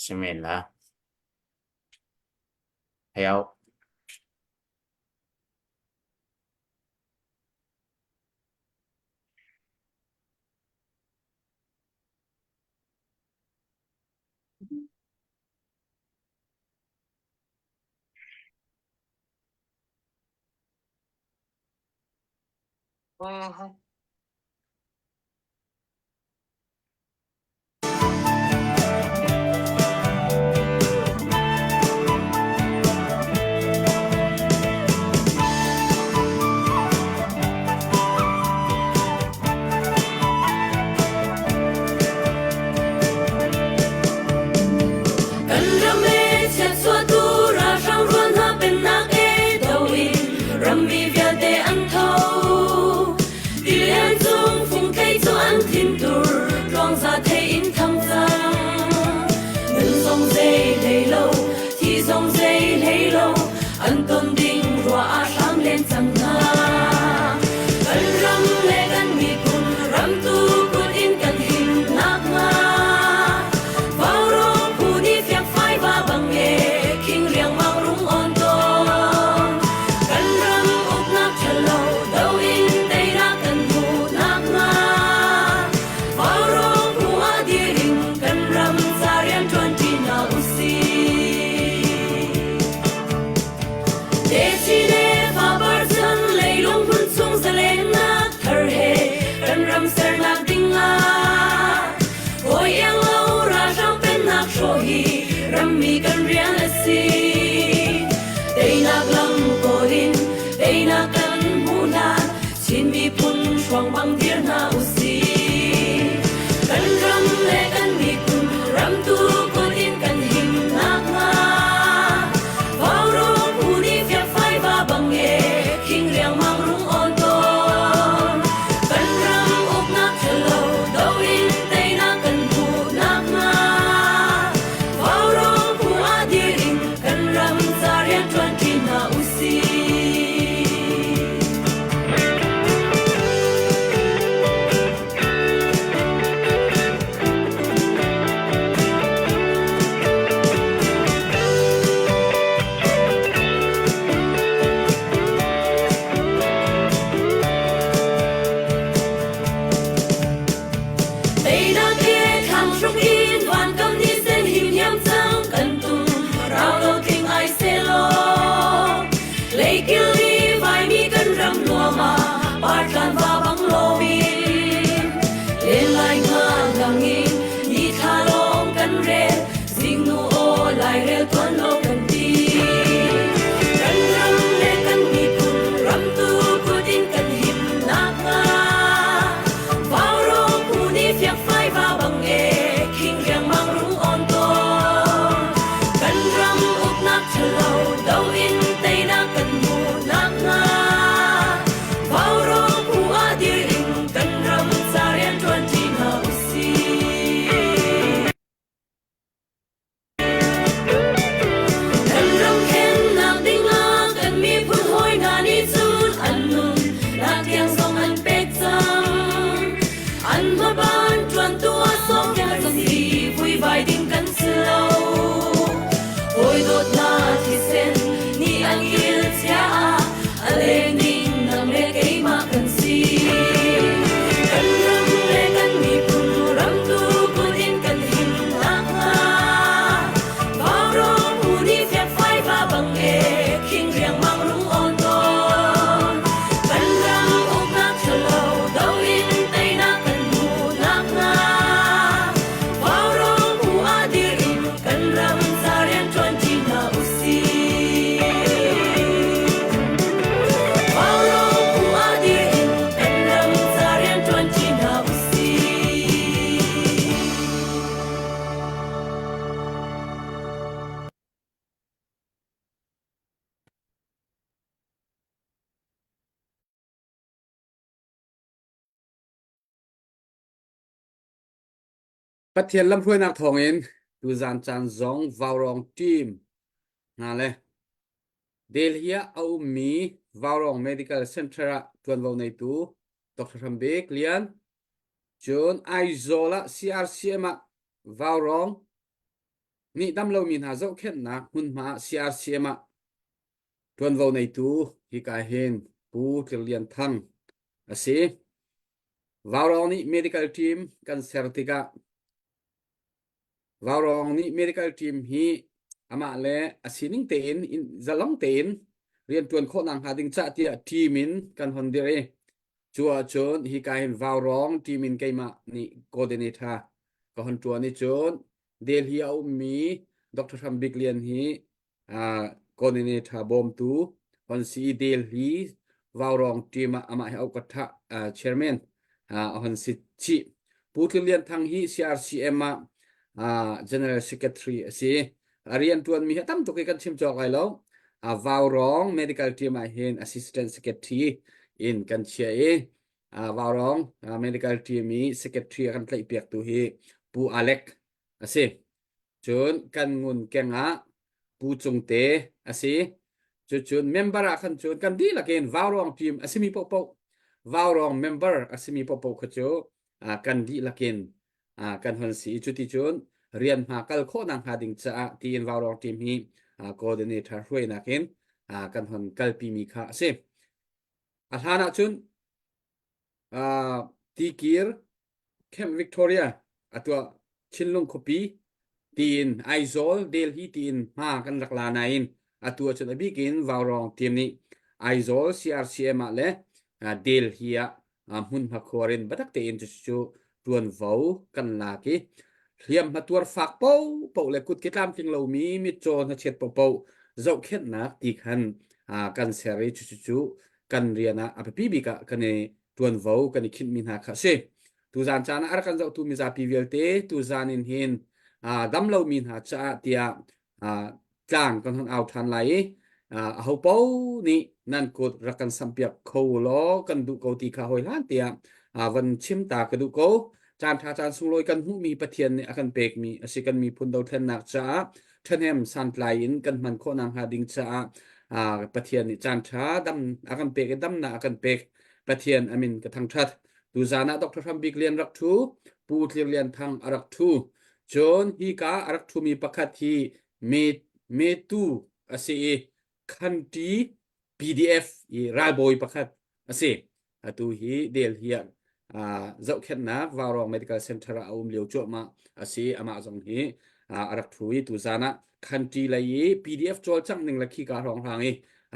Si men la. Hei au. Mhm. Kan ram e chiatchuahtu ralhrang rual hna pennak e do in rammi vialte an tho. Tilian cung fungthei cu an thintur tluangza thei in thang cang. Nun zong zei hlei lo, thi zong zei hlei lo, an ton ding ruah ah hram len cang hna. Kan ram le kan miphun ramtu kut in kan him nakhnga Vaurawng phu nih fiangfai va bang e khing riangmang rung on tawn. Kan ram uknak ṭhalo do in teinak kan hmuh nakhnga Vaurawng phu ah dir in kan ram ca rian ṭuan ṭi hna usih. Techi le fapar chan leilung hmun chung zalennak thar he kan ram sernak ding ah hawi iang lo ralhrang pennak hrawh hi rammi kan rian a si. Teinak lam kawl in teinak kan hmuh hlan Chin miphun hruang bang dir hna usih. Kan ram le kan miphun ramtu kut in kan him nakhnga Vaurawng phu nih fiakfai va bang e khing riangmang rung on tawn. Kan ram uknak ṭhalo do in teinak kan hmuh nakhnga Vaurawng phu ah dir in kan ram ca rian ṭuan ṭi hna usih. Teinak he thlang hruk in vankam ni sen himhiam cang kan tum rau lo tling ai selaw Leikil i vaimi kan ram nuam ah partlan va bang lomin len lai nga ngang in ni thla lawng kan rel zingnu aw lairel tuan lo kan ti kan ram le kan miphun ram tu kut in kan him nakhnga Vaurawng phu nih fiakfai va bang e khing riangmang rung on tawn kan ram uknak ṭhalo do in teinak kan hmuh nakhnga Vaurawng phu ah dir in kan ram ca rian ṭuan ṭi hna usih. Kan ramkhennak dingah kan miphun hawi hna nih cun an nun nak tiang zong an pek cang. An hmaban ṭuantu ah sawmpiak si vuivai ding kan si lo. Hawi dawtnak thisen nih an kil chia ah a leng ding nang le keimah kan si. Kan ram le kan miphun ramtu kut in kan him nakhnga Vaurawng phu nih fiakfai va bang e khing riangmang rung on tawn. Kan ram uknak ṭhalo do in teinak kan hmuh nakhnga Vaurawng phu ah dir in kan ram ca rian ṭuan ṭi hna usih. Vaurawng phu ah dir in kan ram ca rian ṭuan ṭi hna usih. Pathian lamhruainak thawngin tuzan caan zong Vaurawng team hna le Delhi ah a ummi Vaurawng Medical Center ah ṭuanvo neitu Dr. Hram Bik Lian, cun Aizawl ah CRCM ah Vaurawng. Nih damlomi hna zohkhenhnak hmunhma CRCM ah ṭuanvo neitu hika hin Pu Tlir Lian Thang a si. Vaurawng nih medical team kan ser tikah Vaurawng nih medical team hi amah le a sining tein in zalong tein rianṭuan khawhnak hnga ding cah tiah team in kan hon dirh i Cu ahcun hika hin Vaurawng team in keimah nih coordinator ka hon ṭuan i cun Delhi a ummi Dr. Hram Bik Lian hi uh, coordinator bawmtu hon si i Delhi Vaurawng team ah amah hi auh uh, chairman uh, a hon si chih. Pu Tlun Lian Thang hi CRCM ah uh, General Secretary a si. A rianṭuanmi hi a tam tuk i kan chim cawk lai lo. A Vaurawng Medical Team ah hin Assistant Secretary in kan chia i Vaurawng Medical Team i Secretary a kan tlaihpiaktu hi Pu Alec a si. Cun kan ngun keng ah Pu Cung Te a si. Cucun member ah khan cun kan dihlak in Vaurawng team a simi paohpaoh Vaurawng member a simi paohpaoh kha cu kan dihlak in kan hon si i cuticun rian hma kal khawhnak hnga ding caah tiin Vaurawng team hi coordinator hruainak in kan hon kalpimi kha a si. A hlan ahcun Tikir Camp Victoria atuah Chinlung khuapi tiin Aizawl Delhi tiin hma kan rak la nain atu ahcun a bik in Vaurawng team nih Aizawl CRCM ah le Delhi ah hmunhma khuar in biatak tein cucu ṭuanvo kan lak i hliamhma tuar fak paohpaoh le kutke tlamtling lomi mitcaw hnachet paohpaoh zohkhenhnak ti khan kan ser i cucu kan rian ah a biapi bik ah kan i ṭuanvo kan i khinhmi hna kha a si. Tuzaan caan ah a rak kan zohtu mizapi vialte tuzaan in hin dam lomi hna caah tiah tlang kan hon au ṭhan lai i aho paoh nih nan kut rak kan samhpiak kho law kan duh ko ti kha hawi hlan tiah van chim ta ka duh ko. Caan ṭha caan sunglawi kan hmuhmi Pathian nih a kan pekmi a si kan miphun dothlennak caah ṭhahnem santlai in kan hman khawh nakhnga ding caah Pathian nih caan ṭha dam a kan pek i damnak a kan pek. Pathian a min ka thangṭhat. Tuzaan ah Dr. Hram Bik Lian rak ṭhu, Pu Tlir Lian Thang a rak ṭhu. Cun hika a rak ṭhumi pakhat hi me metu a si i Khanṭi PDF i ralbawi pakhat a si. Atu hi Delhi ah zohkhenhnak Vaurawng Medical Center ah a um lio cuahmah a si. Amah zong hi a rak ṭhu i tuzaan ah Khanṭi lei i PDF cawlcangh ning le khika hrawnghrang i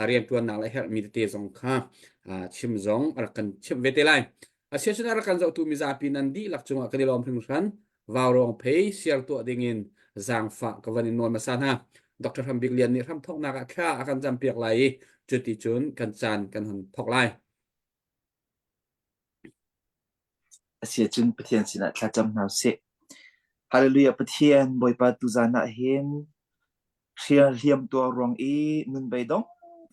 rianṭuannak le herhmi tete zong kha chim zong a rak kan chimh ve te lai. Asiahcun a rak kan zohtu mizapi nan dihlak cungah kan i lawm hringhran. Vaurawng phei siar tuah dingin zaangfah ka van in nawl hmasa hna. Dr. Hram Bik Lian nih hramthawknak ah thla a kan campiak lai i cuti cun kan caan kan hun thawk lai. Asiahcun Pathian sinah thlacam hna usih. Hallelujah Pathian Bawipa tuzaan ah hin hrial tuar ruang i nun beidong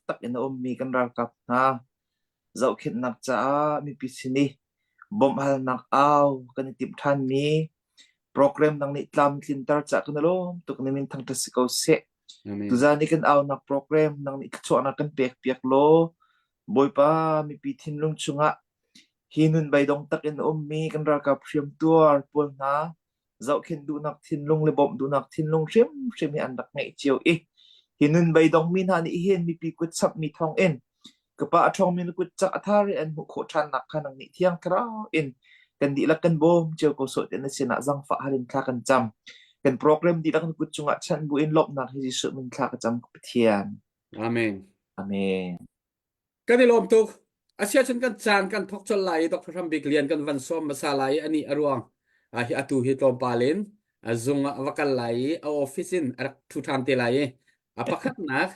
tak in a ummi kan ralkap hna zohkhenhnak caah mipi sin i bawmhhalnak au kan i timh ṭhanmi program dang nih tlamtlinter cah kan i lawm tuk ni min thangṭhat si ko seh. Amen. Tuzaan i kan aunak program nang nih thluachuahnak kan pek piak law Bawipa mipi thinlung chungah hi nun beidong tak in a ummi kan ralkap hriamtuar pawl hna zohkhenh duhnak thinlung le bawmh duhnak thinlung hrimhrim hi an rak ngeih cio i hi nun beidongmi hna nih hin mipi kut samhmi thawng in ka pa a ṭhawngmi na kut cak a thar i an hmuh khawh ṭhannak kha nang nih thiang thlarau in kan dihlak kan bawm cio ko sawh ti na sinah zangfah hal in thla kan cam kan program dihlak na kut cungah chanh bu in lawmhnak hi Jesuh min thla ka cam ka Pathian Amen. Amen. Kan i lawm tuk. Asiahcun kan caan kan thawk colh lai i Dr. Hram Bik Lian kan van sawm hmasa lai i anih a ruang hi atu hi tlawmpal in a zung ah a va kal lai i a office in a rak ṭhu ṭhan te lai i a pakhatnak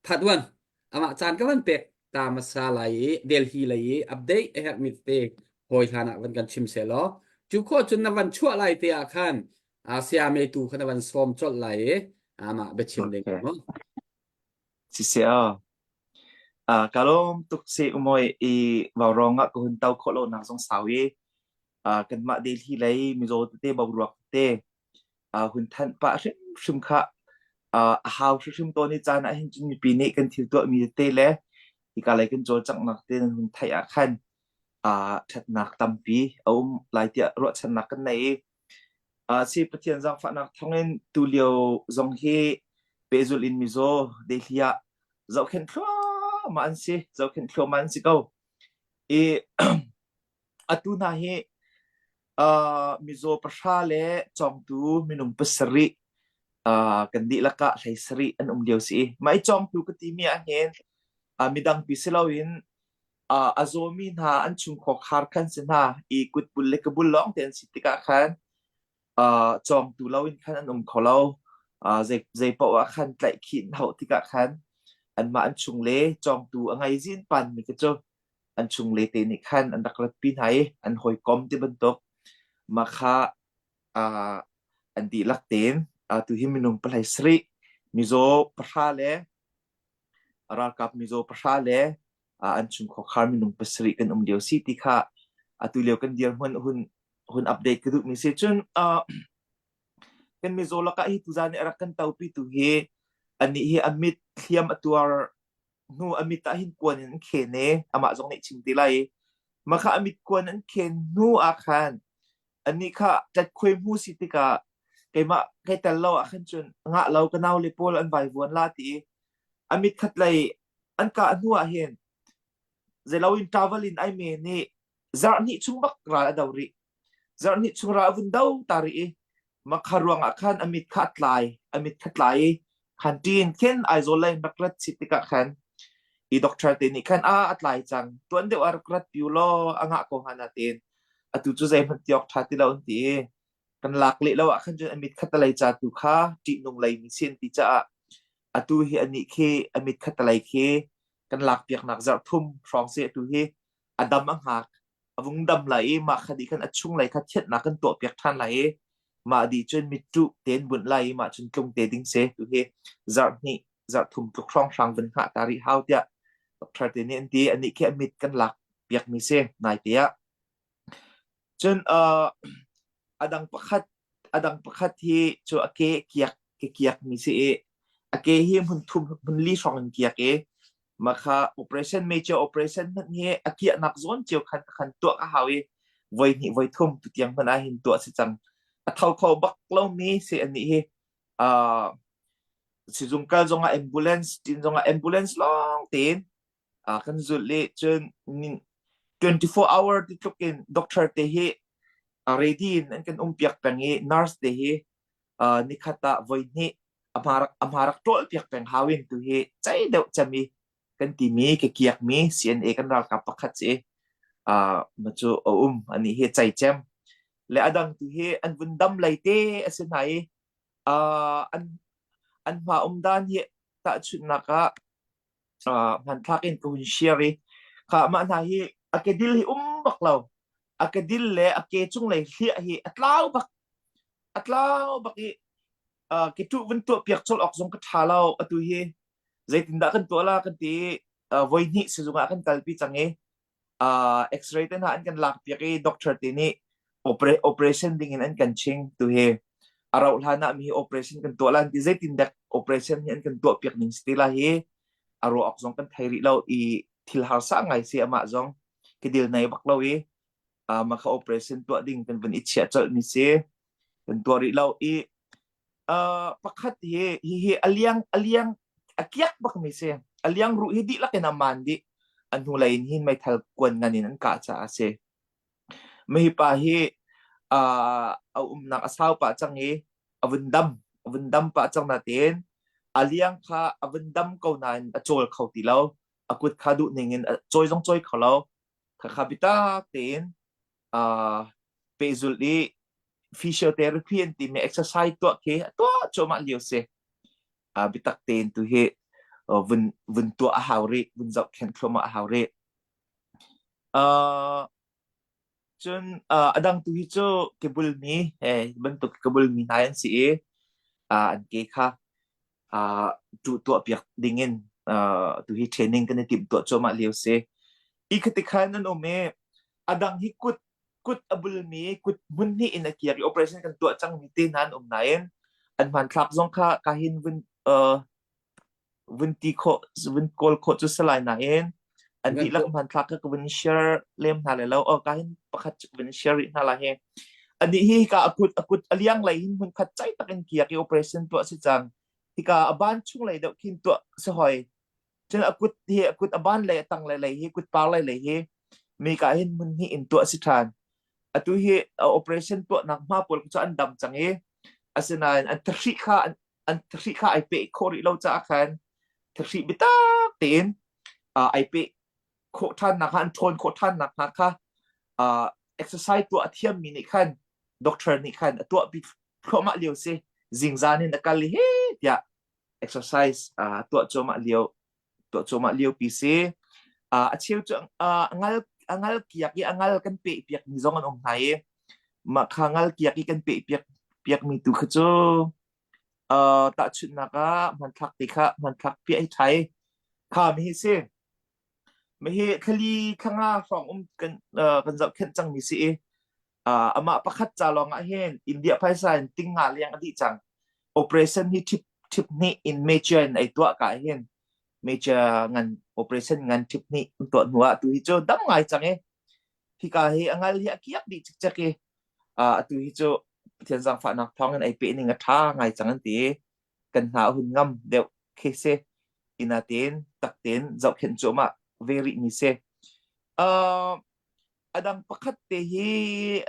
thatuan amah caan ka van pek ta hmasa lai i Delhi lei i update a herhmi tete hawi hlan ah van kan chim seh law cu khawh cun na van chuah lai te ah khan siame tu kha na van sawm colh lai i amah biachim ding Okay. mu. Siseh aw. Ah, ka lawm tuk si umawi i vaurawng ah ka hun to khawh lonak zong sau i ah, kanmah Delhi lei mizaw tete boruak tete ah, hun thanh pah hrimhrim kha ah, a hau hrimhrim tawn i caan ah hin cun mipi nih kan thil tuahmi tete le hika lei kan cawlcanghnak te nan hun theih ah khan ah, ṭhatnak tampi a um lai tiah ruahchannak kan nei i. Si Pathian zaangfahnak thawngin tulio zong hi pehzulh in mizaw Delhi ah zohkhenh thluahmah an si, zohkhenh thluahmah an si ko. I atu hna hi mizaw pahra le cawngtu minung pasarih kan dihlak ah hlei sarih an um lio si. Mah i cawngtu ka timi ahhin midang pi si loin a zawmi hna an chungkhar khar khan si hna i kutbul le kabul lawng te an si tikah khan cawngtu loin khan an um kho lo. Zei zei paoh ah khan tlaihkhih an hauh tikah khan anmah an chung le cawngtu a ngei zin pan mi kha cu an chung le te nih khan an rak ratpi hna i an hawikom ti bantuk mah kha an dihlak tein tu hi minung pahlei sarih mizaw pahra le ralkap mizaw pahra le an chungkhar minung pasarih kan um lio si ti kha atu lio kan dirhmun hun hun update ka duhmi si cun kan mizaw lakah hi tuzan i a rak kan topi tu hi anih hi a mit hliam a tuar hnu a mit ah hin kuan in an khen i amah zong nih chim ti lai mah kha a mit kuan an khen hnu ah khan anih kha tlatkhuai hmu si tikah keimah kai tel lo ah khan cun ngah lo ka nau le pawl an vai vuan la ti i a mit khat lei an kah hnu ah hin zeilo in travel in ai me nih zarh hnih chung bak ral a do rih zarh hnih chung ral a vun do ta rih i makha ruang ah khan a mit kha a tlai a mit kha tlai i khan ṭin khin Aizawl lei rak rat si tikah khan i doctor te nih khan a a tlai cang tuan deuh ah rak rat piu law a ngah ko hnga na tiin atu cu zeihmanh ti awk ṭha ti lo an ti i kan lak leh lo ah khan cun a mit khatalei ca tu kha ṭihnung lei mi si an ti caah atu hi anih khi a mit khatalei khi kan lak piaknak zarh thum hrawng si atu hi a dam a hngak a vung dam lai i mah kha dih khan a chunglei kha thianhnak kan tuah piak ṭhan lai i mah dih cun mitṭuh tein bunh lai i mah cun tlung te ding si tu hi zarh hnih zarh thum tluk hrawnghrang vun hngah ta rih hau tiah doctor te nih an ti anih khi a mit kan lak piak mi si nai te ah Cun a dang pakhat a dang pakhat hi cu a ke kiak ke kiak mi si i a ke hi hmun thum hmun li hrawng in kiak i mah kha operation major operation hmanh hi a kiahnak zawn cio khan khan tuah a hau i voi hnih voi thum tutiang hmanh ah hin tuah si cang a tho kho bak lomi si anih hi uh, sizung kal zongah ambulance tin zongah ambulance lawng tein kan zulh i cun 24 hour ti tluk in doctor te hi ready in an kan um piak peng i nurse te hi nikhat ah voi hnih a hma rak ṭawl piak peng hau in tu hi cei deuh cem i kan timi ke kiak mi CNA kan ralkap pakhat si ma cu a um ani hi cei cem le adang tu hi an vun dam lei te a si hna i an an hma um dan hi tahchunhnak ah hmanthlak in ka hun share i kha mah hna hi a kedil hi um bak lo a kedil le a ke cunglei hliah hi a tlau bak a tlau bak i ke tu vun tuah piak chol awk zong ka tha lo atu hi zeitindah kan tuah la kan ti voi hnih sizung ah kan kalpi cang i x-ray te hna an kan lak piak i doctor te nih operation ding in an kan ching tu hi a rauh hlan ah mi operation kan tuah lan ti zeitin dek operation hi an kan tuah piak ning si la hi a ruah awk zong kan thei rih lo i thil harsa ngai si amah zong kedil nei bak lo i ma kha operation tuah ding kan vun i chiah colh mi si kan tuah rih lo i pakhat hi hihi a liang a liang a kiak bak mi si a liang ruh hi dihlak in a man dih a hnulei in hin meithal kuan ngan in an kah caah a si mi pa hi a umnak a sau pah cang i a vun dam a vun dam pah cang natein a liang kha a vun dam ko nain a cawl kho ti lo a kut kha duh ning in a cawi zong cawi kho lo khakha bitak tein pehzulh i physiotherapy an timi exercise tuah khi a tuah cuahmah lio si. Biatak tein tu hi vun vun tuah a hau rih, vun zohkhenh thluahmah a hau rih. Cun a dang tu hi cu kebul mi he bantuk kebul mi hna an si i an ke kha tuah tuah piak ding in tu hi training kan i timh tuah cuahmah lio si. I khati khan an um i a dang hi kut kut a bulmi kut hmun hnih in a kiak i operation kan tuah cangmi te hna an um nain an hmanthlak zong kha ka hin vun uh, vun ti khawh vun kawl khawh cu salai nain an dihlak hmanthlak kha ka vun share lem hna le lo o ka hin pakhat cu vun share rih hna la hi. Anih hi hika a kut a kut a liang lei hin hmun khat cai tak in kiak i operation tuah si cang. Hika a ban chung lei deuh khin tuah si hoi. Cun a kut hi a kut a ban lei a tang lei lei hi kut par lei lei hi mika hin hmun hnih in tuah si ṭhan. Atu hi operation tuahnak hma pawl cu an dam cang i asinain an thahri kha an, an thahri kha ai peh khawh rih lo caah khan thahri biatak tein ai peh khawh ṭhannak hnga an ṭhawn khawh ṭhannak hnga kha exercise tuah a thiammi nih khan doctor nih khan a tuahpi thluahmah lio si. Zingzan in a kal i he tiah exercise tuah cuahmah lio tuah cuahmah lio pi si. A cheu cu ngal a ngal kiak i a ngal kan peh piak mi zong an um hna i mah kha ngal kiak i kan peh piak piak mi tu kha cu tahchunhnak ah hmanthlak te kha hmanthlak piah hi ṭhai kha mi hi si. Hihi thlali thlanga hrawng um kan kan zohkhenh cangmi si i amah pakhat ca lawng ah hin India phaisa in ting nga liang a dih cang. Operation hi ṭhip ṭhip hnih in major in ei tuah ka hin major ngan operation ngan ṭhip hnih an tuah hnu ah tu hi cu dam ngai cang i hika hi a ngal hi a kiak dih cikcek i atu hi cu Pathian zaangfahnak thawng in ei peh ning a ṭha ngai cang an ti i kan hna a hun ngam deuh khi si. Inatein taktein zohkhenh cuahmah ve rih mi si. A dang pakhat te hi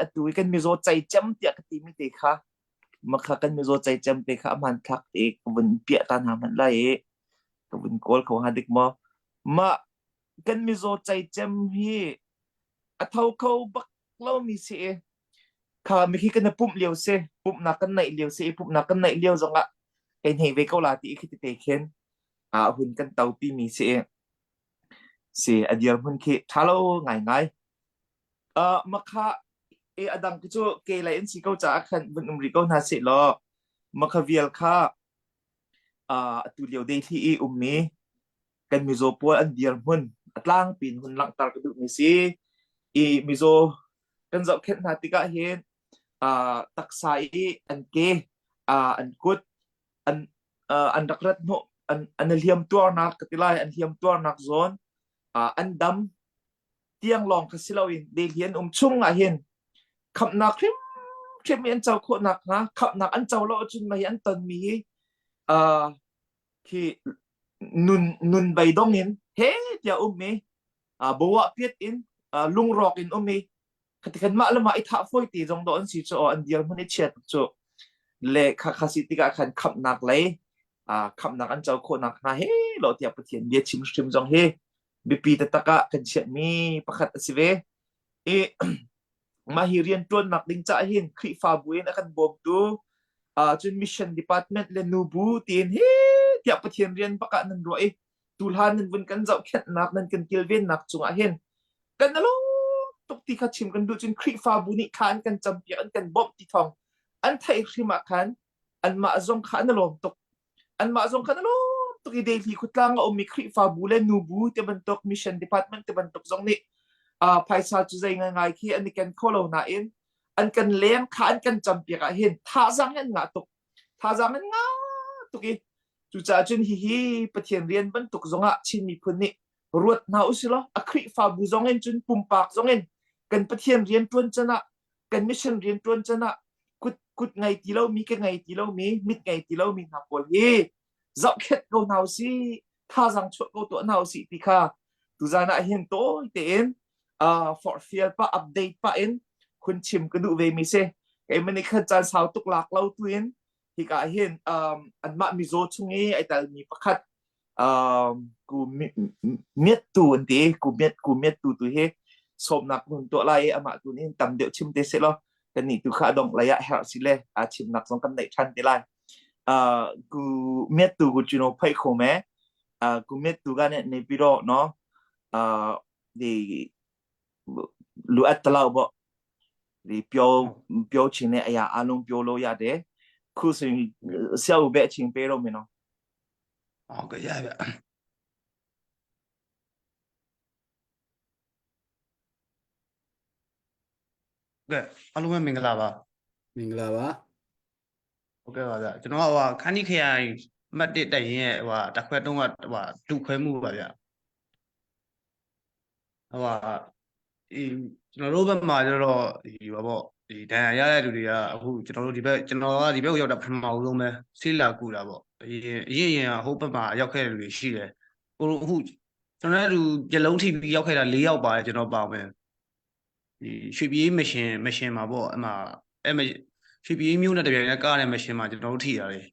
atu i kan mizaw ceicem tiah ka timi te kha makha kan mizaw ceicem te kha a hmanthlak te ka vun piah ta hna hmanh lai i ka vun kawl kho hnga dik maw? Mah kan mizaw ceicem hi a tho kho bak lomi si i kha mikhi kan i pumh lio si pumhnak kan neih lio si i pumhnak kan neih lio zongah kei hnei ve ko la ti i khi tete khin a hun kan topi mi si i si a dirhmun khi ṭha lo ngaingai. Makha e a dang khi cu ke lei an si ko caah khan vun um rih ko hna seh law makha vial kha atu lio Delhi i ummi kan mizaw pawl an dirhmun a tlangpi in hun langhter ka duhmi si. I mizaw kan zohkhenh hna tikah hin taksa i an ke an kut an an rak rat hnawh an an hliam tuarnak ka ti lai an hliam tuarnak zawn an dam tiang lawng kha si loin Delhi an um chung ah hin khamhnak hrimhrim i an co khawh nakhnga khamhnak an co lo ahcun mei an tonmi hi khi nun nun beidong in he tiah um i bawah piat in lungrawk in um i Khatikhan mah le mah i thah fawi te zong dawh an si cu an dirhmun i chiat tuk cu le kha kha si tikah khan khamhnak lei khamhnak an co khawh nak hnga he lo tiah Pathian bia chim hrim zong hi biapi taktak ah kan chiahmi pakhat a si ve i mah hi rian ṭuannak ding cah hin Khrihfabu in a kan bawmtu cun mission department le nubu tiin hi tiah Pathian rian bak ah nan ruah i tuhlan nan vun kan zohkhenhnak nan kan kilvennak cungah hin kan lawm tuk ti kha chim kan duh cun Khrihfabu nih thla an kan campiak an kan bawmh ti thawng an theih hrim ah khan anmah zong kha an lawm tuk anmah zong kha an lawm tuk i Delhi khutlang a ummi Khrihfabu le nubu te bantuk mission department te bantuk zong nih phaisa cu zei ngai khi an i ken kho lo nain an kan leng kha an kan campiak ah hin thazaang an ngah tuk thazaang an ngah tuk i cucaah cun hihi Pathian rian bantuk zongah Chin miphun nih ruat hna usilaw a Khrihfabu zong in cun pumpak zong in kan Pathian rian ṭuan can ah kan mission rian ṭuan can ah kut kut ngei ti lomi ke ngei ti lomi mit ngei ti lomi hna pawl hi zohkhenh ko hna usih thazaang chuah ko tuah hna usih ti kha tuzan ah hin tawi tein forhfial pah update pah in hun chim ka duh ve mi si keimah nih khan caan sau tuk lak lo tu in hika hin anmah mizaw chung i ai telmi pakhat ku miat tu an ti ku miat ku miat tu tu hi sawmnak hun tuah lai i amah tu nih tam deuh chim te seh law kan nih tu kha dong lei ah herh si le a chimnak zong kan neih ṭhan te lai ku miat tu ku chuno phai kho me ku miat tu ga ne ne pi ro no di လိုအပ်တလောက်ပေါ့ဒီပြောပြောချင်တဲ့အရာအလုံးပြောလို့ရတယ်ခုဆိုရင်ဆရာဦးပဲအချိန်ပေးတော့မယ်နော် ဟုတ်ကဲ့ရဗျကဲအားလုံးပဲမင်္ဂလာပါ မင်္ဂလာပါ ဟုတ်ကဲ့ပါဗျကျွန်တော်ကဟိုခန်းဒီခရိုင်အမှတ်1တက်ရင်ရဲ့ဟိုတစ်ခွဲတုံးကဟိုဒုခွဲမှုပါဗျဟိုအေးကျွန်တော်တို့ဘက်မှာကျတော့ဒီပါပေါ့ ဒီဒဏ်ရာရတဲ့လူတွေကအခုကျွန်တော်တို့ဒီဘက်ကျွန်တော်ကဒီဘက်ကိုရောက်တာပထမဦးဆုံးပဲဆေးလာကူတာပေါ့အရင်အရင်ရင်ဟိုဘက်မှာရောက်ခဲ့တဲ့လူတွေရှိတယ်ကိုတို့အခုကျွန်တော်တို့ပြလုံးထိပြီးရောက်ခဲ့တာ၄ယောက်ပါတယ်ကျွန်တော်ပါမယ်ဒီရွှေပြေးမရှင်မရှင်မှာပေါ့အဲ့မှာအဲ့မရွှေပြေးမျိုးနဲ့တပြိုင်နက်ကားတဲ့မရှင်မှာကျွန်တော်တို့ထိရတယ်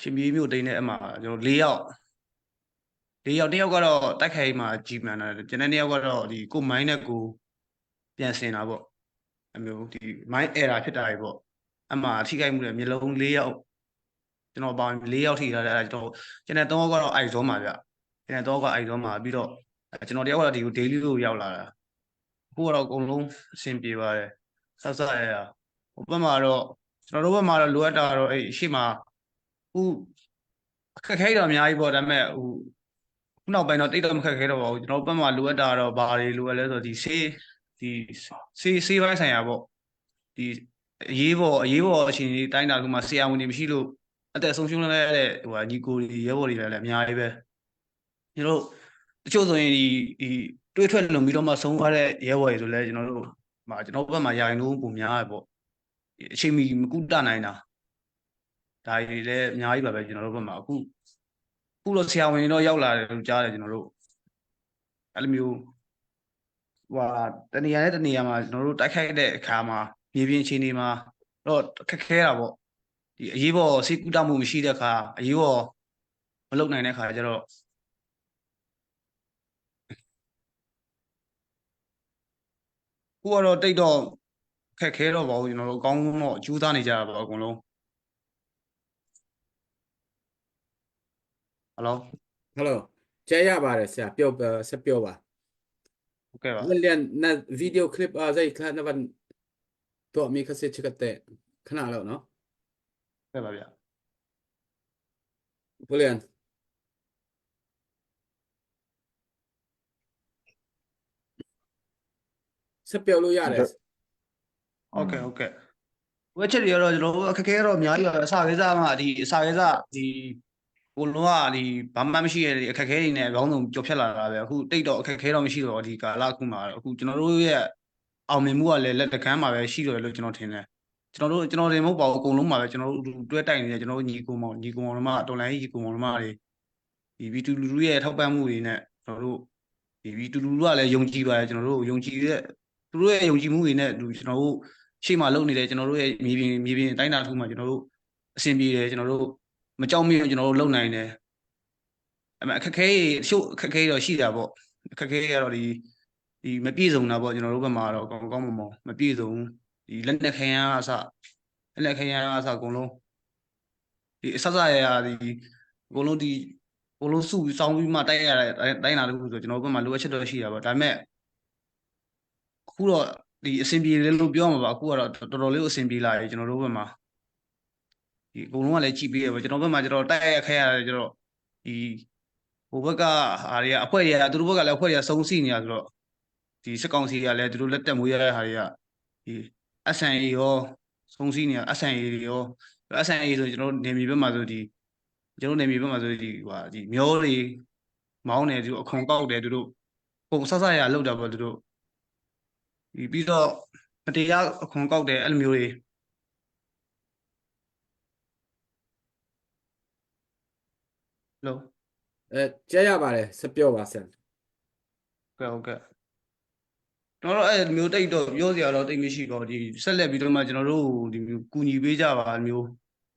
ရွှေပြေးမျိုးတိန်းနဲ့အဲ့မှာကျွန်တော်၄ယောက်၄ယောက်တစ်ယောက်ကတော့တိုက်ခိုက်မှာကြီးမှန်တာကျန်တဲ့နှစ်ယောက်ကတော့ဒီကိုမိုင်းနဲ့ကိုပြန်ဆင်တာပေါ့ အမျိုးဒီ mind error ဖြစ်တာတွေပေါ့အမှထိခိုက်မှုတွေမျိုးလုံး၄ယောက်ကျွန်တော်ပါ၄ယောက်ထိထားတယ်အဲ့ဒါကျွန်တော်ကျွန်တော်တော့ကတော့အိုက်ဇောမှာဗျကျွန်တော်တော့ကအိုက်ဇောမှာပြီးတော့ကျွန်တော်တယောက်ကတော့ဒီကို daily ကိုရောက်လာတာအခုကတော့အကုန်လုံးအဆင်ပြေပါတယ်ဆက်ဆက်ရရဟိုဘက်မှာတော့ကျွန်တော်တို့ဘက်မှာတော့လိုအပ်တာတော့အဲ့ရှေ့မှာခုအခက်ခဲတော့အများကြီးပေါ့ဒါပေမဲ့ဟိုခုနောက်ပိုင်းတော့တိတ်တော့မခက်ခဲတော့ပါဘူးကျွန်တော်ဘက်မှာလိုအပ်တာတော့ဘာတွေလိုအပ်လဲဆိုတော့ဒီဆေးဒီဆေးဆေးပိုင်းဆိုင်ရာပေါ့ဒီအရေးပေါ်အရေးပေါ်အချိန်ကြီးတိုင်းတာကမှဆရာဝန်တွေမရှိလို့အသက်ဆုံးရှုံးရတဲ့ဟိုဟာညီကိုတွေရဲဘော်တွေလည်းအများကြီးပဲကျွန်တော်တို့တချို့ဆိုရင်ဒီဒီတွေးထွက်လွန်ပြီးတော့မှဆုံးသွားတဲ့ရဲဘော်တွေဆိုလည်းကျွန်တော်တို့မှာကျွန်တော်ဘက်မှာရာရင်လုံးပုံများရပေါ့အချိန်မီမကုတနိုင်တာဒါတွေလည်းအများကြီးပါပဲကျွန်တော်တို့ဘက်မှာအခုခုတော့ဆရာဝန်တွေတော့ရောက်လာတယ်လို့ကြားတယ်ကျွန်တော်တို့အဲ့လိုမျိုး ဟိုဟာတနေရာနဲ့တနေရာမှာကျွန်တော်တို့တိုက်ခိုက်တဲ့အခါမှာမြေပြင်အခြေအနေမှာတော့ခက်ခဲတာပေါ့ဒီအရေးပေါ်စိတ်ကူးတမှုမရှိတဲ့အခါအရေးပေါ်မလုပ်နိုင်တဲ့အခါကျတော့ခုကတော့တိတ်တော့ခက်ခဲတော့ပါဘူးကျွန်တော်တို့အကောင်းဆုံးတော့ကြိုးစားနေကြတာပါအကုန်လုံးဟယ်လို ဟယ်လိုကြားရပါတယ်ဆရာပြောဆက်ပြောပါ ဟုတ်ကဲ့ပါ လန်နဗီဒီယိုคลิปအဇိုခလာနဝန်တော့မိခစစ်ချက်ကတဲ့ခဏလောက်နော် ဟုတ်ကဲ့ပါဗျ ဘလန်ဆက်ပြောလို့ရတယ် ဟုတ်ကဲ့ဟုတ်ကဲ့ဝက်ချက်တွေကတော့ကျွန်တော်တို့အခက်အခဲတော့အများကြီးပါပဲအစာဝေးစားမှဒီအစာဝေးစားဒီကိုလုံးကဒီဘာမှမရှိရတဲ့အခက်အခဲတွေနဲ့ဘောင်းဆုံးကြော်ဖြတ်လာတာပဲအခုတိတ်တော့အခက်အခဲတော့မရှိတော့ဒီကာလအခုမှတော့အခုကျွန်တော်တို့ရဲ့အောင်မြင်မှုကလည်းလက်တကမ်းမှာပဲရှိတော့တယ်လို့ကျွန်တော်ထင်တယ်ကျွန်တော်တို့ကျွန်တော်တွေမဟုတ်ပါဘူးအကုန်လုံးမှာပဲကျွန်တော်တို့တွဲတိုက်နေတဲ့ကျွန်တော်တို့ညီကိုမောင်ညီကိုမောင်တို့မှတော်လိုင်းညီကိုမောင်တို့မှတွေဒီဗီတူလူလူရဲ့ထောက်ပံ့မှုတွေနဲ့ကျွန်တော်တို့ဒီဗီတူလူလူကလည်းယုံကြည်ပါတယ်ကျွန်တော်တို့ယုံကြည်တဲ့သူတို့ရဲ့ယုံကြည်မှုတွေနဲ့ကျွန်တော်တို့ ရှေ့မှာလုပ်နေတဲ့ကျွန်တော်တို့ရဲ့မြေပြင်မြေပြင်အတိုင်းအတာတစ်ခုမှာကျွန်တော်တို့အဆင်ပြေတယ်ကျွန်တော်တို့မကြောက်မရွံ့ကျွန်တော်တို့လုပ်နိုင်တယ်အဲ့မှာအခက်ခဲတချို့အခက်ခဲတော့ရှိတာပေါ့အခက်ခဲကတော့ဒီဒီမပြည့်စုံတာပေါ့ကျွန်တော်တို့ဘက်မှာတော့ကောင်းကောင်းမွန်မွန်မပြည့်စုံဒီလက်နက်ခဲယမ်းအစလက်နက်ခဲယမ်းအစအကုန်လုံးဒီအဆဆရရဒီအကုန်လုံးဒီအကုန်လုံးစုပြီးစောင်းပြီးမှတိုက်ရတဲ့တိုင်းလာတခုဆိုကျွန်တော်တို့ဘက်မှာလိုအပ်ချက်တော့ရှိတာပေါ့ဒါပေမဲ့အခုတော့ဒီအဆင်ပြေတယ်လို့ပြောမှာပါအခုကတော့တော်တော်လေးကိုအဆင်ပြေလာပြီကျွန်တော်တို့ဘက်မှာဒီအကုန်လုံးကလည်းကြည်ပြီးရပါကျွန်တော်ဘက်မှာကျွန်တော်တိုက်ရခဲရတယ်ကျွန်တော်ဒီဟိုဘက်ကဟာတွေကအဖွဲ့တွေကသူတို့ဘက်ကလည်းအဖွဲ့တွေကစုံစီနေရဆိုတော့ဒီစစ်ကောင်စီကလည်းသူတို့လက်တက်မွေးရတဲ့ဟာတွေကဒီ SNA ရောစုံစီနေရ SNA တွေရော SNA ဆိုကျွန်တော်တို့နေမြေဘက်မှာဆိုဒီကျွန်တော်နေမြေဘက်မှာဆိုဒီဟိုဟာဒီမျောတွေမောင်းတယ်သူအခွန်ကောက်တယ်သူတို့ပုံဆဆရရလောက်တာပေါ့သူတို့ ဒီပြီးတော့မတရားအခွန်ကောက်တယ်အဲ့လိုမျိုးတွေလို့ အဲကြားရပါတယ်ဆက်ပြောပါဆရာ ကဲဟုတ်ကဲ့ကျွန်တော်တို့အဲ့လိုမျိုးတိတ်တော့ပြောစရာတော့တိတ်မရှိတော့ဒီဆက်လက်ပြီးတော့မှကျွန်တော်တို့ဒီမျိုးကူညီပေးကြပါမျိုး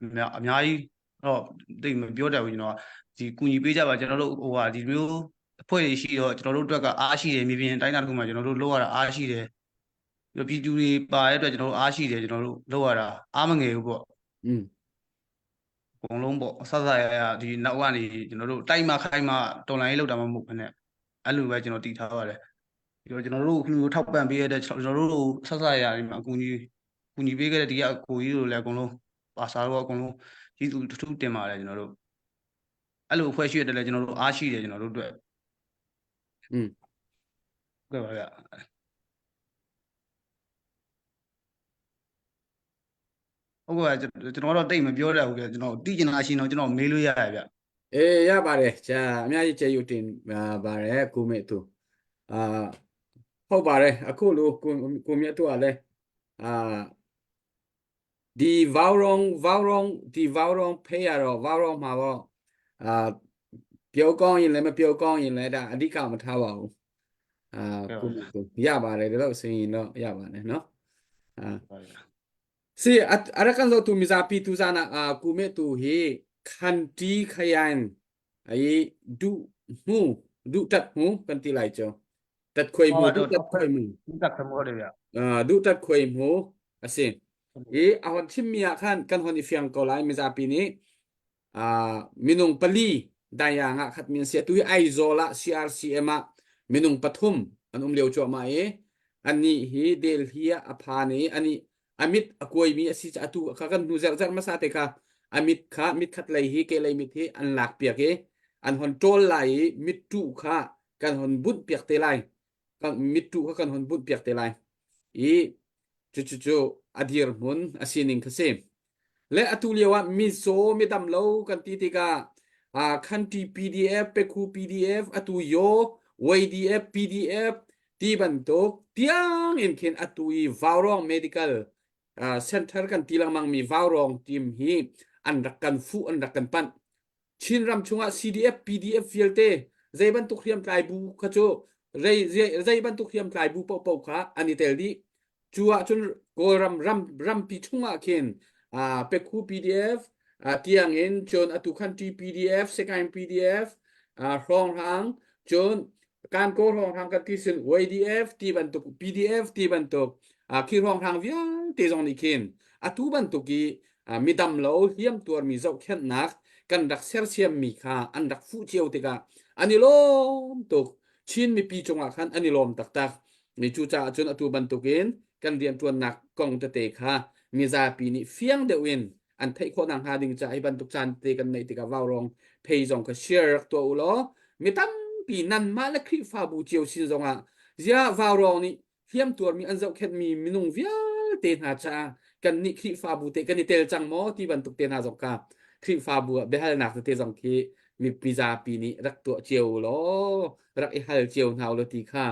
အများအများကြီးတော့တိတ်မပြောတတ်ဘူးကျွန်တော်ကဒီကူညီပေးကြပါကျွန်တော်တို့ဟိုဟာဒီမျိုးအဖွဲ့တွေရှိတော့ကျွန်တော်တို့အတွက်ကအားရှိတယ်မြေပြင်တိုင်းတာတစ်ခုမှကျွန်တော်တို့လုပ်ရတာအားရှိတယ်ပြီးတော့ပြည်သူတွေပါတဲ့အတွက်ကျွန်တော်တို့အားရှိတယ်ကျွန်တော်တို့လုပ်ရတာအားမငယ်ဘူးပေါ့ อืม အကုန်လုံးပေါ့အဆဆရရဒီနောက်ကနေကျွန်တော်တို့တိုက်မှခိုက်မှတော်လိုင်းလောက်တာမှမဟုတ်ဘဲနဲ့အဲ့လိုပဲကျွန်တော်တည်ထားပါတယ်ပြီးတော့ကျွန်တော်တို့အခုလိုထောက်ပံ့ပေးရတဲ့ကျွန်တော်တို့အဆဆရရဒီမှာအကူကြီးအကူကြီးပေးခဲ့တဲ့ဒီကအကိုကြီးတို့လည်းအကုန်လုံးပါစာတော့အကုန်လုံးကြီးသူထူးတင်ပါတယ်ကျွန်တော်တို့အဲ့လိုအဖွဲ့ရှိရတယ်လည်းကျွန်တော်တို့အားရှိတယ်ကျွန်တော်တို့အတွက် อืม ဟုတ်ကဲ့ပါဗျဟုတ်ကဲ့ကျွန်တော်တော့တိတ်မပြောတတ်ဘူးကြကျွန်တော်တိကျင်လာရှင်တော့ကျွန်တော်မေးလို့ရတယ်ဗျ အေးရပါတယ်ဂျာအများကြီးကျေယူတင်ပါတယ်ကိုမေသူအာဟုတ်ပါတယ်အခုလိုကိုကိုမြတ်သူကလည်း Ah ဒီဝေါရောင်ဝေါရောင်ဒီဝေါရောင်ဖေးရတော့ဝေါရောင်မှာတော့အာပြောကောင်းရင်လည်းမပြောကောင်းရင်လည်းဒါအဓိကမထားပါဘူးအာကိုကိုရပါတယ်ဒါတော့ဆိုရင်တော့ရပါတယ်နော်အာစီအရကန်ဆိုသူမီဇာပီသူဇာနာအာကူမေတူဟီခန်တီခယန်အေဒုမူဒုတတ်မူကန်တီလိုက်ချောတတ်ခွေမူဒုတတ်ခွေမူ တက်ခမောတယ်ဗျ အာဒုတတ်ခွေမူအစင် i a hon chimmi ah khan kan hon i fiang ko lai mizapi nih ah minung pali daya nga khat min sia tu hi Aizawl ah CRCM ah minung pathum an um lio cuahmah i ani hi Delhi ah a phan i ani amit a kuai mi a si ca atu kha kan hnu zerh zerh hmasa te kha amit kha mit khat lei hi ke lei mit hi an lak piak i an hon ṭawl lai i mit tu kha kan hon bunh piak te lai kan mittu kha kan hon bunh piak te lai i cucu a dirhmun a sining kha si le atu lio ah mizaw midam lo kan ti tikah ah khanti PDF pekhu PDF atu yo YDF PDF ti bantuk tiang in khin atu i Vaurong Medical uh, Center kan ti lengmang mi Vaurong team hi an rak kan fuh an rak kan panh Chinram chungah CDF, PDF vialte zei bantuk hriamtlai bu kha cu zei bantuk hriamtlai bu paohpaoh kha an i tel dih. Cu ahcun Kawlram ram rampi chungah khin uh, Pekhu PDF uh, tiang in cun atu khan TPDF, Sekaing PDF, uh, Hrawnghrang, cun Kankaw hrawnghrang kan ti sin YDF ti bantuk PDF ti bantuk uh, khi hrawnghrang vialte zong nih khin atu bantuk i midam lo hliam tuarmi zohkhenhnak kan rak sersiammi kha an rak fuh cio tikah an i lawm tuk Chin mipi cungah khan an i lawm taktak mi cucaah cun atu bantukin kan rianṭuannak kong tete kha mizapi nih fiang deuh in an theih khawh nakhnga ding caah hi bantuk caan te kan neih tikah vaurawng phei zong kha share rak tuah u law mi tampi nanmah le Khrihfabu cio sin zongah ziah vaurawng nih hliamtuarmi an zohkhenhmi minung vialte hna caah kannih Khrihfabu te kan i tel cang maw ti bantuk te hna zong kha Khrihfabu ah biahalnak tete zong khi mipi zapi nih rak tuah cio law rak i hal cio hna law ti kha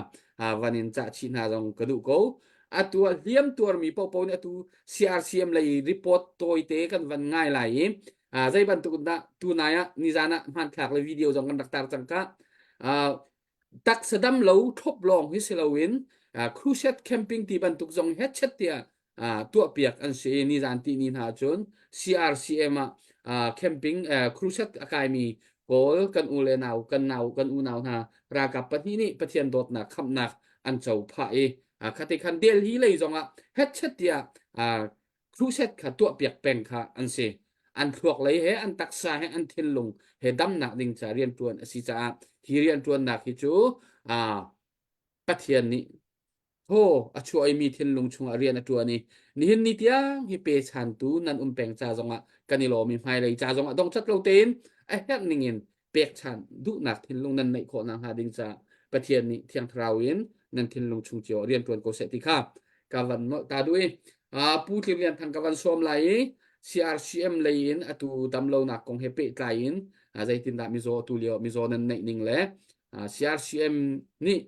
van in cah chih hna zong ka duh ko. Atu ah hliam tuarmi paohpaoh nih atu CRCM lei report tawite kan van ngai lai i zei bantuk dah tunai ah nizan ah hmanthlak le video zong kan rak tar cang ka taksa dam lo thlop lawng hi si loin crusade camping ti bantuk zong hetchet tiah tuahpiak an si i nizan ti ni hna cun CRCM ah camping crusade a kaimi pawl kan u le nau kan nau kan unau hna ralkap pahnih nih Pathian dawtnak khamhnak an co phah i khati khan Delhi lei zongah hetchet tiah crusade kha tuahpiak peng kha an si. An thluak lei he an taksa he an thinlung he damnak ding ca rianṭuan a si caah hi rianṭuannak hi cu aa Pathian nih thaw a chuah i mi thinlung chungah rian a ṭuan i nihin ni tiang hi pechantu nan um peng ca zongah kan i lawm i hmailei ca zongah dongcat lo tein a herh ningin pekchanh duhnak thinlung nan neih khawh nakhnga ding caah Pathian nih Thiang Thlarau in nan thinlung chung cio rian ṭuan ko seh ti kha ka van nolh ta duh i Pu Tlir Lian Thang ka van sawm lai i CRCM lei in atu damlonak kong he pehtlai in zeitindah mizaw atu lio mizaw nan neih ning le CRCM nih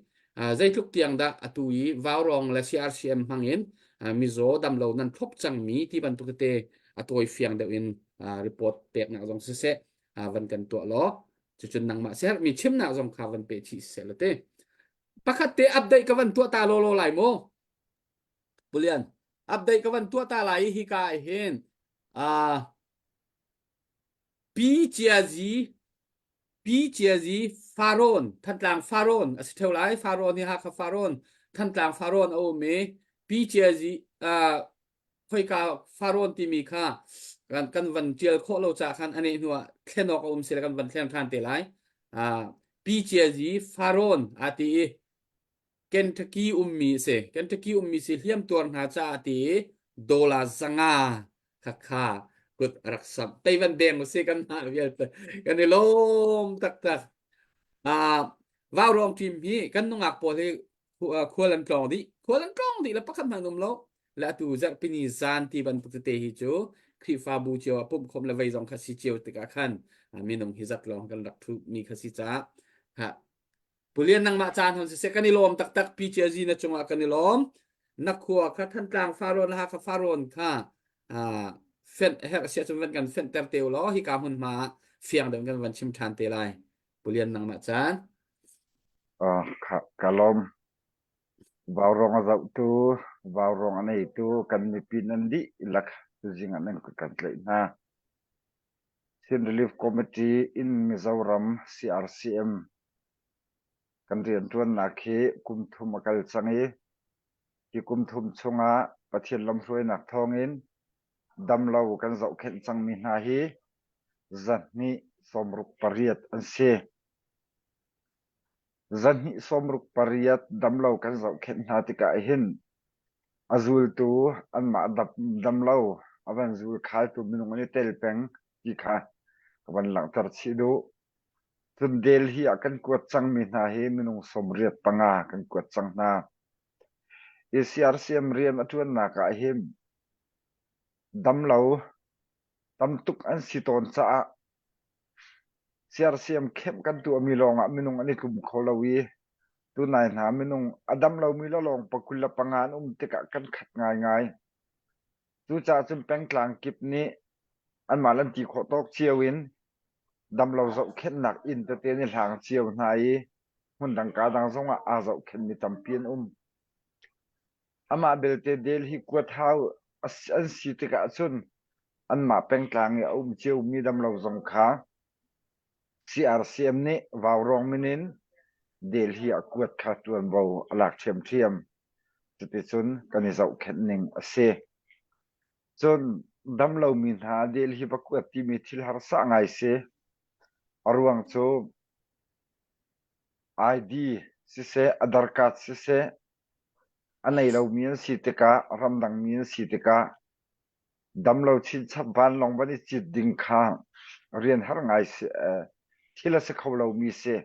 zeitluk tiang dah atu i vaurawng le CRCM hmang in mizaw damlo nan thlop cangmi ti bantuk tete a tawi fiang deuh in report peknak zong siseh van kan tuah law cucun nangmah sermi chimnak zong kha van pe chih siseh la te pakhat te update ka van tuah ta law law lai mu Pulian update ka van tuah ta lai hi ka hin uh, Pi Chia Zi Pi Chia Zi Faron Thantlang Faron a si theo lai Faron hi Hakha Faron Thantlang Faron a um i Pi Chia Zi uh, khoika Farawn timi kha kan kan van tial khawh lo ca khan ane hnu ah thlen awk a um si le kan van thlen than te lai. Uh, PCG Farawn a ti i Kentucky ummi a si. Kentucky ummi si hliam tuar hna ca a ti i dollar zanga kha kha kut a rak samh. Tei van deng usih kan hna vialte. Kan i lawm taktak. Uh, Vaurawng team hi kan nungak pawl hi khual an tlawng dih khual an tlawng dih le pakhat hmanh um lo le atu zarhpini zan ti bantuk tete hi cu Khrihfabu cio ah pumhkhawm le vei zong kha si cio tikah khan minung hi zat lawng kan rak thu mi kha si caah ha Pulian nangmah caan hon siseh kan i lawm taktak PCG na cungah kan i lawm. Na khua kha Thantlang Farrawn le Hakha Farrawn kha fenh herh sia cun van kan fenhter te u law hika hmunhma ah fiang deuh in kan van chim ṭhan te lai. Pu Lian nangmah caan. Ka lawm. Vaurawng a zohtu, vaurawng a neitu kan mipi nan dihlak tuzing ah nan kut kan tlaih hna. Chin Relief Committee in Mizoram CRCM kan rianṭuannak hi kum thum a kal cang i hi kum thum chungah Pathian lamhruainak thawngin damlo kan zohkhenh cangmi hna hi zahnih 68 an si. Zahnih 68 damlo kan zohkhenh hna tikah hin a zultu anmah damlo a van zul khaltu minung an i tel peng ti kha ka van langhter chih duh. Cun Delhi ah kan kuat cangmi hna hi minung 85 kan kuat cang hna. ACRCM rian a ṭuannak ah hin damlo tam tuk an si tawn caah CRCM kemh kan tuahmi lawngah minung an i tlum kho lo i tunai hna minung a dam lomi lawng 25 an um tikah kan khat ngaingai. Cucaah cun pengtlang kip nih anmah le an ti khawh tawk cio in damlo zohkhenhnak inn tete an i hlang cio hna i hmundang kaa dang zongah aa zohkhenhmi tampi an um. Amah belte Delhi kuathau an si tikah cun anmah pengtlang i a um ciomi damlo zong kha CRCM nih vaurawng min in Delhi ah kuat kha ṭuanvo a lak ṭhiamṭhiam. Cuticun kan i zohkhenh ning a si. Cun damlomi hna Delhi va kuat timi thil harsa ngai si. A ruang cu ID siseh, Aadhar card siseh, a nei lomi an si tikah, ramdangmi an si tikah damlo chinchap vanlawng van i cit ding kha rian har ngai si, thil a si kho lomi si.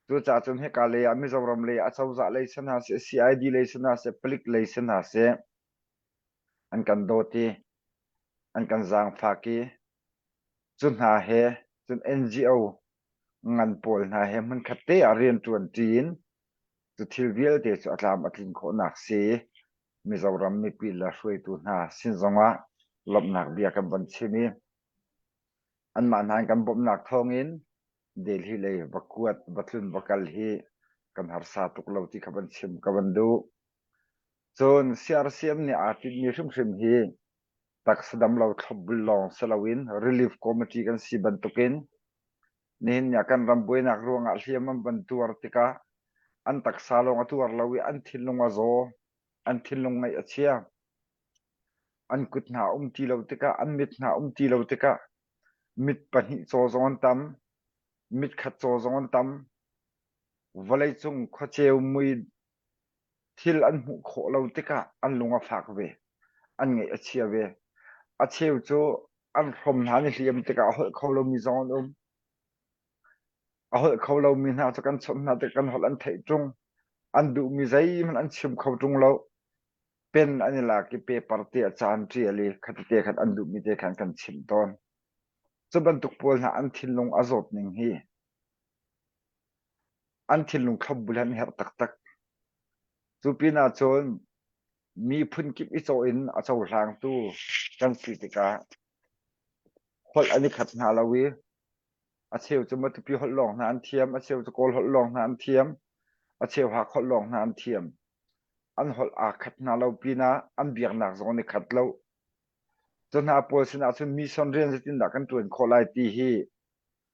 Cucaah cun hika lei ah Mizoram lei ah acozah lei si hna seh, CID lei si hna seh, palik lei si hna seh, an kan dawt i an kan zaangfak i cu hna he cun NGO ngan pawl hna he hmunkhat te ah rianṭuan ṭi in cu thil vialte cu a tlam a tlin khawhnak si. Mizoram mipi le hruaitu hna sin zongah lawmhnak bia kan von chim i anmah hna in kan bawmhnak thawngin Delhi lei va kuat, va tlun, va kal hi kan harsa tuk lo ti kha van chim ka van duh. Cun CRCM nih aa tinhmi hrimhrim hi taksa damlo thlopbul lawng si loin relief committee kan si bantukin nihin ni ah kan ram buainak ruangah hliam an van tuar tikah an taksa lawng a tuar lo i an thinlung a zaw, an thinlung ngaih a chia. An kut hna um ti lo tikah, an mit hna um ti lo tikah mit pahnih caw zong an tam, mit khat caw zong an tam. Vawleicung khuaceu mui thil an hmuh khawh lo tikah an lung a fak ve, an ngaih a chia ve. A cheu cu an hrom hna an i hliam tikah a holh kho lomi zong an um. A holh kho lomi hna cu kan chawnh hna tikah kan holh an theih ṭung. An duhmi zeihmanh an chim kho ṭung lo. Pen an i lak i paper te ah ca an ṭial i khatete khan an duhmi te khan kan chimh tawn. Cu bantuk pawl hna an thinlung a zawt ning hi an thinlung thlopbul an herh taktak. Cu pinah cun miphun kip i cawh in a cohlangtu kan si tikah holh an i khat hna lo i a cheu cu Matupi holh lawng hna an thiam, a cheu cu Kawl holh lawng hna an thiam, a cheu Hakha holh lawng hna an thiam. An holh aa khat hna lo pinah an biaknak zong an i khat lo. Cu hna pawl sinah cun mission rian zeitindah kan ṭuan khawh lai ti hi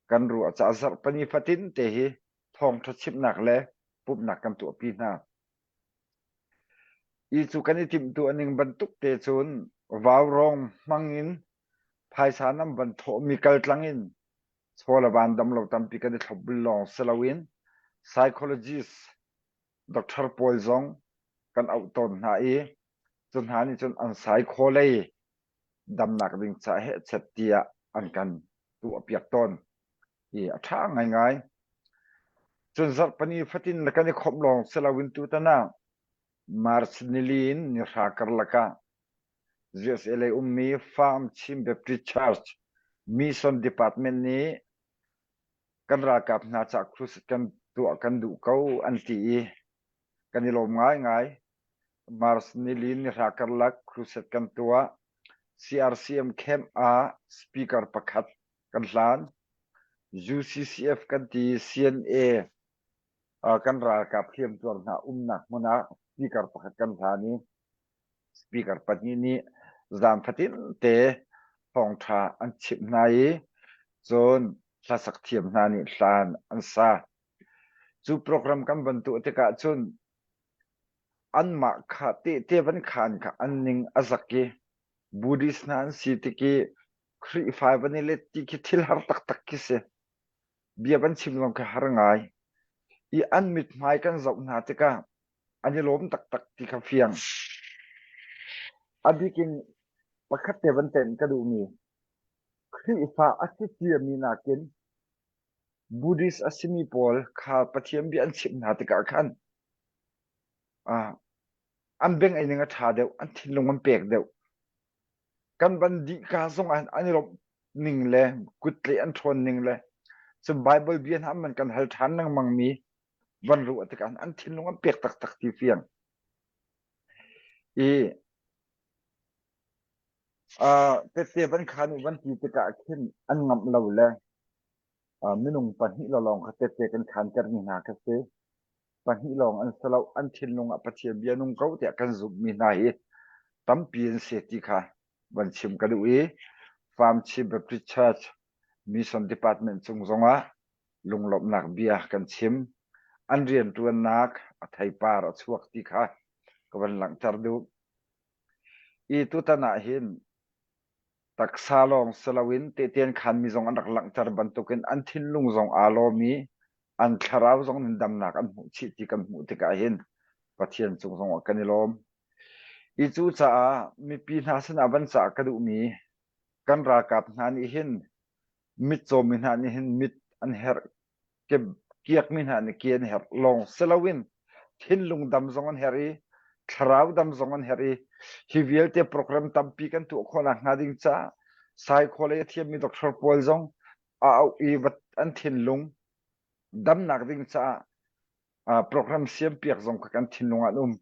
kan ruah caah zarhpini fatin te hi thawngṭha chimhnak le pumhnak kan tuahpi hna. I cu kan i timhtuah ning bantuk te cun vaurawng hmang in phaisa nan van thawhmi kaltlang in chaw le van dam lo tampi kan i thlopbul lawng si loin psychologist doctor pawl zong kan auh tawn hna i cu hna nih cun an psycho lei damnak ding ca hehchet tiah an kan tuahpiak tawn i a ṭha ngaingai. Cun zarhpini fatin le kan i khawmh lawng si loin tutan ah March nili in nihra karlak ah USA lei ummi Farm Chin Baptist Church Mission Department nih kan ralkap hna ca crusade kan tuah kan duh ko an ti i kan i lawm ngaingai. March nili nihra karlak crusade kan tuah. CRCM camp ah speaker pakhat kan hlan. UCCF kan ti CNA kan ralkap hliamtuar hna umnak hmun ah speaker pakhat kan hlan i speaker pahnih nih zan fatin te thawngṭha an chimh hna i cun hlasak thiam hna nih hlan an sa. Cu program kan van tuah tikah cun anmah kha tehte van khaan kha an ning a zak i Buddhist hna an si tik i Khrihfa van i let ti khi thil har taktak khi si. Bia van chim zong khi har ngai. I an mithmai kan zoh hna tikah an i lawm taktak ti kha fiang. A bik in pakhat te van tenh ka duhmi Khrihfa a si ciami nakin Buddhist a simi pawl kha Pathian bia an chimh hna tikah khan ah an beng ei ning a ṭha deuh, an thinlung an pek deuh. Kan van dih ka zong ah an i lawmh ning le kuttleh an ṭhawn ning le cun Bible bia hna an kan hal ṭhan lengmang mi van ruah tikah an thinlung an pek taktak ti fiang. I uh, tette van khan u van ti tikah khin an ngamh lo le minung pahnih lawng kha tette kan khantermi hna kha si. Pahnih lawng an si lo, an thinlung ah Pathian bia nung ko tiah kan zumhmi hna hi tampi an si ti kha van chim ka duh i Farm Chin Baptist Church Mission Department cung zongah lunglawmhnak bia kan chim. An rianṭuannak a theipar a chuak ti kha ka van langhter duh. I tutan ah hin Taksa lawng si loin tehte khanmi zong an rak langhter bantukin an thinlung zong aa lawm i an thlarau zong nih damnak an hmuh chih ti kan hmuh tikah hin Pathian cung zongah kan i lawm. I cucaah mipi hna sinah van cah ka duhmi kan ralkap hna nih hin mitcawmi hna nih hin mit an herh kiakmi hna nih ke an herh lawng si loin thinlung dam zong an herh i thlarau dam zong an herh i hi vialte program tampi kan tuah khawhnak hnga ding caah saikhua lei a thiammi doctor pawl zong a auh i an thinlung damnak ding caah program siampiak zong kha kan thinlung ah an um.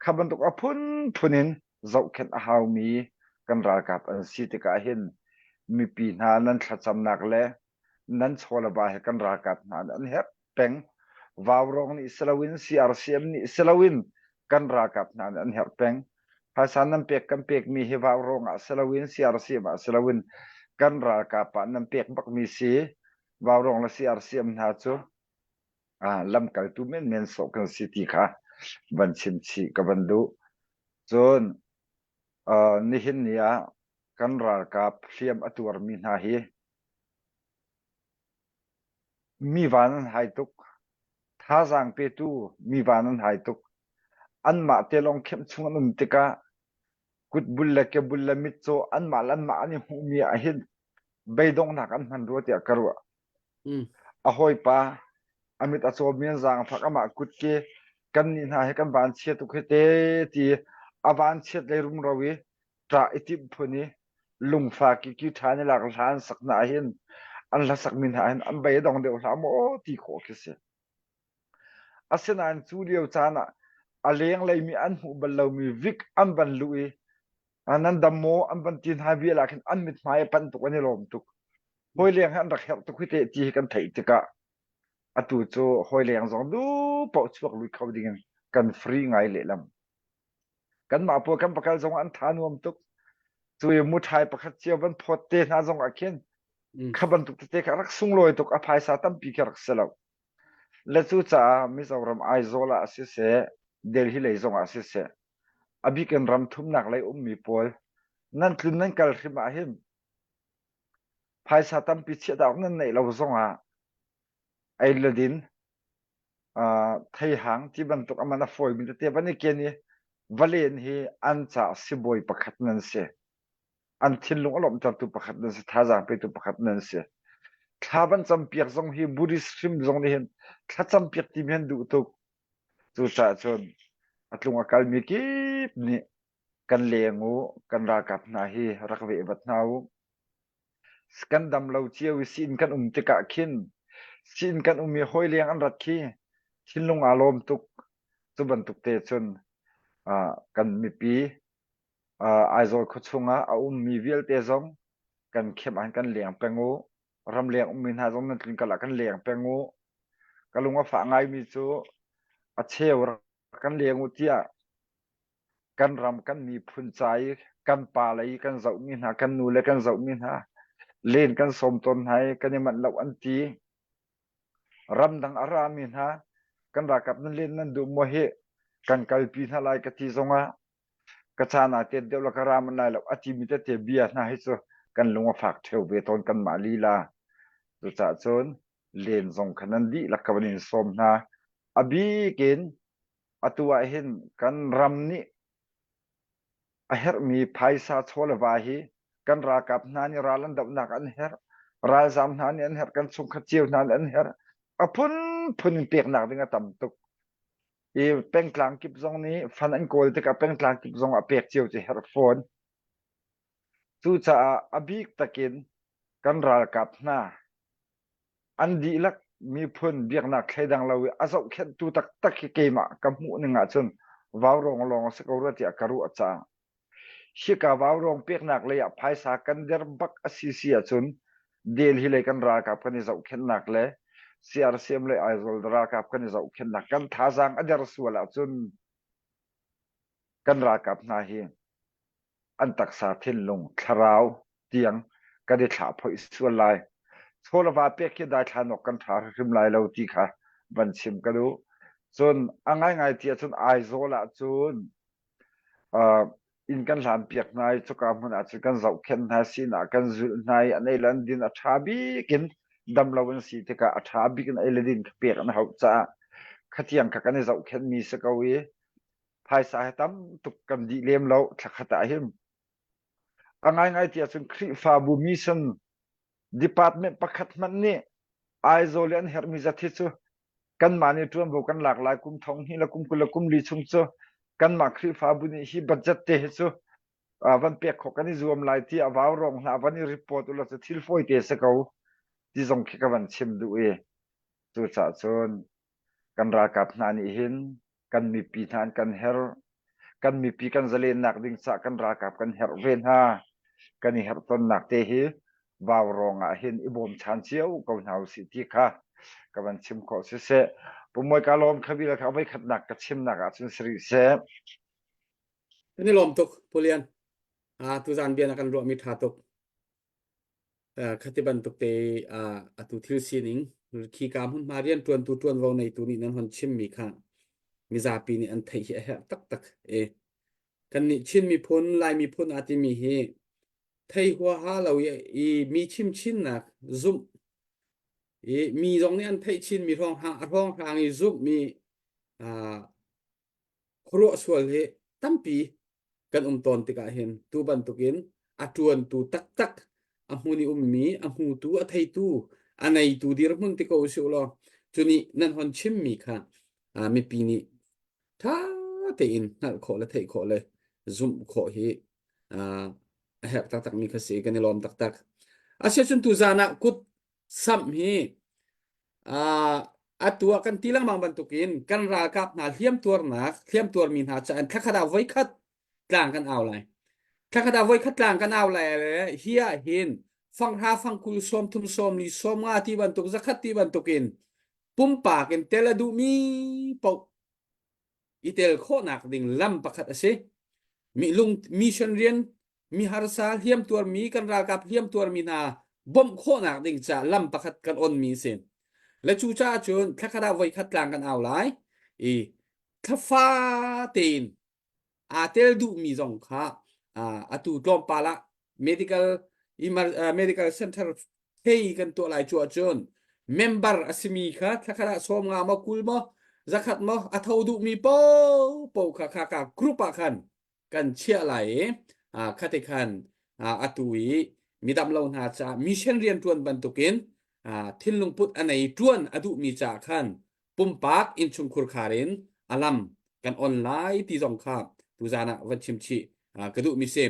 Kha bantuk a phunphun in zohkhenh a haumi kan ralkap an si tikah hin mipi hna nan thlacamnak le nan chaw le va he kan ralkap hna an herh peng. Vaurawng nih si loin CRCM nih si loin kan ralkap hna nih an herh peng. Phaisa nan pek kan pekmi hi vaurawng ah si loin CRCM ah si loin kan ralkap ah nan pek bakmi si. Vaurawng le CRCM hna cu lamkaltu menmen sawh kan si ti kha van chim chih ka van duh. Cun nihin ni ah kan ralkap hliam a tuarmi hna hi mi van an hai tuk. Thazaang petu mi van an hai tuk. Anmah te lawng kemh chung an um tikah kutbul le kebul le mitcaw anmah le anmah an i hmuhmi ah hin beidonghnak an hman rua tiah ka ruah. A hawipa a mit a cawmi an zaangfak amah kutke kannih hna hi kan vanchia tuk hi te ti a vanchiat lei rumro i ṭah i timh phun i lungfak i ki ṭha ni lak hla an sak hna hin an hlasak mi hna hin an bei a dong deuh hlah maw ti khawh khi si. Asinain cu lio caan ah a lenglei mi an hmuh bal lomi vik an van luh i nan dam maw an van ti hna vial ah khin an mithmai a panh tuk an i lawm tuk. Hawi leng he an rak herh tuk hi teh ti hi kan theih tikah atu cu hawi leng zong duh paoh chuak lui kho ding in kan free ngai lehlam. Kanmah pawl kan pakal zong an tha nuam tuk. Cu i muṭhai pakhat cio van phawt te hna zong ah khin kha bantuk tete kha rak sunglawi tuk a phaisa tampi khi rak si lo. Le cucaah Mizoram Aizawl ah siseh, Delhi lei zong ah siseh, a bik in ram thumnak lei ummi pawl nan tlun nan kal hrim ah hin phaisa tampi chiah awk nan neih lo zong ah ei le din theihang ti bantuk a man a fawimi tete van i ken i valen hi an caah sibawi pakhat nan si. An thinlung a lawmhtertu pakhat nan si, thazaang petu pakhat nan si. Thla van campiak zong hi Buddhist hrim zong nih hin thlacam piak ti mi an duh tuk. Cucaah cun a tlung a kalmi kip nih kan leng u, kan ralkap hna hi rak vehvat hna u. Kan dam lo cio i siin kan um tikah khin siin kan um i hawi leng an rat khi thinlung aa lawm tuk. Cu bantuk te cun Kan mipi Aizawl khuachung ah a ummi vialte zong kan khem ah kan leng peng u. Ramleng ummi hna zong nan tlun kal ah kan leng peng u. Ka lung a fah ngaimi cu a cheu rak kan leng u tiah kan ram kan miphun ca i kan pa le i kan zohmi hna kan nu le kan zohmi hna len kan sawm tawn hna i kan i manh lo an ti. Ramdang a rami hna kan ralkap nan len nan duh maw hi kan kalpi hna lai ka ti zongah ka caan aa tet deuh la ka ra manh lai lo a timi tete bia hna hi cu kan lung a fak ṭheo ve tawn kanmah lila. Cucaah cun len zong kha nan dihlak ka van in sawm hna. A bik in atu ah hin kan ram nih a herhmi phaisa chaw le va hi kan ralkap hna nih ral an dohnak an herh, ralzaam hna nih an herh, kan chungkhat cio hna nih an herh. A phunphun in peknak ding a tam tuk. I pengtlang kip zong nih fan an kawl tikah pengtlang kip zong ah pek cio cu herh fawn. Cucaah a bik takin kan ralkap hna an dihlak miphun biaknak thleidang lo i a zohkhenhtu taktak hi keimah ka hmuh ning ahcun vaurawng lawng a si ko rua tiah ka ruah caah Hika vaurawng peknak lei ah phaisa kan der bak a si si ahcun Delhi lei kan ralkap kan i zohkhenhnak le CRCM lei Aizawl ralkap kan i zohkhenhnak kan thazaang a der sual ahcun kan ralkap hna hi an taksa thinlung thlarau tiang kan i thlahphoih sual lai. Chaw le va pek hi daithlan awk kan ṭha hrimhrim lai lo ti kha van chim ka duh. Cun a ngaingai ti ahcun Aizawl ahcun inn kan hlanpiak hna i cuka hmun ah cun kan zohkhenh hna, sinah kan zulh hna i an ei le an din a ṭha bik in damlo an si tikah a ṭha bik in ei le din kha pek an hauh caah khatiang kha kan i zohkhenhmi si ko i phaisa hi tam tuk kan dih lem lo thlakhat ah hin. A ngaingai ti ahcun Khrihfabu mission department pakhat hmanh nih Aizawl i an herhmi zat hi cu kanmah nih ṭuanvo kan lak lai kum thong hnih le kum 20 le kum li chung cu kanmah Khrihfabu nih hi budget te hi cu van pek khawh kan i zuam lai ti a vau rong hlah van i report ulaw cu thil fawi te si ko ti zong khi ka van chim duh i cucaah cun kan ralkap hna nih hin kan mipi hna an kan herh kan mipi kan zalennak ding caah kan ralkap kan herh ve hna kan i herh tonnak te hi vaurawng ah hin i bawmchan cio ko hna usih ti kha ka van chim khawh siseh Pumoi ka lawm khabila kha voi khatnak ka chimnak ah cun siri seh Kan i lawm tuk Pulian. Ah tuzan bia na kan ruahmi tha tuk. Khati bantuk te atu thil sining khika hmunhma rianṭuantu ṭuanvo neitu nih nan hon chimmi kha mizapi nih an theih hi a herh taktak e. Kannih Chin miphun, Lai miphun aa timi hi thei huaha lo i mi chimchinnak zumh i mi zong nih an theih chinmi hrawng a hrawnghrang i zumhmi khuaruah sual hi tampi kan um tawn tikah hin tu bantukin a ṭuantu taktak a hmun i ummi a hmutu a theitu a neitu dirhmun ti ko usih law cunih nan hon chimmi kha mipi nih ṭha tein hngalh khawh le theih khawh le zumh khawh hi a herh taktakmi kha si kan i lawm taktak. Asiahcun tuzaan ah kut samh hi atu ah kan ti lengmang bantukin kan ralkap hna hliamtuarnak hliamtuarmi hna caah thlakhat ah voikhat tlang kan au lai thlakhat ah voikhat tlang kan au lai le hi ah hin fanghra fangkul 30 sawmli 50 ti bantuk zakhat ti bantukin pumpak in tel a duhmi paoh i tel khawhnak ding lam pakhat a si. Mi lung mission rian mi harsa hliamtuarmi kan ralkap hliamtuarmi hna bawmh khawhnak ding ca lam pakhat kan onmi a si. Le cu caah cun thlakhat ah voikhat tlang kan au lai i thlafa tein aa tel duhmi zong kha atu tlawmpal ah medical medical center phei kan tuah lai cu ahcun member a simi kha thlakhat ah 50 maw 20 maw zakhat maw a tho duhmi paohpaoh kha kha ka group ah khan kan chiah lai i khati khan atu i midam lo hna caah mission rian ṭuan bantukin thinlung put a nei ṭuan a duhmi caah khan pumpak innchungkhur khar in a lam kan on lai ti zong kha tuzan ah van chim chih ka duhmi si.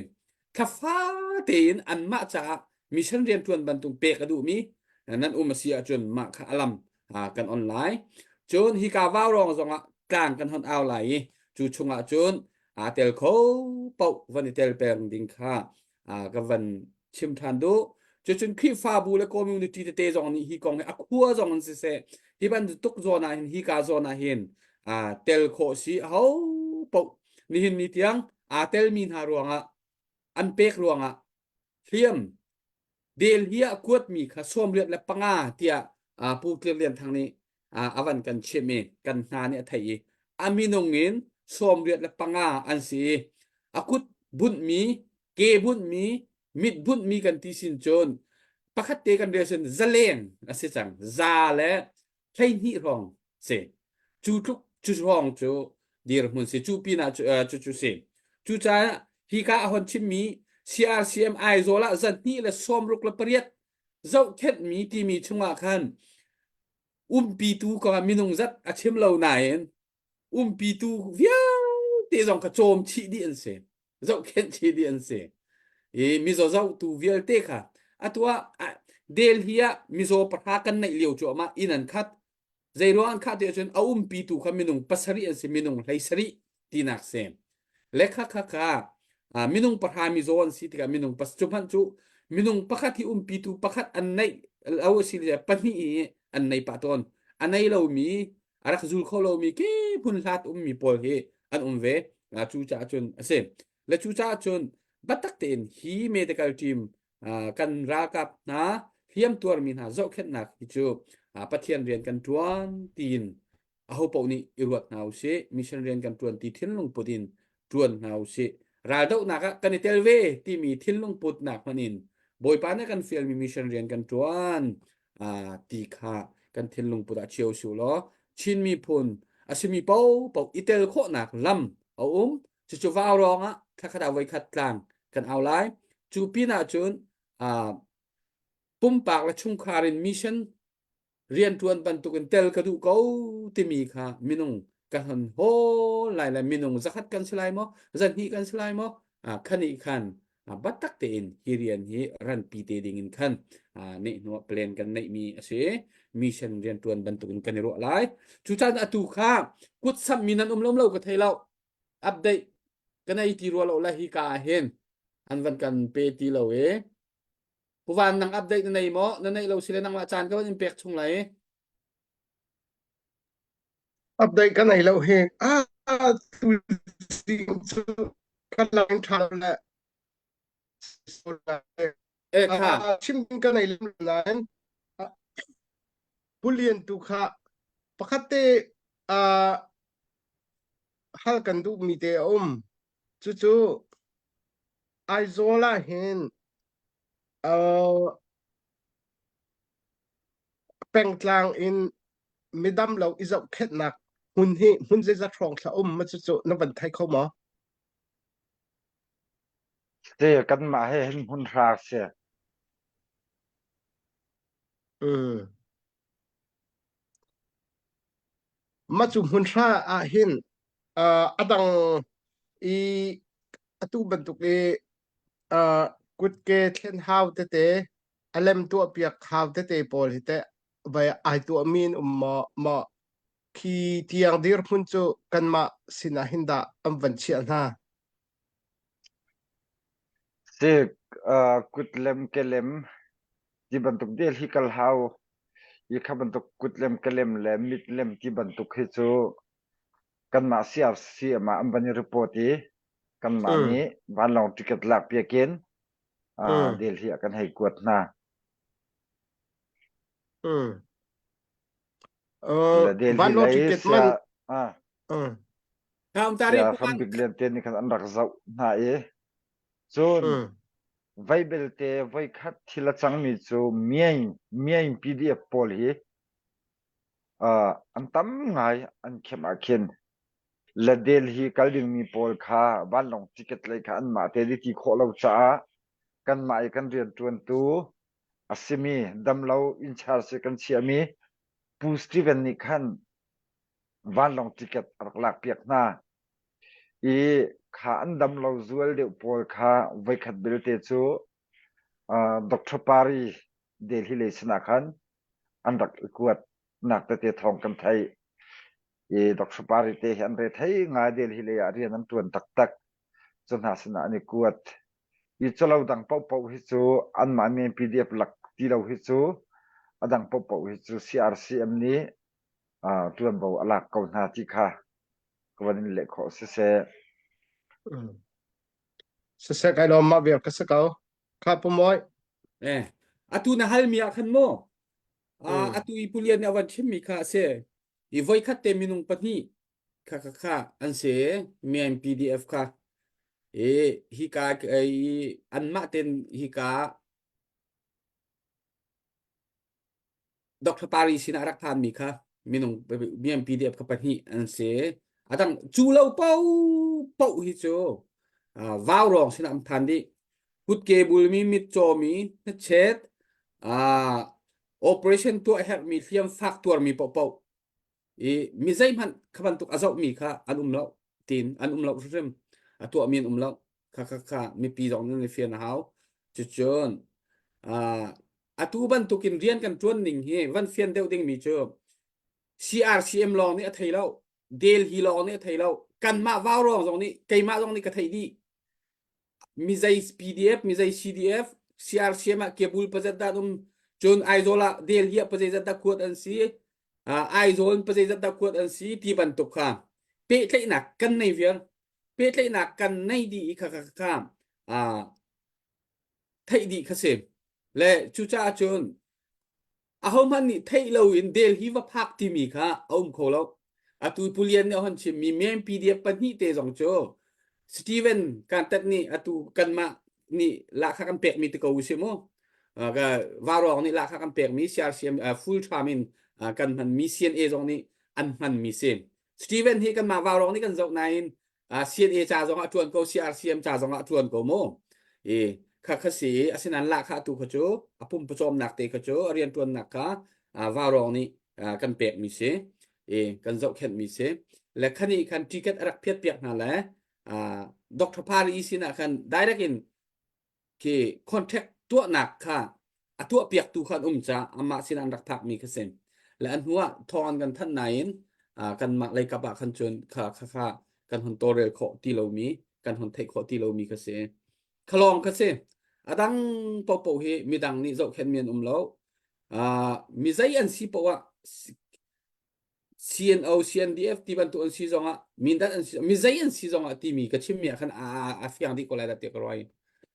Thlafa tein anmah caah mission rianṭuan bantuk pek a duhmi nan um a si ahcun mah kha a lam kan on lai. Cun hika vaurawng zongah tlang kan hon au lai i cu chungah cun. Aa tel kho paoh van i tel peng ding kha ka van chim ṭhan duh. Cucun Khrihfabu le community tete zong nih hi kong hi a khua zong in siseh hi bantuk zawn ah hin hi ka zawn ah hin tel khawh si ho paoh nihin ni tiang aa telmi hna ruangah an pek ruangah hliam Delhi ah kuatmi kha 85 tiah Pu Tlir Lian Thang nih a van kan chimh i kan hna nih a theih i a minung in 85 an si i a kut bunhmi ke bunhmi mit bunhmi kan ti sin cun pakhat te kan rel sin zaleng a si cang za le 12 hrawng si. Cu tluk cu hrawng cu dirhmun si. Cu pinah cu, uh, cu cu si. Cucaah hika a hon chimmi CRCM Aizawl ah zan hnih le sawmruk le pariat zohkhenhmi timi chungah khan umpitu kongah minung zat a chim lo nain umpitu vialte zong kha cawm chih dih an si zohkhenh chih dih an si i mizaw zohtu vialte kha atu ah Delhi ah mizaw pahra kan neih lio cuahmah inn an khat zei ruang an khah ti ahcun a umpitu kha minung pasarih an si minung 17 tinak si le kha kha kha minung pahra mizaw an si tikah minung pas cu hmanh cu minung pakhat hi umpitu pakhat an neih lo a si le pahnih i an nei pah tawn a nei lomi a rak zul kho lomi ke hmun hlat ummi pawl hi an um ve cu caah cun a si le cu caah cun biatak tein hi medical team kan ralkap hna hliam tuarmi hna zohkhenhnak hi cu Pathian rian kan ṭuan tiin aho paoh nih i ruat hna usih mission rian kan ṭuan ti thinlung put in ṭuan hna usih raldohnak ah kan i tel ve timi thinlung putnak hmanh in Bawipa nih kan fialmi mission rian kan ṭuan ti kha kan thinlung put ah chia usih law Chin miphun a simi paohpaoh i tel khawhnak lam a um cucu vau rawng ah thlakhat ah voikhat tlang kan au lai cu pin ah cun pumpak le chungkhar in mission rianṭuan bantukin tel ka duh ko timi kha minung ka hon hawl lai le minung zakhat kan si lai maw zahnih kan si lai maw khani khan batak tein hi rian hi ranpi te ding in khan neh hnuah plan kan neih mi a si mission rianṭuan bantukin kan i ruah lai cucan atu kha kut samh mi nan um lom lo ka thei lo update kan ei ti rua lo le hi ka ah hin an van kan pe ti lo e Puvan nang update na nei maw? Na neih lo sile nangmah caan ka van in pek chung lai. Update ka nei lo hi. Ah, tu zing cu ka lang ṭha le Eh kha. chim ka nei lem nain Pulian tu kha pakhat te hal kan duh mi te a um. Cucu Aizawl ah hin Pengtlang in midam lo i zohkhenhnak hmun hi hmun zeizat hrawng thla um ma cucu na van thei kho maw? Si kanmah he hin hmun hra si. Mm. Mah cu hmunhra ah hin uh, a dang i atu bantuk i uh, kutke thlen hau tete a lem tuahpiak hau tete pawl hi teh vai ai tuahmi in um maw maw khi tiang dirhmun cu kanmah sinah hin dah an van chiah hna. Si uh, kutlem kelem ti bantuk del hi kal hau i kha bantuk kutlem kelem le mitlem ti bantuk hi cu kanmah CRC ah an van i report i kanmah Mm. nih vanlawng ticket lak piak in uh, Mm. Delhi ah kan hei kuat hna. Mm. Uh, Le Delhi vanlawng lei ticket sia man ah uh, Kaum tari sia hrambik lian te nih khan an rak zoh hna i cun mm. Voi belte voikhat thil a cangmi cu Myaing Myaing PDF pawl hi uh, an tam ngai an khem ah khin le Delhi kal dingmi pawl kha vanlawng ticket lei kha anmah te di ti khawh lo caah kanmah i kan rianṭuantu a simi damlo in charge kan chiahmi Pu Steven nih khan vanlawng ticket a rak lakpiak hna. I kha an dam lo zual deuh pawl kha voikhat belte cu uh, Dr. Pari Delhi lei sinah khan an rak i kuat nak tete thawng kan theih. I Dr. Pari te hi an re thei ngai Delhi lei ah rian an ṭuan taktak. Cu hna sinah an i kuat. I calo dang paohpaoh hi cu anmah men PDF lak ti lo hi cu a dang paohpaoh hi cu CRCM nih uh, ṭuanvo a lak ko hna ti kha ka van in leh khawh siseh. Mm. Siseh kai lawm mah vial ka si ko. Kha pumawi. Eh, atu na hal mi ah khan mu. Ah, atu i pulian nih a van chimmi kha a si. I voikhat te minung pahnih kha kha kha an si mian PDF kha. I hika i anmah ten hika Dr. Pari sinah a rak phanmi kha minung mian PDF kha pahnih an si. A dang cu lo paoh paoh hi cu uh, vau rong sinah an phan dih. Kutke bulmi, mitcawmi, hnachet, uh, operation tuah herhmi, hliam fak tuarmi paohpaoh i mi zeihmanh kha bantuk a zohmi kha an um lo tin an um lo hrimhrim a tuahmi an um lo kha kha kha mipi zong nan i fian a hau cucun uh, atu bantukin rian kan ṭuan ning hi van fian deuh dingmi cu CRCM lawng nih a thei lo Delhi lawng nih a thei lo kanmah vaurawng zong nih keimah zong nih ka theih dih mizei PDF mizei CDF CRCM ah kebul pazat dah um cun Aizawl ah Delhi ah pazei dah kuat an si Aizawl pazei dah kuat an si ti bantuk kha pehtlaihnak kan nei vial pehtlaihnak kan nei dih i kha kha kha theih dih kha si le cucaah cun ahohmanh nih theih loin Delhi va phak timi kha a um kho lo. Atu Pulian nih a hon chimmi men PDF pahnih te zong cu Steven Kantat nih atu kanmah nih lahkhah kan pekmi te ko usih mu. Varawng nih lahkhah kan pekmi CRCM full time in kan hmanmi CNA zong nih an hmanmi si. Steven hi kanmah Varawng nih kan zoh nain CNA ca zong ah ṭuan ko CRCM ca zong ah ṭuan ko mu i kha kha si i asinain lahkhah tu kha cu a pum pawcawmnak te kha cu a rianṭuannak kha vaurawng nih kan pekmi si i kan zohkhenhmi si le khani khan ticket a rak phiat piak hna le Dr. Pari sinah khan direct in khi contract tuahnak kha a tuahpiaktu kha an um caah amah sinah an rak phakmi kha si. Le an hnu ah thawng an kan thanh nain kanmah lei kap ah khan cun kha kha kha kan hun tawlrel khawh ti lomi kan hun theih khawh ti lomi kha si. Khalawng kha si. A dang paohpaoh hi midang nih zohkhenhmi an um lo. Mi zei an si paoh ah CNO, CNDF ti bantuk an si zongah mindat an si mi zei an si zongah timi ka chimmi ah khan a a fiang dih ko lai dah tiah ka ruai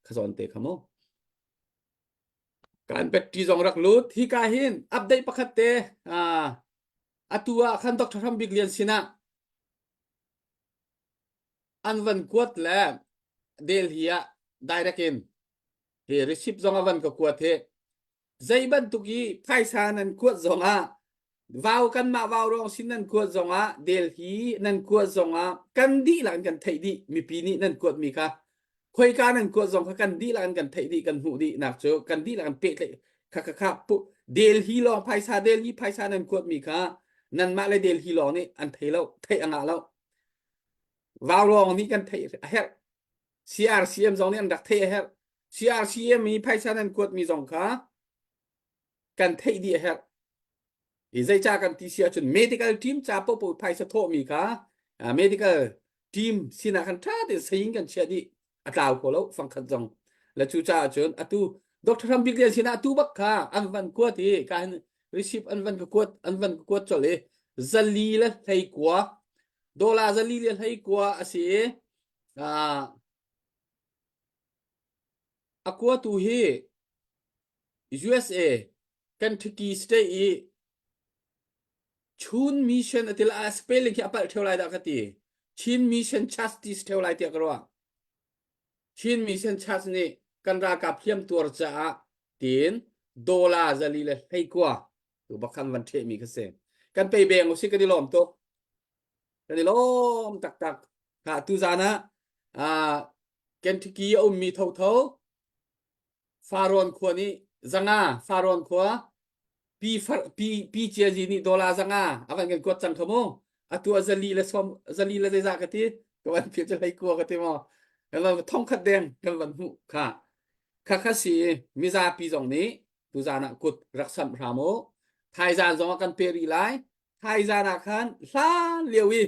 kha zawn te kha mu kan battery zong rak lut hi ka hin update pakhat te atu ah khan Dr. Ram Bik Lian sinah an van kuat le Delhi ah direct in hi receipt zong a van ka kuat hi Zei bantuk i phaisa nan kuat zongah vau kanmah vau ruang sin nan kuat zongah Delhi nan kuat zongah kan dihlak in kan theih dih mipi nih nan kuatmi kha khoika nan kuat zong kha kan dihlak in kan theih dih kan hmuh dih nak cu kan dihlak in pehtlaih kha kha kha Delhi lawng phaisa Delhi phaisa nan kuatmi kha nanmah le Delhi lawng nih an thei lo theih a ngah lo vau lawng nih kan theih a herh CRCM zong nih an rak theih a herh CRCM i phaisa nan kuatmi zong kha kan theih dih a herh. I zeicah kan ti si ahcun medical team ca popo phaisa thawhmi kha medical team sinah khan ṭha tein saing kan chiah dih a tlau kho lo fangkhat zong le cu caah cun atu Dr. Ram Bik Lian sinah atu bak kha an van kuat i ka hin receipt an van ka kuat an van ka kuat colh i zali le hleikua dollar zali le hleikua a si i A kuatu hi USA Kentucky State i Chun Mission a ti la spelling khi a palh ṭheo lai dah ka ti. Chin Mission Church ti si ṭheo lai tiah ka ruah. Chin Mission Church nih kan ralkap hliamtuar caah tiin dollar zali le hleikua tu bak khan van ṭhehmi kha si. Kan pei beng usih kan i lawm tuk. Kan i lawm taktak. Kha tuzaan ah Kentucky a ummi thotho Farrawn khua nih zanga Farrawn khua pi pi pi Ciazi nih dollar zanga a van kan kuat cang kha mu atu a zali le som zali le zeizah ka ti ka van phil cu hlei kua ka ti maw kan van thongkhat deng kan van hmuh kha kha kha si mizapi zong nih tuzaan ah kut rak samh hram u thaizaan zong ah kan pe rih lai. Thaizan ah khan hlan lio i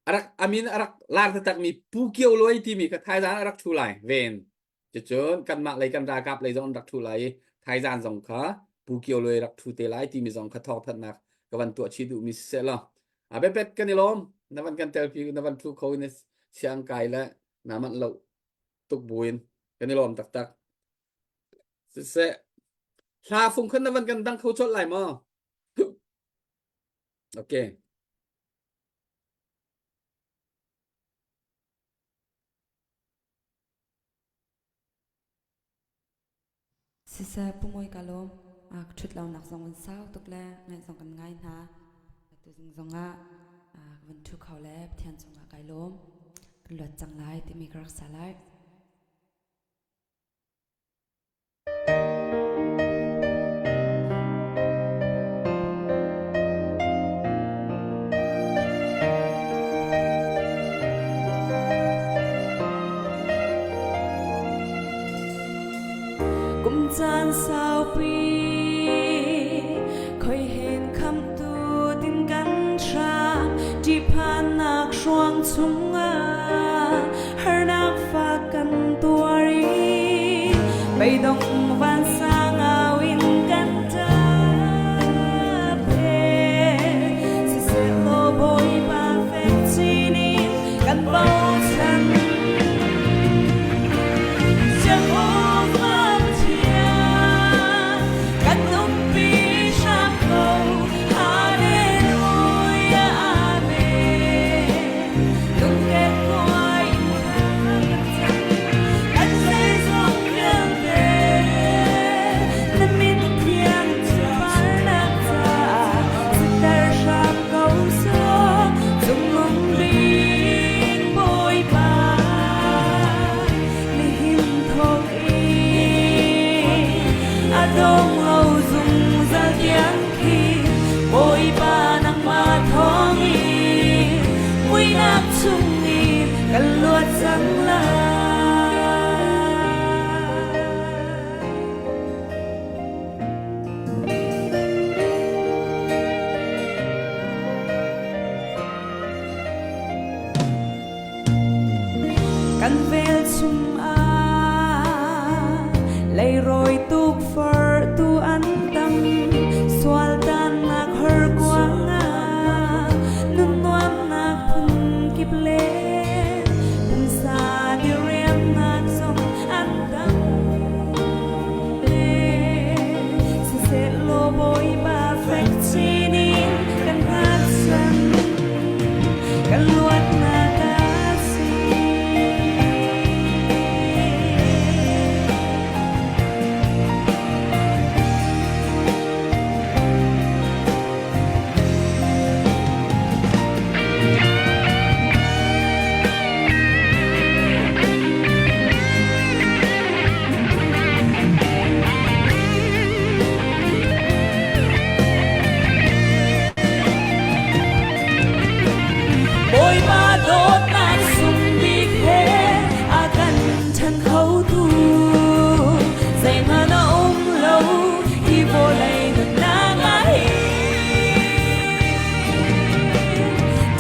arak amin arak lar taktakmi Pu Kio Luai timi kha thaizan arak thu lai ven. Cucun kanmah lei kan ralkap lei zong an rak thu lai i thaizan zong kha Pu Kio Luai rak thu te lai timi zong kha thawngthanhnak ka van tuah chih duhmi siseh law a biapet kan i lawm na van kan telpi na van thu kho in siang kai le na manh lo tuk buin kan i lawm taktak. Siseh hla fung khan na van kan dang kho colh lai maw? Okay. Siseh Pu Mawi ka lawm. Ka ṭhut lonak zong an sau tuk le ngaih zong kan ngai hna. Tuzing zongah ka van ṭhu kho le Pathian cungah kai lawm. Kan luat cang lai timi ka rak sa lai. Kum caan saupi khoi hen khamtu din kan hram ṭihphannak hruang chungah harnak fak kan tuar i beidong vansang au in kan ṭap he siseh law Bawipa fek chin in kan bochan. Jehovah Pathian kan umpi hram ko. Hallelujah, Amen. Lungkep kuai in thla kan cam. Kan zeizong vialte na min thiang sunparnak caah siter hram ko sawh. Cungnung bik Bawipa nihin thawk in a dong lo zungzal tiang khi Bawipa nangmah thawngin muihnak chungin kan luat cang lai. Kan velchum ah leirawi tukforhtu an tam. Sualtannak horkuang ah nun nuamnak phunkip le pumsa diriamnak zong an tam. Siseh law Bawipa fek chin in kan hngatchan, kan luatnak a si. Bawipa dawtnak sung bik he a kan ṭhen khotu zeihmanh a um lo hi vawlei nunnak ah hin.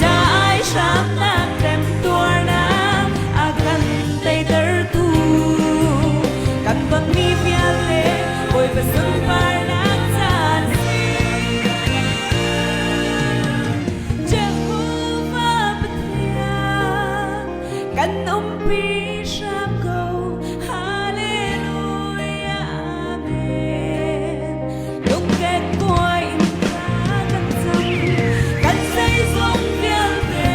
Dai hramnak temtuarnak a kan teitertu kan tonmi vialte Bawipa sunparnak caan si. Jehovah Pathian kan umpi hram ko. Hallelujah, Amen. Lungkek kuai in thla kan cam, kan zeizong vialte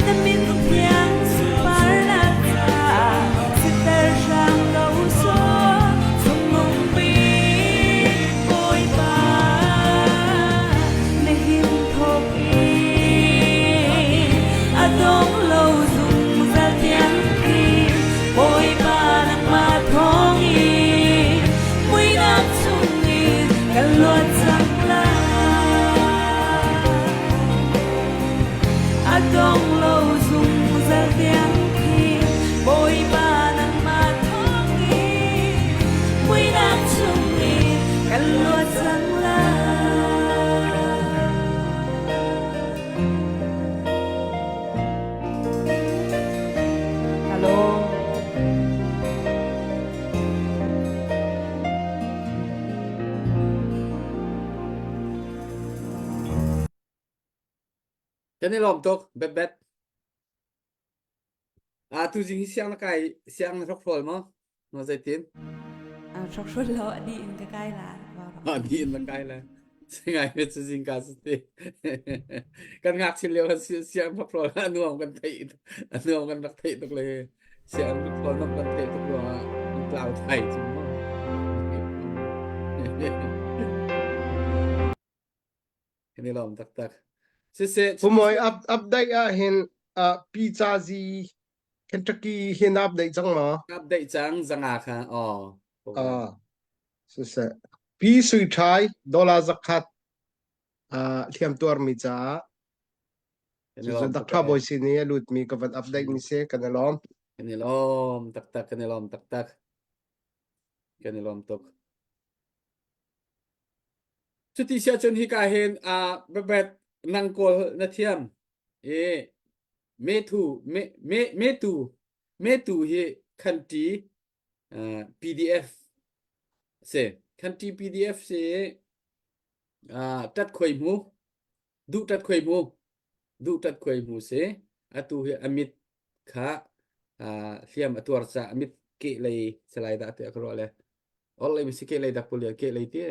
na min thiang sunparnak caah siter hram ko sawh. Cungnung bik Bawipa na him thawk in a dong lo zungzal tiang khi Bawipa nangmah thawngin muihnak chungin kan luat cang lai. A dong lo zungzal tiang khi Bawipa nangmah thawngin muihnak chungin kan luat cang lai. Kan i lawm tuk bet bet. Ah tu zing hi siang na kai siang na hrok hrawl maw? Ma zeitin? A hrok hrawl lo a di in ka kai la. A di in na kai la. Singai me cu zing ka si. Kan ngak chin lio kan siang hrok hrawl a nuam kan theih a nuam kan rak theih tuk le siang hrok hrawl nok kan theih tuk ruangah an tlau thai cu mu. Kan i lawm taktak. Siseh, Pumoi up update ah hin uh, pizza zi Kentucky hin update cang ma? Update cang zanga kha oh. Ah, siseh. Pi sui thai dollar zakhat uh, hliam tuar mi caah Cucu Dr. Bawi sin i a lutmi ka van update mi si kan i lawm. Kan i lawm taktak, kan i lawm taktak. Kan i lawm tuk. Cuti si ahcun hika hin uh, babet nang kawl na thiam i methu me me metu metu hi khanti uh, PDF si khanti PDF si uh, tat khoi mu duh tat khoi mu duh tat khoi mu si atu hi amit kha uh, hliam a tuar ca amit ke lei salai dah te ka ruah le Or lei si ke lei dak pulia ke lei ti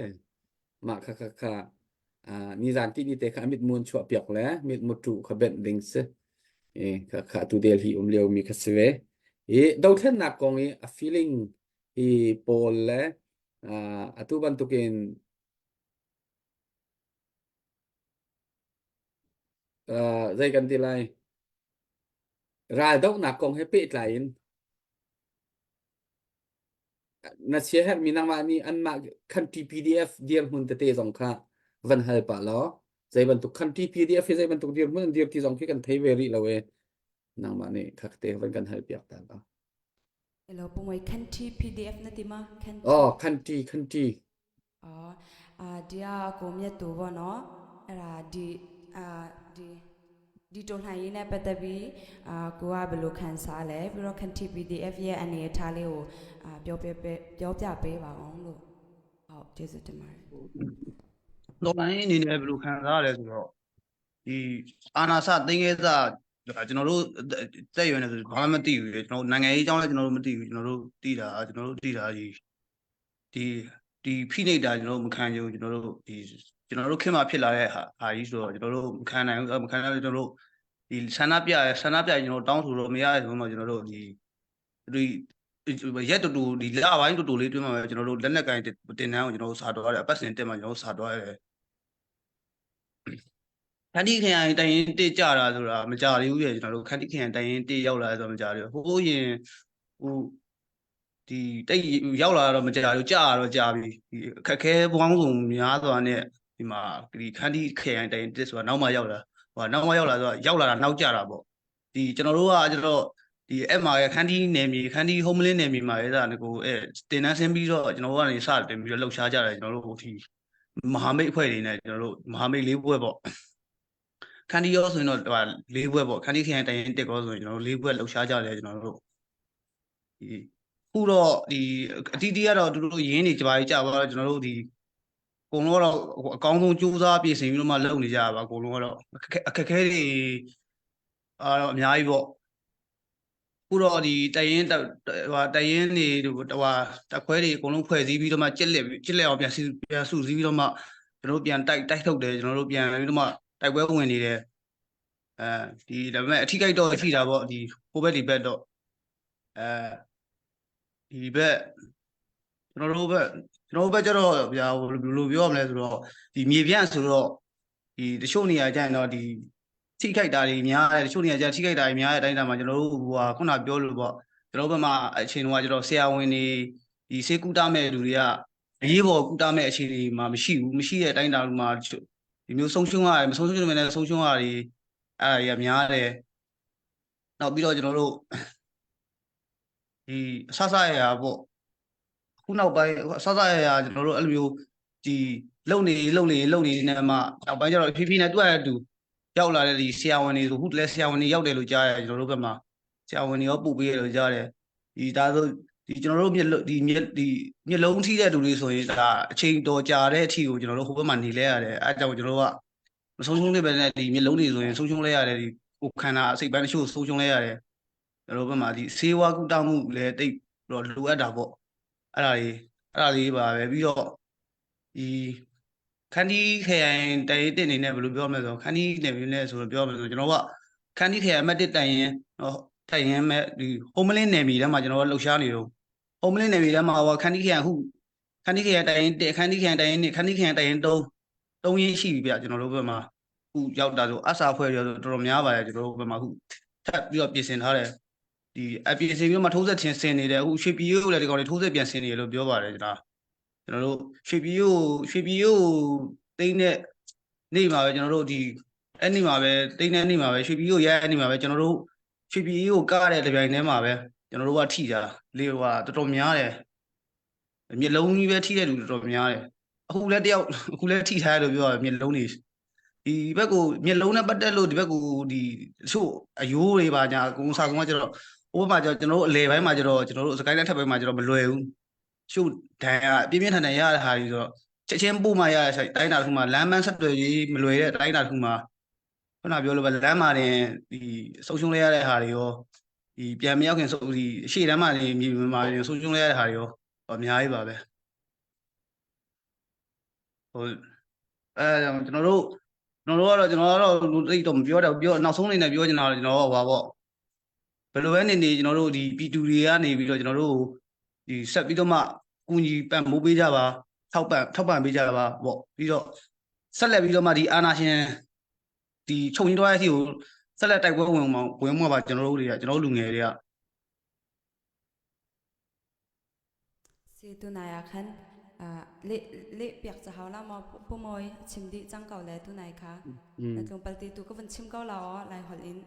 mah kha kha kha nizan ti ni te kha mit mun chuah piak le mit mutu kha benh ding si e kha kha tu del hi um lio mi kha si ve i dothlennak kong i a feeling hi pawl le atu bantukin zei kan ti lai ral dohnak kong he pehtlai in na siaherhmi nangmah nih anmah country PDF dirhmun tete zong kha van hal pah law zei bantuk country PDF hi zei bantuk dirhmun an dir ti zong khi kan thei ve rih lo e nangmah nih khak te van kan hal piak ta la Hello pungoi country PDF na ti ma country Oh country country အော်အာဒီကကိုမြတ်သူပေါ့နော်အဲ့ဒါဒီအာဒီဒီတော်လှန်ရေးနဲ့ပတ်သက်ပြီးအာကိုကဘယ်လိုခံစားလဲပြီးတော့ Kanti PDF ရဲ့အနေအထားလေးကိုအာပြောပြပေးပြောပြပေးပါအောင်လို့ဟုတ်ကျေးဇူးတင်ပါတယ် တော်လိုင်းအနေနဲ့ဘယ်လိုခံစားရလဲဆိုတော့ဒီအာနာစသိငယ်စကျွန်တော်တို့တက်ရွယ်နေဆိုဘာမှမသိဘူးလေကျွန်တော်နိုင်ငံရေးအကြောင်းလည်းကျွန်တော်တို့မသိဘူးကျွန်တော်တို့သိတာကျွန်တော်တို့သိတာဒီ ဒီဒီဖိနှိပ်တာကျွန်တော်တို့မခံကြဘူးကျွန်တော်တို့ဒီကျွန်တော်တို့ခင်မှာဖြစ်လာတဲ့ဟာဟာကြီးဆိုတော့ကျွန်တော်တို့မခံနိုင်ဘူးမခံနိုင်ကျွန်တော်တို့ဒီဆန္ဒပြဆန္ဒပြကျွန်တော်တောင်းဆိုတော့မရတဲ့ဆိုတော့ကျွန်တော်တို့ဒီဒီရက်တူတူဒီလပိုင်းတူတူလေးတွင်းမှာပဲကျွန်တော်တို့လက်နက်ကင်တင်တန်းကိုကျွန်တော်တို့စာတော်ရတယ်အပတ်စဉ်တက်မှာကျွန်တော်တို့စာတော်ရတယ်ခန္တီခရိုင်တိုင်ရင်တစ်ကြတာဆိုတာမကြသေးဘူးလေကျွန်တော်တို့ခန္တီခရိုင်တိုင်ရင်တစ်ရောက်လာဆိုတော့မကြသေးဘူးဟိုးရင်ဟို ဒီတိတ်ရောက်လာတော့မကြဘူးကြာတော့ကြာပြီဒီအခက်ခဲပေါင်းစုံများစွာနဲ့ဒီမှာဒီခန္တီခရိုင်တိုင်တစ်ဆိုတာနောက်မှရောက်လာဟိုနောက်မှရောက်လာဆိုတော့ရောက်လာတာနောက်ကျတာပေါ့ဒီကျွန်တော်တို့ကကျတော့ဒီအဲ့မှာခန္တီနယ်မြေခန္တီဟုံးမလင်းနယ်မြေမှာရဲတာကိုအဲတင်တန်းဆင်းပြီးတော့ကျွန်တော်တို့ကနေစတင်ပြီးတော့လှုပ်ရှားကြတယ်ကျွန်တော်တို့ဟိုဒီမဟာမိတ်အဖွဲ့တွေနဲ့ကျွန်တော်တို့မဟာမိတ်လေးဘွဲပေါ့ခန္တီရောဆိုရင်တော့ဟိုလေးဘွဲပေါ့ခန္တီခရိုင်တိုင်ရင်တက်ကောဆိုရင်ကျွန်တော်တို့လေးဘွဲလှုပ်ရှားကြတယ်ကျွန်တော်တို့ဒီ ခုတော့ဒီအတီးတီးကတော့သူတို့ရင်းနေကြပါကြပါတော့ကျွန်တော်တို့ဒီအကုန်လုံးကတော့အကောင်းဆုံးကြိုးစားပြင်ဆင်ပြီးတော့မှလုပ်နေကြတာပါအကုန်လုံးကတော့အခက်ခဲတွေအားတော့အများကြီးပေါ့ခုတော့ဒီတရင်ဟိုတရင်တွေဟိုတက်ခွဲတွေအကုန်လုံးဖွဲ့စည်းပြီးတော့မှကြက်လက်ကြက်လက်အောင်ပြန်ပြန်စုစည်းပြီးတော့မှကျွန်တော်တို့ပြန်တိုက်တိုက်ထုတ်တယ်ကျွန်တော်တို့ပြန်ပြီးတော့မှတိုက်ပွဲဝင်နေတယ်အဲဒီဒါပေမဲ့အထီးကိတ်တော့ရှိတာပေါ့ဒီဟိုဘက်ဒီဘက်တော့အဲဒီဘက်ကျွန်တော်တို့ဘက်ကျွန်တော်တို့ဘက်ကျတော့ဗျာဟိုဘယ်လိုပြောရမလဲဆိုတော့ဒီမြေပြန့်ဆိုတော့ဒီတချို့နေရာကျရင်တော့ဒီထိခိုက်တာတွေများတယ်တချို့နေရာကျထိခိုက်တာတွေများတဲ့အတိုင်းတာမှာကျွန်တော်တို့ဟိုဟာခုနပြောလို့ပေါ့ကျွန်တော်ဘက်မှာအချိန်တော့ကျတော့ဆရာဝန်တွေဒီစေကူတာမဲ့လူတွေကအရေးပေါ်ကူတာမဲ့အခြေအနေမှာမရှိဘူးမရှိတဲ့အတိုင်းတာမှာဒီမျိုးဆုံးရှုံးရတယ်မဆုံးရှုံးနေနဲ့ဆုံးရှုံးရတယ်အဲ့ဒါတွေကများတယ်နောက်ပြီးတော့ကျွန်တော်တို့ ဒီအဆဆရရပေါ့ခုနောက်ပိုင်းအဆဆရရကျွန်တော်တို့အဲ့လိုမျိုးဒီလုံနေလုံနေလုံနေနေမှနောက်ပိုင်းကျတော့ဖြည်းဖြည်းနဲ့တွက်တူရောက်လာတဲ့ဒီဆရာဝန်တွေဆိုခုလည်းဆရာဝန်တွေရောက်တယ်လို့ကြားရတယ်ကျွန်တော်တို့ဘက်မှာဆရာဝန်တွေရောပို့ပေးရလို့ကြားတယ်ဒီဒါဆိုဒီကျွန်တော်တို့မျက်ဒီမျက်ဒီမျက်လုံးထိတဲ့လူတွေဆိုရင်ဒါအချိန်တော်ကြာတဲ့အထိကိုကျွန်တော်တို့ဟိုဘက်မှာနေလဲရတယ်အဲအကြောင်းကျွန်တော်တို့က မဆုံးရှုံးနေပဲနဲ့ဒီမျိုးလုံးတွေဆိုရင်ဆုံးရှုံးလဲရတယ်ဒီကိုခန္ဓာအစိတ်ပိုင်းတချို့ဆုံးရှုံးလဲရတယ်ကျွန်တော်တို့ဘက်မှာဒီဆေးဝါးကုသမှုလည်းတိတ်တော့လိုအပ်တာပေါ့အဲ့ဒါတွေအဲ့ဒါလေးပါပဲပြီးတော့ဒီခန်းဒီခရိုင်တိုင်တစ်အနေနဲ့ဘယ်လိုပြောမလဲဆိုတော့ခန်းဒီနယ်ပြည်နဲ့ဆိုတော့ပြောမလဲဆိုတော့ကျွန်တော်ကခန်းဒီခရိုင်အမှတ်1တိုင်ရင်ဟောတိုင်ရင်မဲ့ဒီဟုံးမလင်းနယ်မြေထဲမှာကျွန်တော်ကလှုပ်ရှားနေတော့ဟုံးမလင်းနယ်မြေထဲမှာဟောခန်းဒီခရိုင်ခုခန်းဒီခရိုင်တိုင်ရင်1ခန်းဒီခရိုင်တိုင်ရင်2ခန်းဒီခရိုင်တိုင်ရင်3 3ရင်းရှိပြီဗျကျွန်တော်တို့ဘက်မှာခုရောက်တာဆိုအစာဖွဲ့ရောဆိုတော်တော်များပါတယ်ကျွန်တော်တို့ဘက်မှာခုထပ်ပြီးတော့ပြင်ဆင်ထားတယ်ဒီအပြင်ဆင်ပြီးတော့မှထိုးဆက်ချင်းဆင်နေတယ်အခုရွှေပြည်ကိုလည်းဒီကောင်တွေထိုးဆက်ပြန်ဆင်နေတယ်လို့ပြောပါတယ်ကျွန်တော်ကျွန်တော်တို့ရွှေပြည်ကိုရွှေပြည်ကိုတိန်းတဲ့နေ့မှာပဲကျွန်တော်တို့ဒီအဲ့နေ့မှာပဲတိန်းတဲ့နေ့မှာပဲရွှေပြည်ကိုရဲအဲ့နေ့မှာပဲကျွန်တော်တို့ရွှေပြည်ကိုကားတဲ့တပြိုင်တည်းမှာပဲကျွန်တော်တို့ကထိကြတာလေဟိုဟာတော်တော်များတယ်မျက်လုံးကြီးပဲထိတဲ့လူတော်တော်များတယ်အခုလည်းတယောက်အခုလည်းထိထားရလို့ပြောရမျက်လုံးတွေဒီဘက်ကိုမျက်လုံးနဲ့ပတ်သက်လို့ဒီဘက်ကိုဒီတချို့အယိုးတွေပါညာအကုန်စာကုန်ကကျတော့ဟိုဘက်မှာကျတော့ကျွန်တော်တို့အလေပိုင်းမှာကျတော့ကျွန်တော်တို့စကိုင်းလက်ထက်ပိုင်းမှာကျတော့မလွယ်ဘူးတချို့ဒဏ်ရာပြင်းပြင်းထန်ထန်ရတဲ့ဟာတွေဆိုတော့ချက်ချင်းပို့မှရတဲ့တိုင်းတာတစ်ခုမှာလမ်းမန်းဆက်သွယ်ရေးမလွယ်တဲ့တိုင်းတာတစ်ခုမှာခုနပြောလို့ပဲလမ်းမှာတင်ဒီဆုံးရှုံးလဲရတဲ့ဟာတွေရောဒီပြန်မရောက်ခင်ဆုံးဒီအရှိတန်းမှာနေမြေမှာနေဆုံးရှုံးလဲရတဲ့ဟာတွေရောအများကြီးပါပဲဟိုအဲကျွန်တော်တို့ကျွန်တော်တို့ကတော့ကျွန်တော်ကတော့သိတော့မပြောတော့ပြောနောက်ဆုံးအနေနဲ့ပြောချင်တာတော့ကျွန်တော်ကဟွာပေါ့ဘယ်လိုပဲနေနေကျွန်တော်တို့ဒီပြည်သူတွေကနေပြီးတော့ကျွန်တော်တို့ဒီဆက်ပြီးတော့မှကူညီပံ့ပိုးပေးကြပါထောက်ပံ့ထောက်ပံ့ပေးကြပါပေါ့ပြီးတော့ဆက်လက်ပြီးတော့မှဒီအာဏာရှင်ဒီချုပ်ရင်းသွားတဲ့အထိကိုဆက်လက်တိုက်ပွဲဝင်အောင်ဝင်မှာပါကျွန်တော်တို့တွေကကျွန်တော်တို့လူငယ်တွေက Si tunai ah khan le le piak ca hau la maw Pu Mawi chim dih cang ko le tunai kha na tlawmpal te tu ka vun chim ko la aw Lai holh in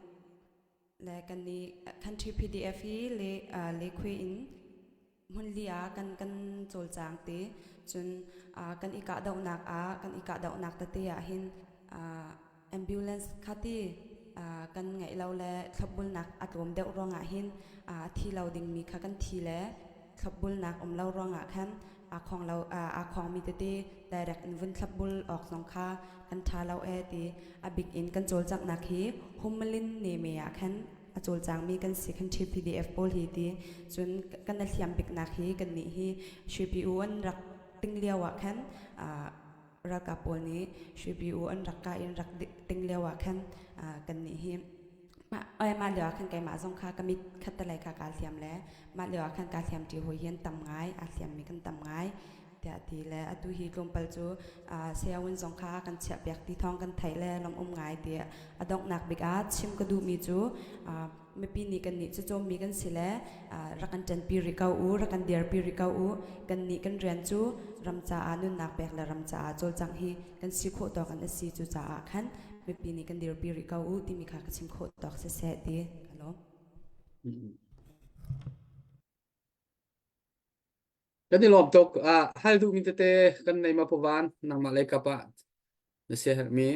le kan nih country PDF hi le le khui in hmunli ah kan kan cawlcang ti cun kan i kahdohnak ah kan i kahdohnak tete ah hin ambulance kha ti kan ngeih lo le thlopbulnak a tlawm deuh ruangah hin thi lo dingmi kha kan thi le thlopbulnak um lo ruangah khan aa khong lo aa khongmi tete direct in vun thlopbul awk zong kha kan ṭha lo e ti a bik in kan cawlcanghnak hi humalin ne me ah khan a cawlcangmi kan si kan PDF pawl hi ti cun kan a hliam biknak hi kan nih hi Shwe an rak ting lio ah khan ralkap pawl nih Shwe an rak ka in rak ting lio ah khan kan nih hi mah mah lio ah khan keimah zong kha ka mit khattelei kha kaa hliam le mah lio ah khan kaa hliam ṭi hawi hi an tam ngai aa hliammi kan tam ngai tiah ti le atu hi tlawmpal cu sayawin zong kha kan chiahpiak ti thawng kan theih le lawm um ngai ti a donghnak bik ah chim ka duhmi cu mipi nih kan nih cu cawmmi kan si le rak kan ṭanpi rih ko u rak kan dirpi rih ko u kan nih kan rian cu ram caah nunnak pek le ram caah cawlcangh hi kan si khawh tawk an si cu caah khan mipi nih kan dirpi rih ko u timi kha ka chim khawh tawk siseh ti ka lawm. Kan i lawm tuk. Ah, hal duhmi tete kan nei ma pawan nangmah lei kap ah na sia herhmi.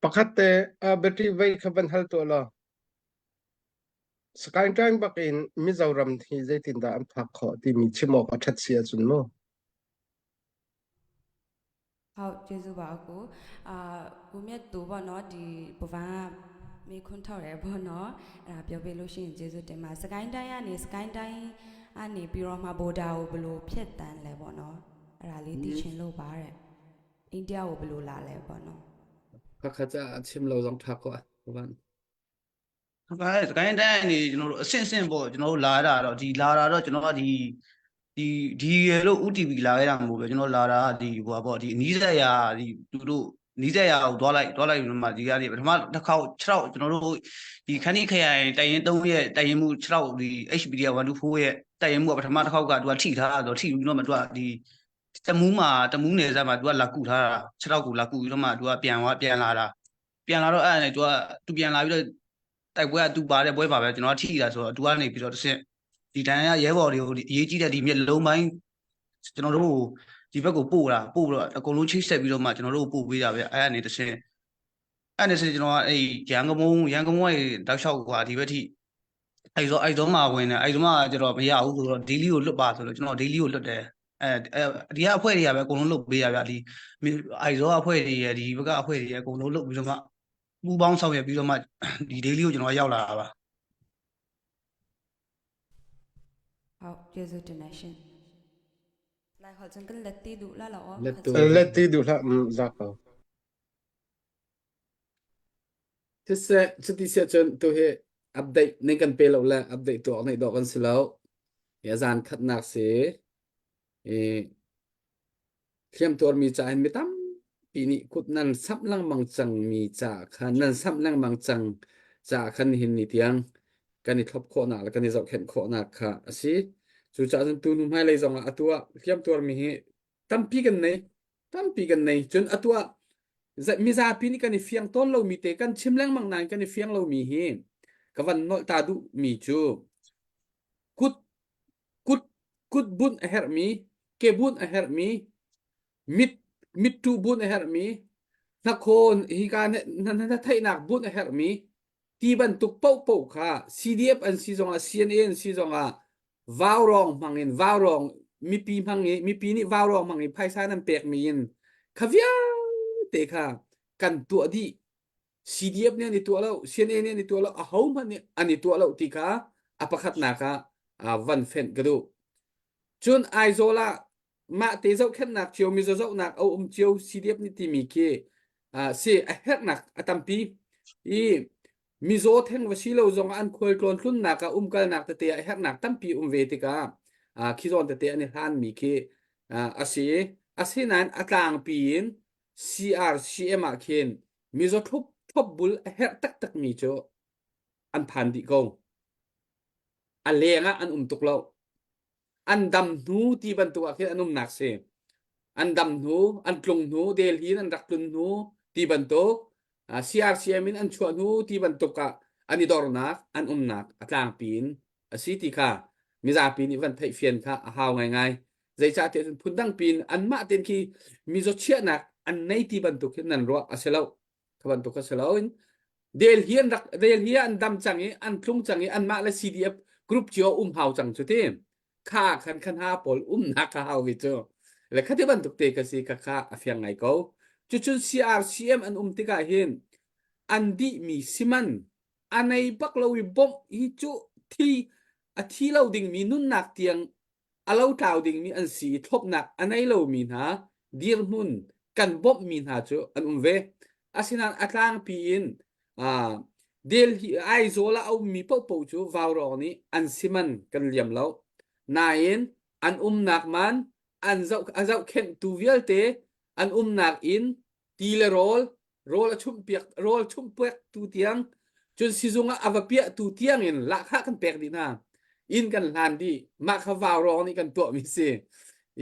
Pakhat te uh, battery vei kha van hal tuah law. Sakaing ṭang bak in Mizoram hi zeitindah an phak khawh timi chim awk a ṭhat si ahcun mu. ဟုတ်ကျေးဇူးပါအကိုအာကိုမြတ်သူပေါ့နော်ဒီပပန်းကမိခွန်းထောက်တယ်ပေါ့နော်အဲ့ဒါပြောပြလို့ရှိရင်ကျေးဇူးတင်ပါစကိုင်းတိုင်းကနေစကိုင်းတိုင်းကနေပြီးတော့မှဘိုဒါကိုဘယ်လိုဖြတ်တန်းလဲပေါ့နော်အဲ့ဒါလေးသိချင်လို့ပါတဲ့အိန္ဒိယကိုဘယ်လိုလာလဲပေါ့နော် ခက်ခက်ကြchim lo zong tha ko pawan ဟုတ်ကဲ့စကိုင်းတိုင်းနေကျွန်တော်တို့အဆင့်အဆင့်ပေါ့ကျွန်တော်တို့လာတာတော့ဒီလာတာတော့ကျွန်တော်ကဒီဒီဒီရလို့ UTV လာခဲ့တာမဟုတ်ပဲကျွန်တော်လာတာကဒီဟိုပါပေါ့ဒီနီးစပ်ရာဒီသူတို့နီးစပ်ရာကိုသွားလိုက်သွားလိုက်ပြီးတော့မှဒီကနေပထမတစ်ခေါက်6ကျွန်တော်တို့ဒီခန်းဒီခရိုင်တိုင်ရင်3ရဲ့တိုင်ရင်မှု6ဒီ HPD 124ရဲ့တိုင်ရင်မှုကပထမတစ်ခေါက်ကသူကထိထားတာဆိုထိပြီးတော့မှသူကဒီတမူးမှာတမူးနယ်စပ်မှာသူကလာကူထားတာ6ကိုလာကူပြီးတော့မှသူကပြန်သွားပြန်လာတာပြန်လာတော့အဲ့ဒါနဲ့သူကသူပြန်လာပြီးတော့ တိုက်ပွဲကသူပါတဲ့ပွဲပါပဲကျွန်တော်ထိတာဆိုတော့သူကနေပြီးတော့တစ်ဆင့်ဒီတန်ရရဲဘော်တွေကိုဒီအရေးကြီးတဲ့ဒီမျက်လုံးပိုင်းကျွန်တော်တို့ဒီဘက်ကိုပို့တာပို့ပြီးတော့အကုန်လုံးချိတ်ဆက်ပြီးတော့မှကျွန်တော်တို့ပို့ပေးတာပဲအဲ့ကနေတစ်ဆင့်အဲ့နေစကျွန်တော်ကအဲ့ရန်ကမုံရန်ကမုံကတောက်လျှောက်ကွာဒီဘက်ထိအဲ့ဆိုအဲ့တော့မှဝင်တယ်အဲ့တော့မှကျတော့မရဘူးဆိုတော့ daily ကိုလွတ်ပါဆိုတော့ကျွန်တော် daily ကိုလွတ်တယ် အဲဒီကအဖွဲ့တွေကပဲအကုန်လုံးလုပ်ပေးရဗျဒီအိုင်ဇောအဖွဲ့တွေရဒီဘက်ကအဖွဲ့တွေအကုန်လုံးလုပ်ပြီးတော့မှပူပေါင်းဆောင်ရွက်ပြီးတော့မှဒီ daily ကိုကျွန်တော်ရောက်လာတာပါ ဟုတ်ကျေးဇူးတင်နေရှင်လိုက်ခေါ်ကျွန်ကလက်တီဒူလာလော လက်တူ လက်တီဒူလာဇာကော Siseh cuti siah cun tuhi update nan kan pe lo le update tuah awk neih dawh kan si lo. Hi zan khatnak si. I hliamtuarmi ca hin mi tampi nih kut nan samh lengmang cangmi ca khan nan samh lengmang cang ca khan nihin ni tiang kan i thlop khawhnak le kan i zohkhenh khawhnak kha a si. Cucaah cun tu hnu hmailei zong ah atu ah hliamtuarmi hi tampi kan nei. Tampi kan nei. Cun atu ah mizapi nih kan i fiang tawn lomi te kan chim lengmang nain kan i fiang lomi hi ka van nolh ta duhmi cu kut kut kut bunh a herhmi ke bunh a herhmi mit mittu bunh a herhmi hnakhaw hika na na theihnak bunh a herhmi ti bantuk paohpaoh kha CDF an si zongah CNA an si zongah vaurawng hmang in vaurawng mipi hmang i mipi nih vaurawng hmang i phaisa nan pekmi in kha vialte kha kan tuah dih CDF nih an i tuah lo CNA nih an i tuah lo ahohmanh nih an i tuah lo ti kha a pakhatnak ah van fenh ka duh cun Aizawl ah mah te zohkhenhnak cio mizaw zohnak a um cio CDF nih timi khi si a herhnak a tampi i mizaw theng va si lo zong ah an khualtlawn tlunnak ah umkalnak tete ah herhnak tampi um ve tikah khi zawn tete an i hlanmi khi a si. Asinain a tlangpi in CRCM ah khin mizaw thup thlopbul a herh taktakmi cu an phan dih ko. A leng ah an um tuk lo. An dam hnu ti bantuk ah khin an umnak si. An dam hnu, an tlung hnu, Delhi in an rak tlun hnu ti bantuk, CRCM in an chuah hnu ti bantuk ah an i dornak, an umnak a tlangpi in a si ti kha mizapi nih van theihfian kha a hau ngaingai. Zeicahtiah cun phundang piin anmah tein khi mizaw chiahnak an nei ti bantuk hin nan ruah a si lo. Kha bantuk a si lo in Delhi an rak Delhi ah an dam cang i an tlung cang i anmah le CDF group cio um hau cang cu ti. Kha khan khan ha pawl umnak kha hau vi cu. Le khati bantuk te ka si kha kha a fiang ngai ko. Cucun CRCM an um tikah hin an dihmi siman a nei bak lo i bawmh hi cu thi a thi lo dingmi nunnak tiang a lotlau dingmi an si i thlopnak a nei lomi hna dirhmun kan bawmhmi hna cu an um ve. Asinain a tlangpi in uh, Delhi Aizawl ah a ummi paohpaoh cu vaurawng nih an siman kan liam lo. Nain an umnak man an zoh a zohkhenhtu vialte an umnak inn ti le rawl rawl a chumhpiak rawl chumhpiaktu tiang cun sizung ah a va piahtu tiang in lahkhah kan pek dih hna inn kan hlan dih mah kha vaurawng nih kan tuahmi si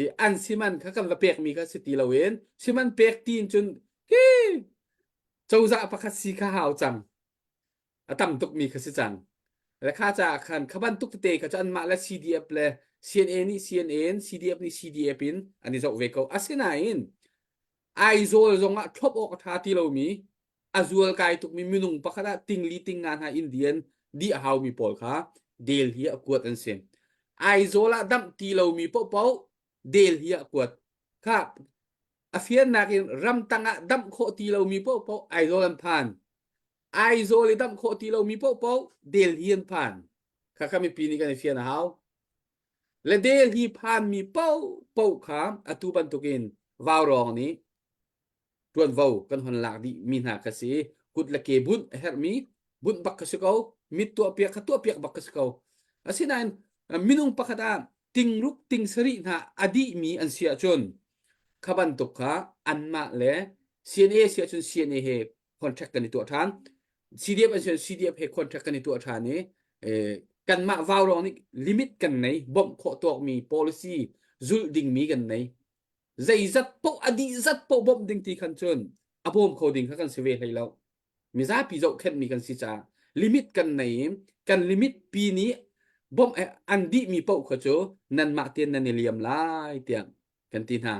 i an siman kha kan va pekmi kha si ti loin siman pek tiin cun hi cozah pakhat si kha hau cang a tam tukmi kha si cang le kha caah khan kha bantuk tete kha cu anmah le CDF le CNA nih CNA in CDF nih CDF in an i zoh ve ko asinain Aizawl zong ah thlop awk a ṭha ti lomi a zualkai tukmi minung pakhat ah tingli tingnga hna Indian dih a haumi pawl kha Delhi ah kuat an si. Aizawl ah damh ti lomi paohpaoh Delhi ah kuat. Kha a fiannak in ramtang ah damh khawh ti lomi paohpaoh Aizawl an phan. Aizawl i damh khawh ti lomi paohpaoh Delhi an phan. Kha kha mipi nih kan i fian a hau. Le Delhi phanmi paohpaoh kha atu bantukin vaurawng nih ṭuanvo kan hon lak dih mi hna kha si. Kut le ke bunh a herhmi bunh bak kha si ko. Mit tuahpiak kha tuahpiak bak kha si ko. Asinain minung pakhat ah tingruk ting sarih hna a dihmi an si ahcun kha bantuk kha anmah le CNA si ahcun CNA he contract kan i tuah ṭhan. CDF an si CDF he contract kan i tuah ṭhan i kanmah vaurawng nih limit kan nei bawmh khawh tawkmi policy zulh dingmi kan nei zeizat poh a dih zat poh bawmh ding ti khan cun a bawm kho ding kha kan si ve hlei lo mizapi zohkhenhmi kan si caah limit kan nei i kan limit pi nih bawmh an dihmi paoh kha cu nanmah tein nan i liam lai tiah kan ti hna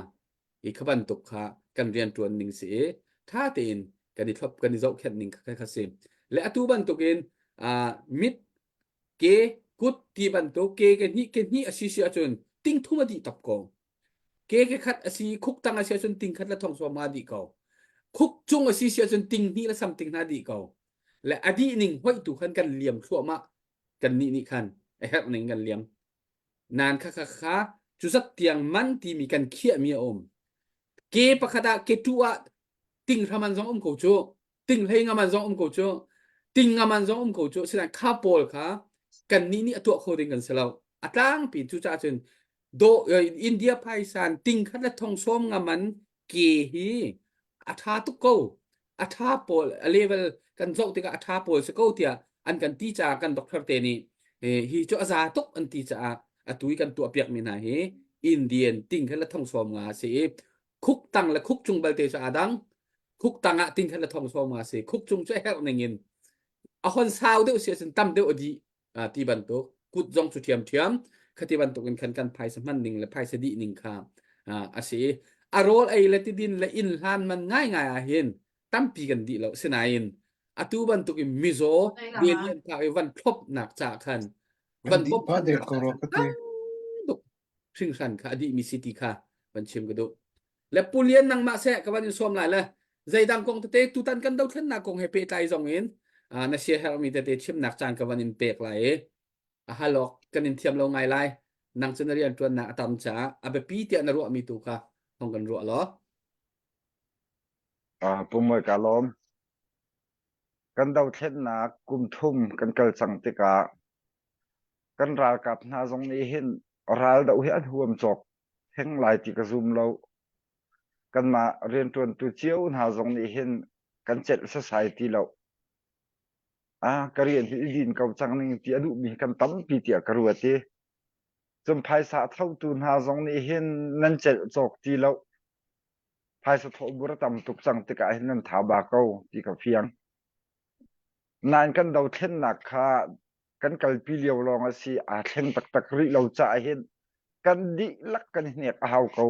i kha bantuk kha kan rianṭuan ning si i ṭha tein kan i thlop kan i zohkhenh ning kha kha si le atu bantukin uh, mit ke kut ti bantuk ke ke hnih ke hnih a si si ahcun tingthum a dih top ko. Ke ke khat a si khuk tang a si ahcun ting khat le thong sawm nga dih ko. Khuk cung a si si ahcun ting hnih le samting hna dih ko. Le a dih ning hoih tu khan kan liam thluahmah. Kan nih nih khan a herh ning kan liam. Nan kha kha kha cu zat tiang man timi kan khiahmi a um. Ke pakhat ah ke tu ah ting hraman zong um ko cu. Ting hlei ngaman zong um ko cu. Ting ngaman zong um ko cu. Sinain kha pawl kha kan nih nih a tuah kho ding kan si lo. A tlangpi cu caah cun do India phaisan ting khat le thong sawm ngaman ke hi a ṭha tuk ko. A ṭha pawl a level kan zoh tikah a ṭha pawl si ko tiah an kan ti caah kan doctor te nih hi cu a za tuk an ti caah atu i kan tuahpiakmi hna hi Indian ting kha le thong sawm nga a si i khuk tang le khuk cung balte cu aa dang. Khuk tang ah ting kha le thong sawm nga a si. Khuk cung cu a herh ning in a hon sau deuh si ahcun tam deuh a dih ti bantuk kut zong cu ṭhiamṭhiam khati bantuk in khan kan phaisa hman ning le phaisa dih ning kha a si i a rawl ei le tidin le inn hlan man ngaingai ah hin tampi kan dih lo sinain atu bantuk in mizaw delian phak i van thlopnak ca khan van bawmhnak ca tuk hringhran kha a dihmi si ti kha van chim ka duh. Le Pulian nangmah seh ka van in sawm lai le zeidang kong tete tutan kan dothlennak kong he pehtlai zong in na sia herhmi tete chimnak caan ka van in pek lai i a halok kan in thiam lo ngai lai nang cu na rian ṭuannak a tam caah a biapi tiah na ruahmi tu kha hong kan ruah law. Pumoi ka lawm. Kan dothlennak kum thum kan kal cang tikah kan ralkap hna zong nih hin ral doh hi an huam cawk theng lai ti ka zum lo. Kanmah rianṭuantu cio hna zong nih hin kan celh sasai ti lo. Ah, ka rian hi i din ko cang ning ti a duhmi hi kan tampi tiah ka ruat i cun phaisa a thotu hna zong nih hin nan celh cawk ti lo. Phaisa thawhbur a tam tuk cang tikah hin nan tha ba ko ti ka fiang. Nain kan dothlennak kha kan kalpi lio lawng a si aa thleng taktak rih lo caah hin kan dihlak kan i hnek a hau ko.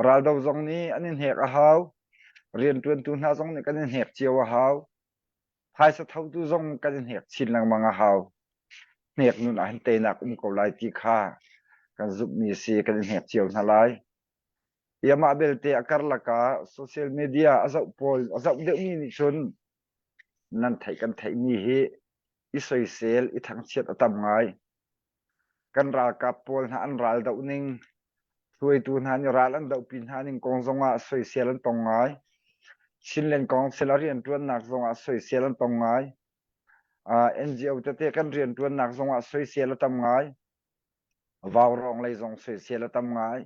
Raldo zong nih an i hnek a hau. Rianṭuantu hna zong nih kan i hnek cio a hau. Phaisa thotu zong kan i hnek chin lengmang a hau. Hnek nun ah hin teinak um ko lai ti kha kan zumhmi a si kan i hnek cio hna lai. Amah belte a karlak ah social media a zoh pawl a zoh deuhmi nih cun nan theih kan theihmi hi i soisel i thangchiat a tam ngai. Kan ralkap pawl hna an ral doh ning, hruaitu hna nih ral an dohpi hna ning kong zongah soisel an tong ngai. Chinland Council a rianṭuannak zongah soisel an tong ngai. Uh, NGO tete kan rianṭuannak zongah soisel a tam ngai. Vaurawng lei zong soisel a tam ngai.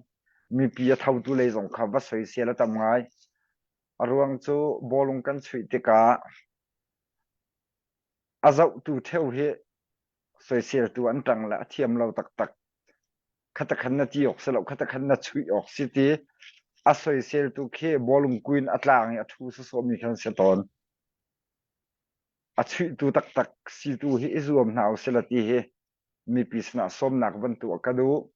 Mipi a thotu lei zong kha va soisel a tam ngai. A ruang cu bawlung kan chuih tikah a zohtu ṭheo hi soiseltu an ṭang le a thiam lo taktak. Khata khan na ti awk si lo, khata khan na chuih awk si ti a soiseltu khi bawlung kuin a tlang i a ṭhu sawsawhmi khan si tawn. A chuihtu taktak situ hi i zuam hna usih la ti hi mipi sinah sawmnak van tuah ka duh.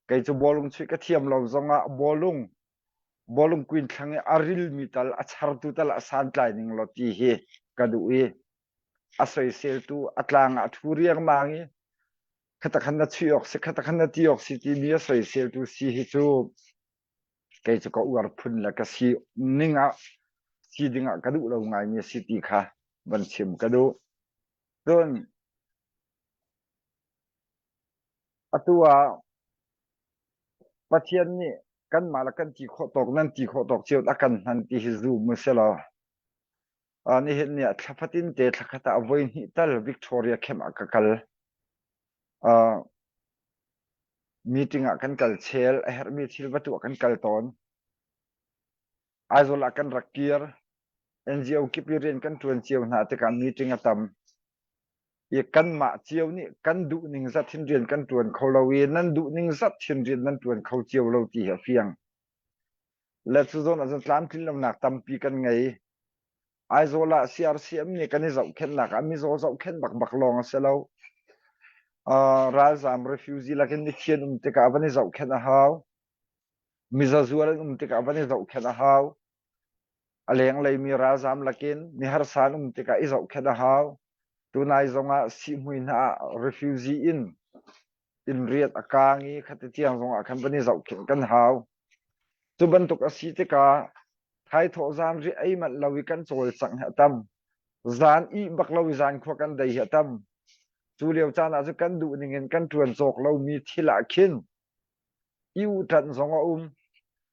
Kei cu bawlung chuih ka thiam lo zongah bawlung bawlung kuin thlang i a rilmi tal a chartu tal a santlai ning law ti hi ka duh i a soiseltu a tlang ah a ṭhu riangmang i khata khan na chuih awk si khata khan na ti awk si timi a soiseltu si hi cu kei cu ka uar phun le ka si ning ah si ding ah ka duh lo ngaimi a si ti kha van chim ka duh. Cun atu ah Pathian nih kanmah le kan ti khawh tawk nan ti khawh tawk cio a kan hman ti hi zum u si law uh, nihin ni ah thla fatin te thla khat ah voi hnih tal Victoria camp ah ka kal. Uh, meeting ah kan kal chel a herhmi thil va tuah kan kal tawn. Aizawl ah kan rak kir. NGO kip i rian kan ṭuan cio hna tikah meeting a tam. I kanmah cio nih kan duh ning zat hin rian kan ṭuan kho lo i nan duh ning zat hin rian nan ṭuan kho cio lo ti hi a fiang. Le cu zawn ahcun tlamtlin lonak tampi kan ngei. Aizawl ah CRCM nih kan i zohkhenhnak ah mizaw zohkhenh bakbak lawng a si lo. Uh, ralzaam refugee lakin mithi an um tikah van i zohkhenh a hau. Mizazual an um tikah van i zohkhenh a hau. A lenglei mi ralzaam lakin mi harsa an um tikah i zohkhenh a hau. Tunai zongah sihmui hna ah refugee in Inn riat a kaang i khati tiang zongah khan van i zohkhenh kan hau. Cu bantuk a si tikah thaithawh zan ri ei manh lo i kan cawlcangh hi a tam. Zan ih bak lo i zan khua kan dei hi a tam. Cu lio caan ah cun kan duh ning in kan ṭuan cawk lomi thil ah khin i uhṭanh zong a um.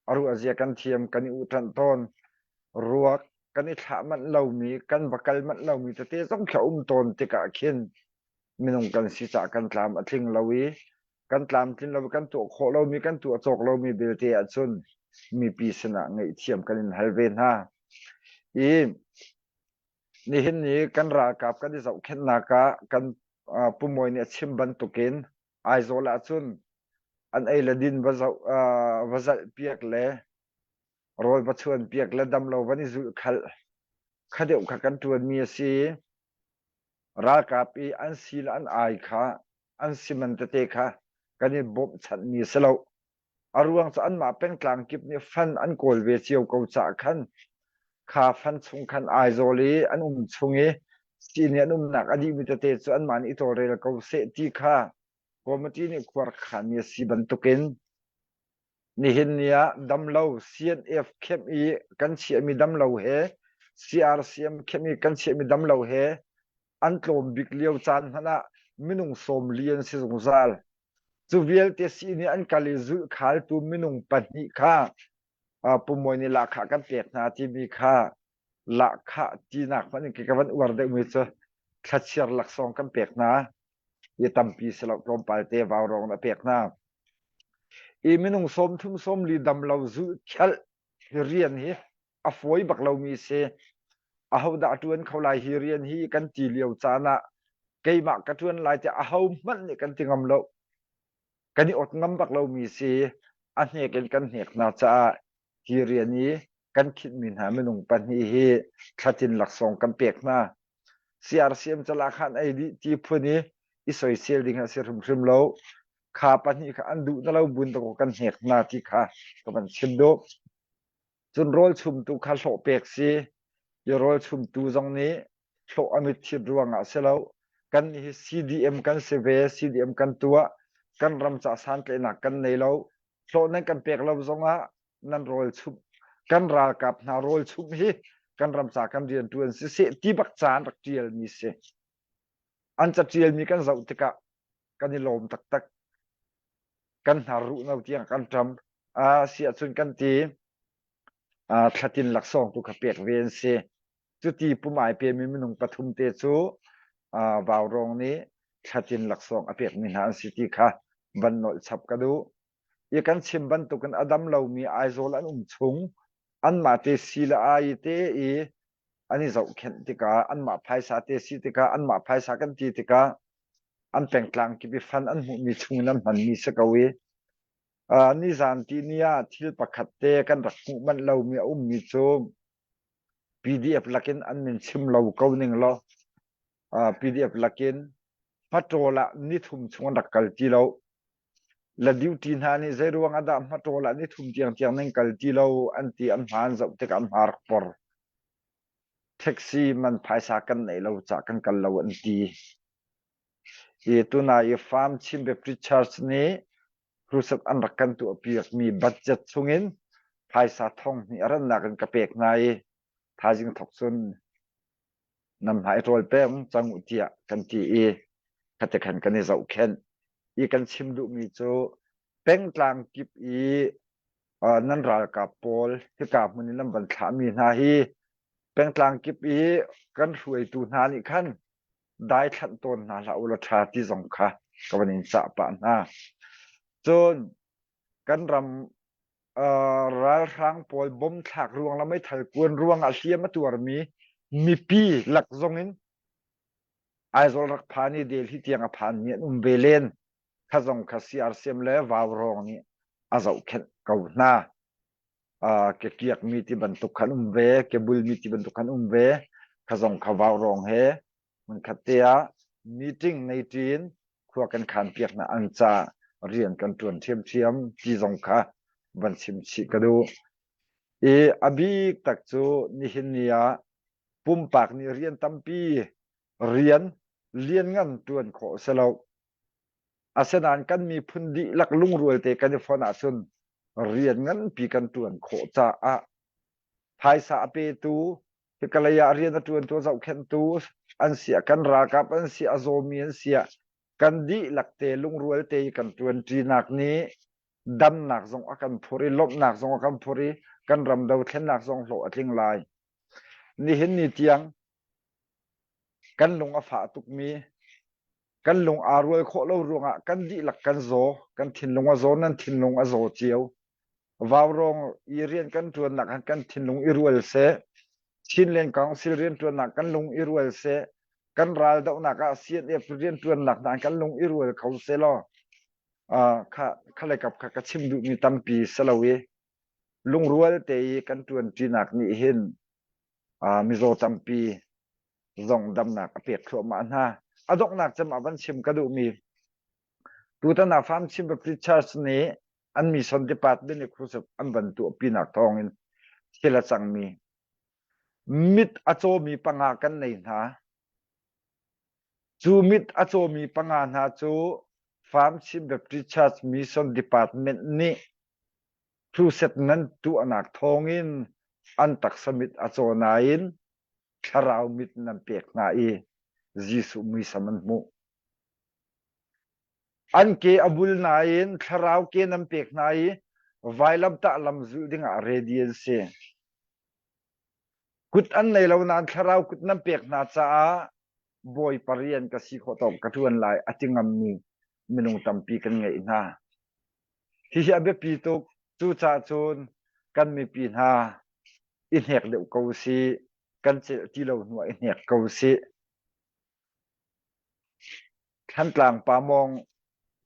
A ruahzia kan thiam, kan i uhṭanh tawn. Ruak kan i thlah manh lomi, kan va kal manh lomi tete zong khi a um tawn tikah khin minung kan si caah kan tlam a tling lo i kan tlamtlin lo kan tuah khawh lomi kan tuah cawk lomi belte ahcun mipi sinah ngaihthiam kan in hal ve hna. I nihin ni kan ralkap kan i zohkhenhnak ah kan uh, Pu Mawi nih a chim bantukin Aizawl ahcun an ei le din va zoh uh, va zalh piak le rawl va chuan piak le damlo van i zulh khalh kha deuh kha kan ṭuanmi a si. Ralkap i an si le an ai kha an siman tete kha kan i bawmhchanhmi a si lo. A ruang cu anmah pengtlang kip nih fan an kawl ve cio ko caah khan kha fan chung khan Aizawl i an um chung i sii an umnak a dihmi tete cu anmah nih i tawlrel ko seh ti kha committee nih khuarkhanmi a si bantukin nihin ni ah damlo CNF camp i kan chiahmi damlo he CRCM camp i kan chiahmi damlo he an tlawm bik lio caan hmanh ah minung 40 an si zungzal. Cu vialte sii nih an kal i zulhkhaltu minung pahnih kha Pu Mawi nih lahkhah kan pek hna timi kha lahkhah tinak hmanh in ka van uar deuhmi cu thlachiar laksawng kan pek hna. I tampi si lo tlawmpal te vaurawng na pek hna. I minung 30 40 damlo zulhkhelh hi rian hi a fawi bak lomi si. Ahodah a ṭuan kho lai hi rian hi kan ti lio caan ah keimah ka ṭuan lai tiah ahohmanh nih kan ti ngam lo. Kan i ot ngam bak lomi si. A hnek in kan hnek hna caah hi rian i kan khinhmi hna minung pahnih hi thlatin laksawng kan pek hna. CRCM cala khan ei dih ti phun i i soisel ding a si hrimhrim lo. Kha pahnih kha an duh na lo bun to kan hnek hna ti kha ka van chim duh. Cun rawl chumtu kha hlawh pek si. I rawl chumtu zong nih hlawh a mitthit ruangah si lo. Kan hi CDM kan si ve, CDM kan tuah. Kan ram ca santlaihnak kan nei lo. Hlawh nan kan pek lo zongah nan rawl chumh kan ralkap hna rawl chumh hi kan ram ca kan rian ṭuan siseh ti bak caan rak ṭialmi si. An caṭialmi kan zoh tikah kan i lawm taktak. Kan hnar ruh no tiang kan ṭam. A si ahcun kan ti thlatin laksawng tu kha pek ve an si. Cuti pum ai pemi minung pathum te cu Vaurawng nih thlatin laksawng a pekmi hna an si ti kha van nolh chap ka duh. I kan chim bantukin a dam lomi Aizawl an um chung anmah te si le ai te i an i zohkhenh tikah anmah phaisa te si tikah anmah phaisa kan ti tikah an pengtlang kip i fan an hmuhmi chungin an hmanmi si ko i uh, nizan ti ni ah thil pakhat te kan rak hmuh manh lomi a ummi cu PDF lakin an min chim lo ko ning law uh, PDF lakin hmaṭawl ah nithum chung an rak kal ti lo la duty hna nih zei ruang ah dah hmaṭawl ah nithum tiang tiang nan kal ti lo an ti an hma an zoh tikah an hma rak por taxi man phaisa kan nei lo cah kan kal lo an ti i tuna i Farm Chin Baptist Church nih crusade an rak kan tuahpiakmi budget chungin phaisa thong hnih a rannak in ka pek hna i thaizing thok cun nam hna i rawl peng cang u tiah kan ti i khate khan kan i zohkhenh i kan chim duhmi cu pengtlang kip i nan ralkap pawl hika hmun in nan van thlahmi hna hi pengtlang kip i kan hruaitu hna nih khan daithlanh tawn hna hlah u law ṭha ti zong kha ka van in cah pah hna. Cun kan ram uh, ralhrang pawl bom thlak ruang le meithal kuan ruang ah hliam a tuarmi mipi lak zong in Aizawl rak phan i Delhi tiang a phanmi an um ve len. Kha zong kha CRCM le Vaurawng nih a zohkhenh ko hna. Uh, ke kiakmi ti bantuk khan um ve, ke bulmi ti bantuk khan um ve. Kha zong kha Vaurawng he hmunkhat te ah meeting nei ṭin khua kan khan piak hna an ca rian kan ṭuan ṭhiamṭhiam ti zong kha van chim chih ka duh. I a bik tak cu nihin ni ah pumpak nih rian tampi rian lianngan ṭuan khawh si lo. Asinain kan miphun dihlak lungrual te kan i fonh ahcun rian nganpi kan ṭuan khawh caah phaisa a petu hikalei ah rian a ṭuantu a zohkhenhtu an si ah kan ralkap an si a zawmi an si ah kan dihlak te lungrual te i kan ṭuanṭinak nih damnak zong a kan phur i lawmhnak zong a kan phur i kan ram dothlennak zong hlawh a tling lai. Nihin ni tiang kan lung a fah tukmi kan lung aa rual khawh lo ruangah kan dihlak kan zaw kan thinlung a zaw nan thinlung a zaw cio vaurawng i rian kan ṭuannak han kan thinlung i rual seh Chinland Council rianṭuannak kan lung i rual seh kan ral dohnak ah CNF rianṭuannak hna kan lung i rual kho seh law kha khalekap kha ka chim duhmi tampi si lo i lungrual te i kan ṭuanṭinak nih hin mizaw tampi zong damnak a pek thluahmah hna. A donghnak cem ah van chim ka duhmi tutan ah Farm Chin Baptist Church nih an mission department i crusade an van tuahpinak thawngin thil a cangmi mit a cawmi panga kan nei hna. Cu mit a cawmi panga hna cu Farm Chin Baptist Church Mission Department nih crusade nan tuahnak thawngin an taksa mit a caw nain thlarau mit nan pek hna i Jesuh muisam an hmuh. An ke a bul nain thlarau ke nan pek hna i vailamtah lam zulh dingah ready an si. Kut an nei lo nain thlarau kut nan pek hna caah Bawipa rian ka si khawh tawk ka ṭuan lai a ti ngammi minung tampi kan ngeih hna. Hihi a biapi tuk. Cucaah cun kan mipi hna i hnek deuh ko usih. Kan celh ti lo hnu ah i hnek ko usih. Thantlang pa mawng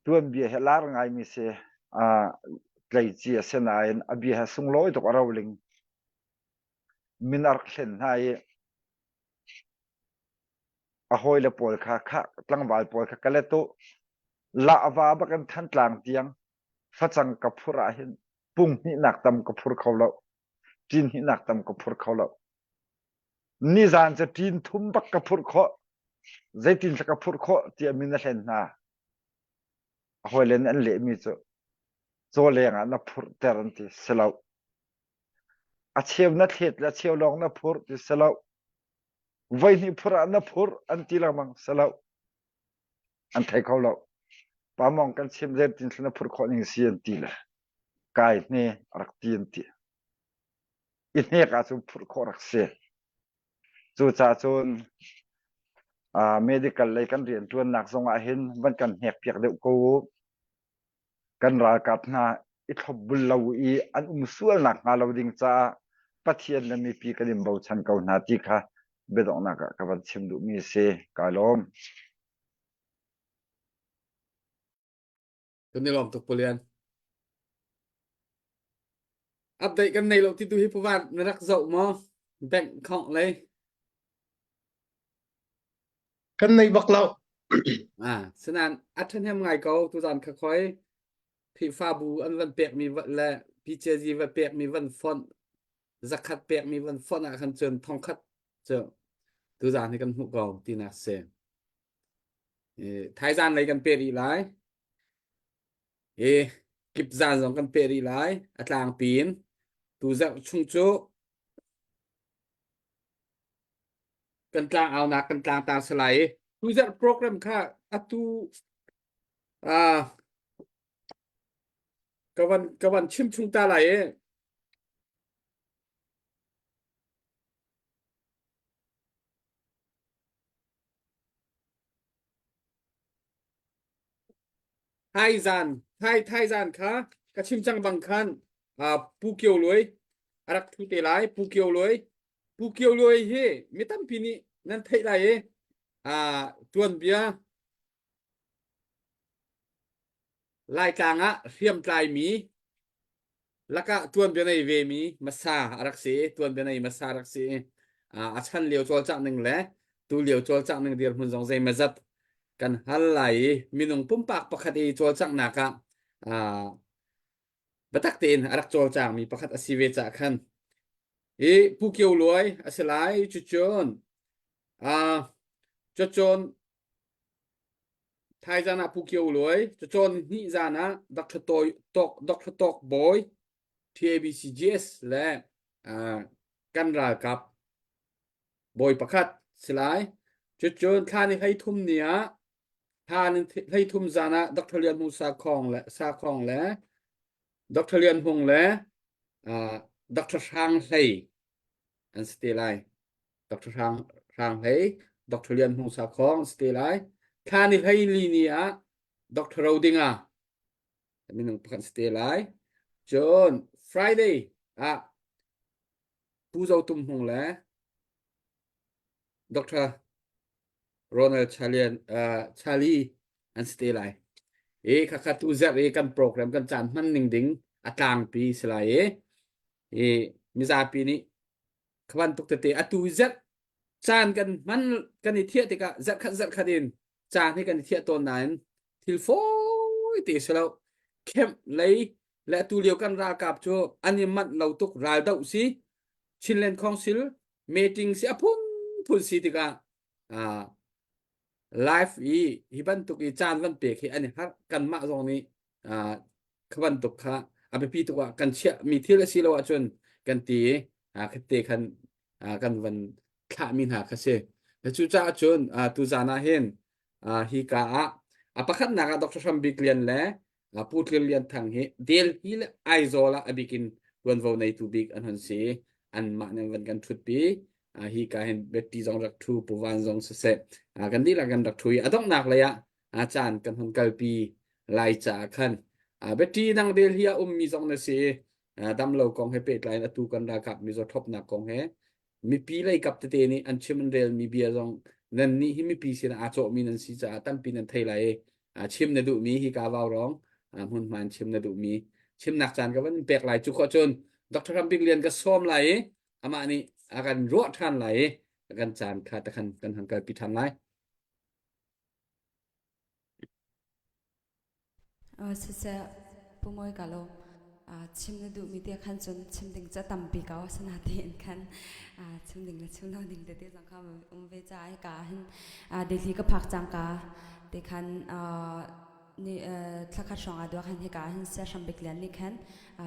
tuanbia hi lar ngaimi si. Uh, tleici a si nain a bia hi sunglawi tuk a roling. Min a rak hlen hna i a hawile pawl kha kha tlangval pawl kha ka let u lahva bak in Thantlang tiang facang ka phur ah hin pung hnihnak tam ka phur kho lo ṭin hnihnak tam ka phur kho lo nizan cu ṭin thum bak ka phurh khawh zeitin ka phurh khawh tiah min a hlen hna a hawile nih an lehmi cu caw leng ah na phurh ter an ti si lo a cheu na thlet le a cheu lawng na phurh ti si lo voihnih phurh ah na phurh an ti lengmang si lo an thei kho lo pa mong kan chim zeitin thil na phurh khawh ning si an ti le kai hne rak ti an ti i hnek ahcun phurh khawh rak si cucaah cun medical lei kan rianṭuannak zong ah hin van kan hnek piak deuh ko u kan ralkap hna i thlopbul lo i an um sualnak hnga lo ding caah Pathian le mipi kan in bochan ko hna ti kha biadonghnak ah ka van chim duhmi a si. Kai lawm. Kan i lawm tuk Pulian. Update kan nei lo ti tu hi puvan na rak zoh maw? Bank khong lei. Kan nei bak lo. Ah, sinan a ṭhahnem ngai ko tuzan kha khoi Khrihfabu an van pekmi le PCG va pekmi van fonh zakhat pekmi van fonh ah khan cun thongkhat cu tuzan hi kan hmuh ko tinak si. Thaizan lei kan pe rih lai. I kipzan zong kan pe rih lai. A tlangpi in tu zarh chung cu kan tlang aunak kan tlang tar si lai i tuzarh program kha atu ah ka van ka van chim chung ta lai i Thai zan thai thai zan kha ka chim cang bang khan uh, Pu Kio Luai a rak thu te lai Pu Kio Luai Pu Kio Luai hi mi tampi nih nan theih lai i uh, tuanbia Laitlang ah hriamtlai mi lakah tuanbia nei ve mi hmasa a rak si tuanbia nei hmasa a rak si a chan lio cawlcangh ning le tu lio cawlcangh ning dirhmun zong zeimazat kan hal lai i minung pumpak pakhat i cawlcanghnak ah biatak tein a rak cawlcang mi pakhat a si ve cah khan i Pu Kio Luai a si lai cucun cucun. Thaizan ah Pu Kio Luai, cacawn hnih zan ah Dr. Toi Tok Dr. Tok Bawi TABCGS le uh, kan ralkap bawi pakhat si lai. Cucun thla ni 13 ni ah thla ni 13 zan ah Dr. Lian Hmung Sakhong le Sakhong le Dr. Lian Hmung le uh, Dr. Hrang Hlei an si te lai. Dr. Hrang, Hrang Hlei, Dr. Lian Hmung Sakhong si te lai. Thla ni 14 ni ah Dr. Rodinga minung pakhat si te lai. Cun Friday ah Pu Zo Tum Hmung le Dr. Ronald Chalian, uh, Charlie an si te lai. E khakha tu zerh i kan program kan caan hman ning ding a tlangpi si lai i i mizapi nih kha bantuk tete atu zerh caan kan hman kan i thiah tikah zarhkhat zarhkhat in caan hi kan i thiah tawn nain thil fawi te si lo camp lei le atu lio kan ralkap cu an i manh lo tuk ral doh si Chinland Council meeting si a phunphun si tikah uh, live i hi bantuk i caan van pek hi an i harh kanmah zong nih uh, kha bantuk kha a biapi tuk ah kan chiah mi thil a si lo ahcun kan ti i uh, khatte khan uh, kan van thlahmi hna kha si. Cucaah cun uh, tuzan ah hin uh, hi ka ah a pakhatnak ah Dr. Hram Bik Lian le uh, Pu Tlir Lian Thang hi Delhi le Aizawl ah a bik in tuanvo neitu bik an hon si. Anmah nih van kan ṭhutpi. Uh, hi ka hin Betty zong rak ṭhu, Pu Van zong siseh. Uh, kan dihlak kan rak ṭhu i a donghnak lei ah uh, caan kan hon kalpi lai caah khan uh, Betty nang Delhi ah ummi zong na si i uh, damlo kong he pehtlai in atu kan ralkap mizaw thlopnak kong he mipi lei kap tete nih an chim an relmi bia zong nan nih hi mipi sinah aa cawhmi nan si caah tampi nan thei lai i chim na duhmi hi ka vau rong hmunhma in chim na duhmi chimnak caan ka van pek lai cu khawh cun Dr. Ram Bik Lian ka sawm lai i amah nih a kan ruah ṭhan lai i kan caan kha takhan kan han kalpi ṭhan lai. Siseh, Pu Mawi ka lawm. Chim na duhmi te khan cun chim ding cu a tampi ko asinain khan chim ding le chim lo ding tete zong kha um ve caah hika ah hin Delhi ka phak cangka te khan ni thlakhat hrawng ah duak hin hika ah hin Siahram Bik Lian nih khan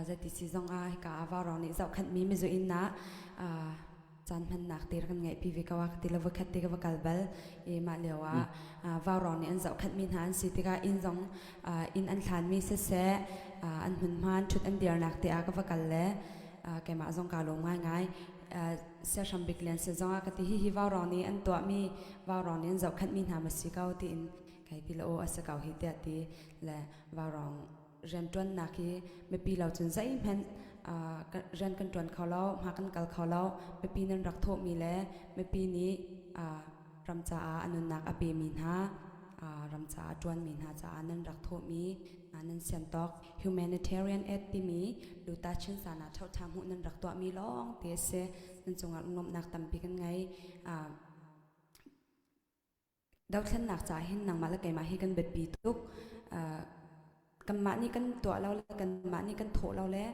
zeiti si zong ah hika ah Vaurawng nih zohkhenhmi mizu inn ah caan hmannak te kan ngeihpi ve ko a ka ti lo voikhat te ka va kal bal i mah lio ah vaurawng nih an zohkhenhmi hna an si tikah inn zong inn an hlanmi siseh an hmunhma an ṭhut an dirnak te ah ka va kal le keimah zong kaa lawm ngaingai siahram bik lian se zong ah ka ti hi hi vaurawng nih an tuahmi vaurawng nih an zohkhenhmi hna ma si ko tiin kai ti le aw a si ko hi tiah ti le vaurawng rianṭuannak hi mipi lo cun zeihmanh rian kan ṭuan kho lo, hma kan kal kho lo. Mipi nan rak thawhmi le mipi nih ram caah a nunnak a pemi hna, ram caah a ṭuanmi hna caah nan rak thawhmi nan siantawk humanitarian aid timi luta chinsan ah ṭhoṭha hmuh nan rak tuahmi lawng te a si. Nan cungah lunglawmhnak tampi kan ngei. Dothlennak caah hin nangmah le keimah hi kan biapi tuk. Kanmah nih kan tuah lo le kanmah nih kan thawh lo le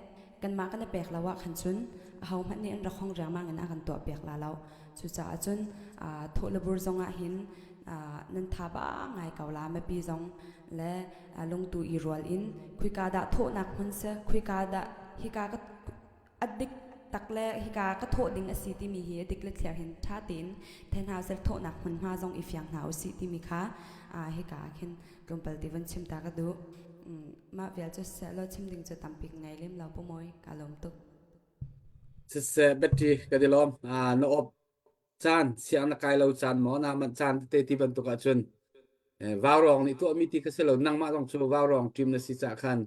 kanmah kan i pek lo ah khan cun ahohmanh nih an rak hong riangmang in a kan tuah piak la lo. Cucaah cun thawh le bur zong ah hin nan tha ba ngai ko la mipi zong le lungtu i rual in khuika dah thawhnak hmun si khuika dah hika ka a dik tak le hika ka thawh ding a si timi hi a dik le thliar hin ṭha tein then hna usih thawhnak hmunhma zong i fiang hna usih timi kha hika ah khin tlawmpal ti von chim ta ka duh. Mah vial cu seh law chim ding cu tampi ka ngei lem lo pu Mawi ka lawm tuk. Siseh Betty ka di lawm na op caan siang na kai lo caan maw na manh caan tete ti bantuk ahcun vaurawng nih tuahmi ti kha si lo nangmah zong cu vaurawng ṭim na si cah khan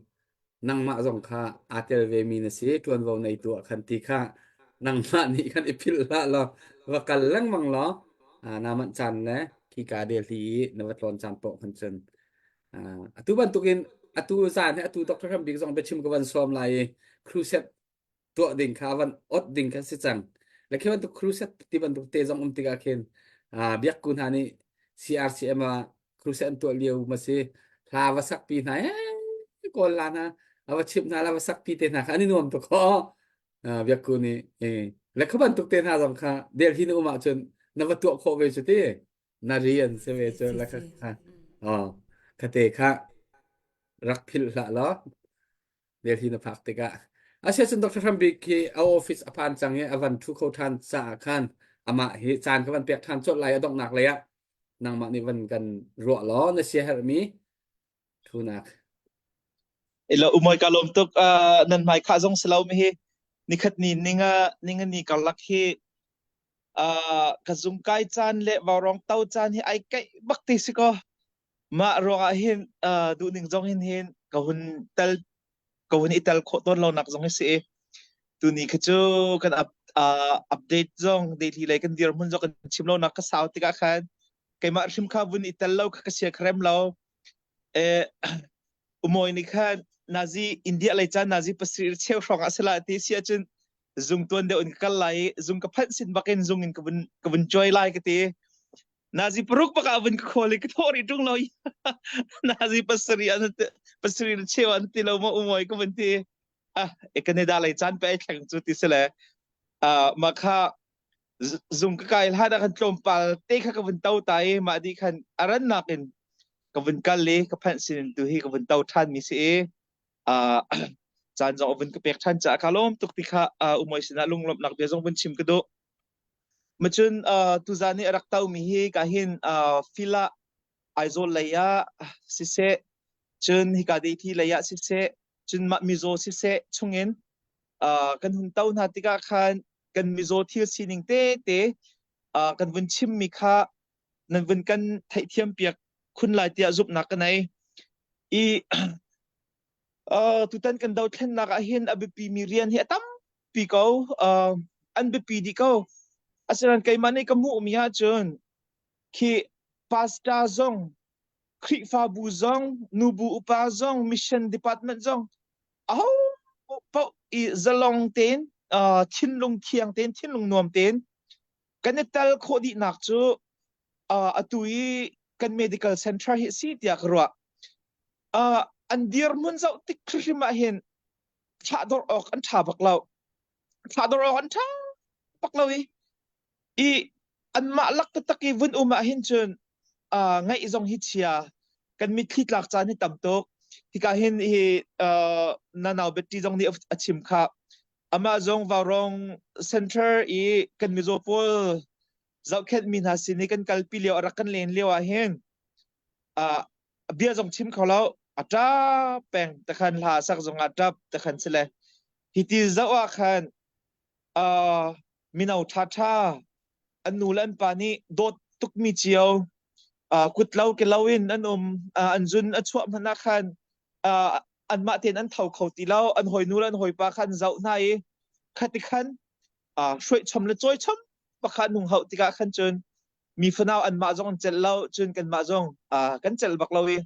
nangmah zong kha aa tel vemi na si ṭuanvo neitu ah khan ti kha nangmah nih khan i philh hlah law va kal lengmang law naa manh caan le khika Delhi i na va tlawn caan paoh khan cun atu bantukin atu zan hi atu Dr. Hram Bik zong biachim ka van sawm lai i crusade tuah ding kha van ot ding kha si cang le khi bantuk crusade ti bantuk te zong um tikah khin biak ku hna nih CRCM ah crusade an tuah lio ma si hla va sak pi hna eh kawl la hna va chimh hna la va sak pi te hna kha an i nuam tuk ho biak ku nih eh le kha bantuk te hna zong kha Delhi na um ahcun na va tuah khawh ve cu ti na rian si ve cu la kha oh. Khate kha rak philh hlah law Delhi na phak tikah asiacun Dr. Hrambik hi a office a phan cang i a van thu kho ṭhan caah khan amah hi caan ka van pek ṭhan colh lai a donghnak lei ah nangmah nih van kan ruah law na siaherhmi thunak. Ilo umoi ka lawm tuk nan hmai kha zong si lo mi hi nikhat ni ninga ninga ni karlak hi ka zung kai caan le vaurawng to caan hi ai keih bak ti si ko Mah ruangah hin uh, duhning zong hin hin ka hun tel ka hun i tel khawh tawn lonak zong hi si i tuni kha cu kan up, uh, update zong daily lei kan dirhmun zong kan chim lonak ka sau tikah khan keimah hrim kha vun i tel lo kha ka sia kha rem lo. Eh, umawi nih khan Nazi India lei caan Nazi pasarih cheu hrawng ah sila ti si ahcun zung tuan deuh in ka kal lai i zung ka phanh sin bakin zung in ka vun ka vun joy lai ka ti. Nazi paruk bak ah vun ka khawl i ka thawh rih ṭung lo nazi pasarih an pasarih le cheu an ti lo maw umoi ka vun ti ah e Canada lei caan pe ai thleng cu ti si le ah mah kha zung ka kai hlan ah khan tlawmpal te kha ka vun to ta i mah di khan a rannak in ka vun kal i ka phanh sin tu hi ka vun to ṭhan mi si i ah caan zong a vun ka pek ṭhan caah ka lawm tuk ti kha umoi sinah lunglawmhnak bia zong vun chim ka duh. Macun uh, tuzan i a rak tomi hi ka hin uh, Fila Aizawl lei ah siseh, cun hika deithi lei ah siseh, cun mah mizaw siseh chungin uh, kan hun to hna tikah khan kan mizaw thil sining tete uh, kan vun chimmi kha nan vun kan theihthiam piak khun lai tiah zumhnak ka nei. I uh, tutan kan dothlennak ah hin a biapimi rian hi a tam pi ko uh, an biapi dih ko asinain keimah nih ka hmuhmi ahcun khi pastor zong Khrihfabu zong nubu upa zong mission department zong aho paoh i zalong tein uh, thinlung thiang tein thinlung nuam tein kan i tel khawh dihnak cu uh, atu i kan medical center hi si tiah ka ruah uh, an dirhmun zoh tik hrim ah hin thlahdorh awk an ṭha bak lo thlahdorh awk an ṭha bak lo i i anmah lak taktak i vun um ah hin cun uh, ngaih zong hi chia kan mitthli tlak caan hi tam tuk hika hin hi uh, nanau Betty zong nih a chim kha amah zong Vaurong Center i kan mizaw pawl zohkhenh mi hna sin i kan kalpi lio a rak kan len lio ah hin uh, bia zong chim kho lo a ṭap peng takhan hla sak zong ah ṭap takhan si le hiti zoh ah khan uh, mino ṭha ṭha an nu le an pa nih dawt tukmi cio uh, kut lo ke lo in an um uh, an zun a chuah hmanh ah khan uh, anmah tein an tho kho ti lo an hawi nu le an hawipa khan zoh hna i khati khan uh, hruaichom le cawichom pakhat nung hauh tikah khan cun mi fanau anmah zong an celh lo cun kanmah zong uh, kan celh bak lo i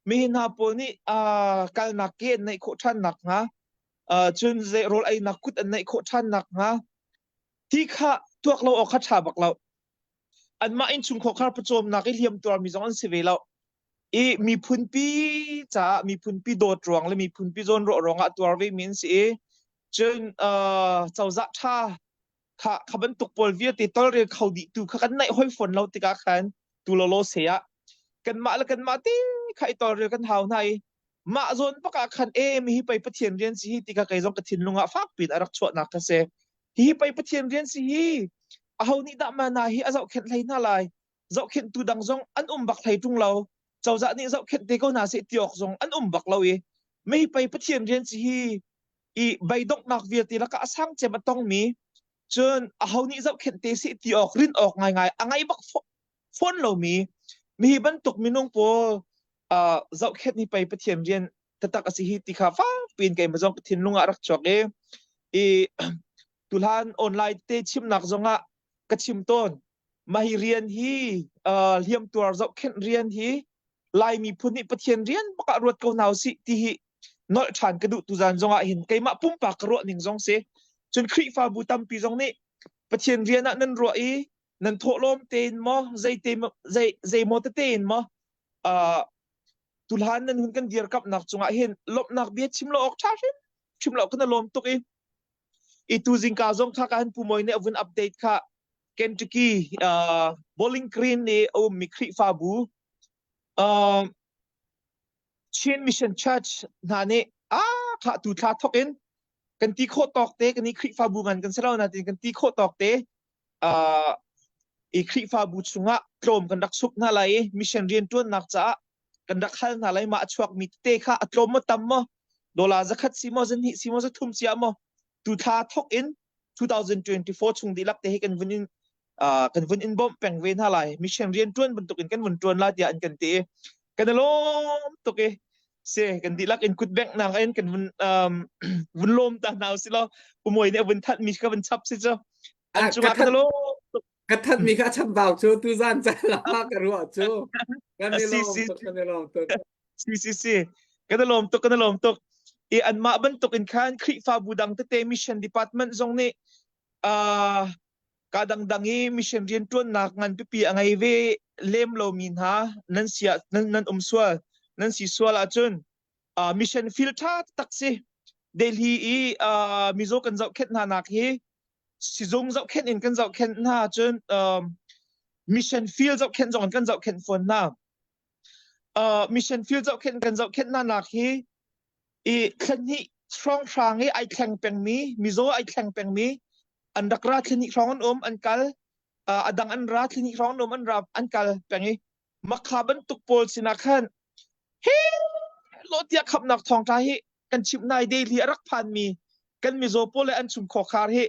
mi hna pawl nih uh, kalnak ke an neih khawh ṭhan nak hnga uh, cun zei rawl einak kut an neih khawh ṭhan nak hnga ti kha tuak lo awk kha ṭha bak lo anmah innchung khar pawcawmnak i hliam tuarmi zong an si ve lo i miphunpi caah miphunpi dawt ruang le miphunpi zawn ruah ruangah tuar ve mi an si i cun uh, cozah ṭha kha kha bantuk pawl vialte tolrel kho dih tu kha kan naih hoi fawn lo tikah khan tu lolo se ah kanmah le kanmah te kha i tolrel kan hau hna i mah zawn bak ah khan e mi hi pei Pathian rian si hi ti kha kei zong ka thinlung ah fak pin a rak chuahnak kha si hi pei Pathian rian si hi aho nih dah mana hi a zohkhenh hlei hna lai zohkhenhtu dang zong an um bak hlei ṭung lo cozah nih zohkhenh te ko hna seh ti awk zong an um bak lo i mi pei Pathian rian si hi i beidonghnak vialte lakah a sang cem a tongmi cun aho nih zohkhenh te seh ti awk rin awk ngaingai a ngai bak fawn lomi mi hi bantuk minung pawl uh, zohkhenh hi pei Pathian rian taktak a si hi ti kha fak piin keimah zong ka thinlung ah rak chuak i i tuhlan online te chimnak zongah ka chim tawn mah hi rian hi uh, hliamtuar zohkhenh rian hi Lai miphun nih Pathian rian bak ah ruat ko hna usih ti hi nolh ṭhan ka duh tuzan zongah hin keimah pumpak ka ruah ning zong si cun Khrihfabu tampi zong nih Pathian rian ah nan ruah i nan thawhlawm tein maw zei te zei zei maw tete in maw uh, tuhlan nan hun kan dirkamnak cungah hin lawmhnak bia chim lo awk ṭha hrim chim lo kan lawm tuk i i tu zingka zong kha ka han pu moi nih a vun update kha Kentucky uh, Bowling Green i a ummi Khrihfabu uh, Chin Mission Church hna nih a kha tu thla thok in kan ti khawh tawk te kan i Khrihfabu ngan kan si lo nain kan ti khawh tawk te uh, i Khrihfabu chungah tlawm kan rak suk hna lai i mission rianṭuannak caah kan rak hal hna lai mah a chuakmi tete kha a tlawm maw tam maw dollar zakhat si maw zahnih si maw zathum si ah maw tu thla thok in 2024 chung dihlak te hi kan vun in uh, kan vun in bawmh peng ve hna lai mission rian ṭuan bantukin kan vun ṭuan lai tiah an kan ti i kan i lawm tuk i si kan dihlak in kut bengh nak in kan vun um, vun lawm ta hna usih law umoi nih a vun that mi kha vun chap si cu an cungah kan lawm tuk ka that mi kha chambau cu tu zan ca la ka ruah cu kan i lawm tuk kan i lawm tuk si si si kan i lawm tuk kan i lawm tuk i anmah bantuk in khan Khrihfabu dang tete mission department zong nih uh, ka dangdang i mission rianṭuannak ngan pipi a ngei ve lem lomi hna nan sia nan, nan um sual nan si sual ahcun uh, mission field ṭha tak si Delhi i uh, mizaw kan zohkhenh hna nak hi sizung zohkhenh in kan zohkhenh hna ahcun um, mission field zohkhenh zong in kan zohkhenh fawn hna uh, mission field zohkhenh kan zohkhenh hna nak hi i thlenhnih hrawnghrang i ai thleng pengmi mizaw ai thleng pengmi an rak ra thlenhnih hrawng an um an kal uh, a dang an ra thlenhnih hrawng an um an ra an kal peng i makha bantuk pawl sinah khan he lo tiah khamnak thawngṭha hi kan chimh nai Delhi a rak phanmi kan mizaw pawl le an chung khawkhar hi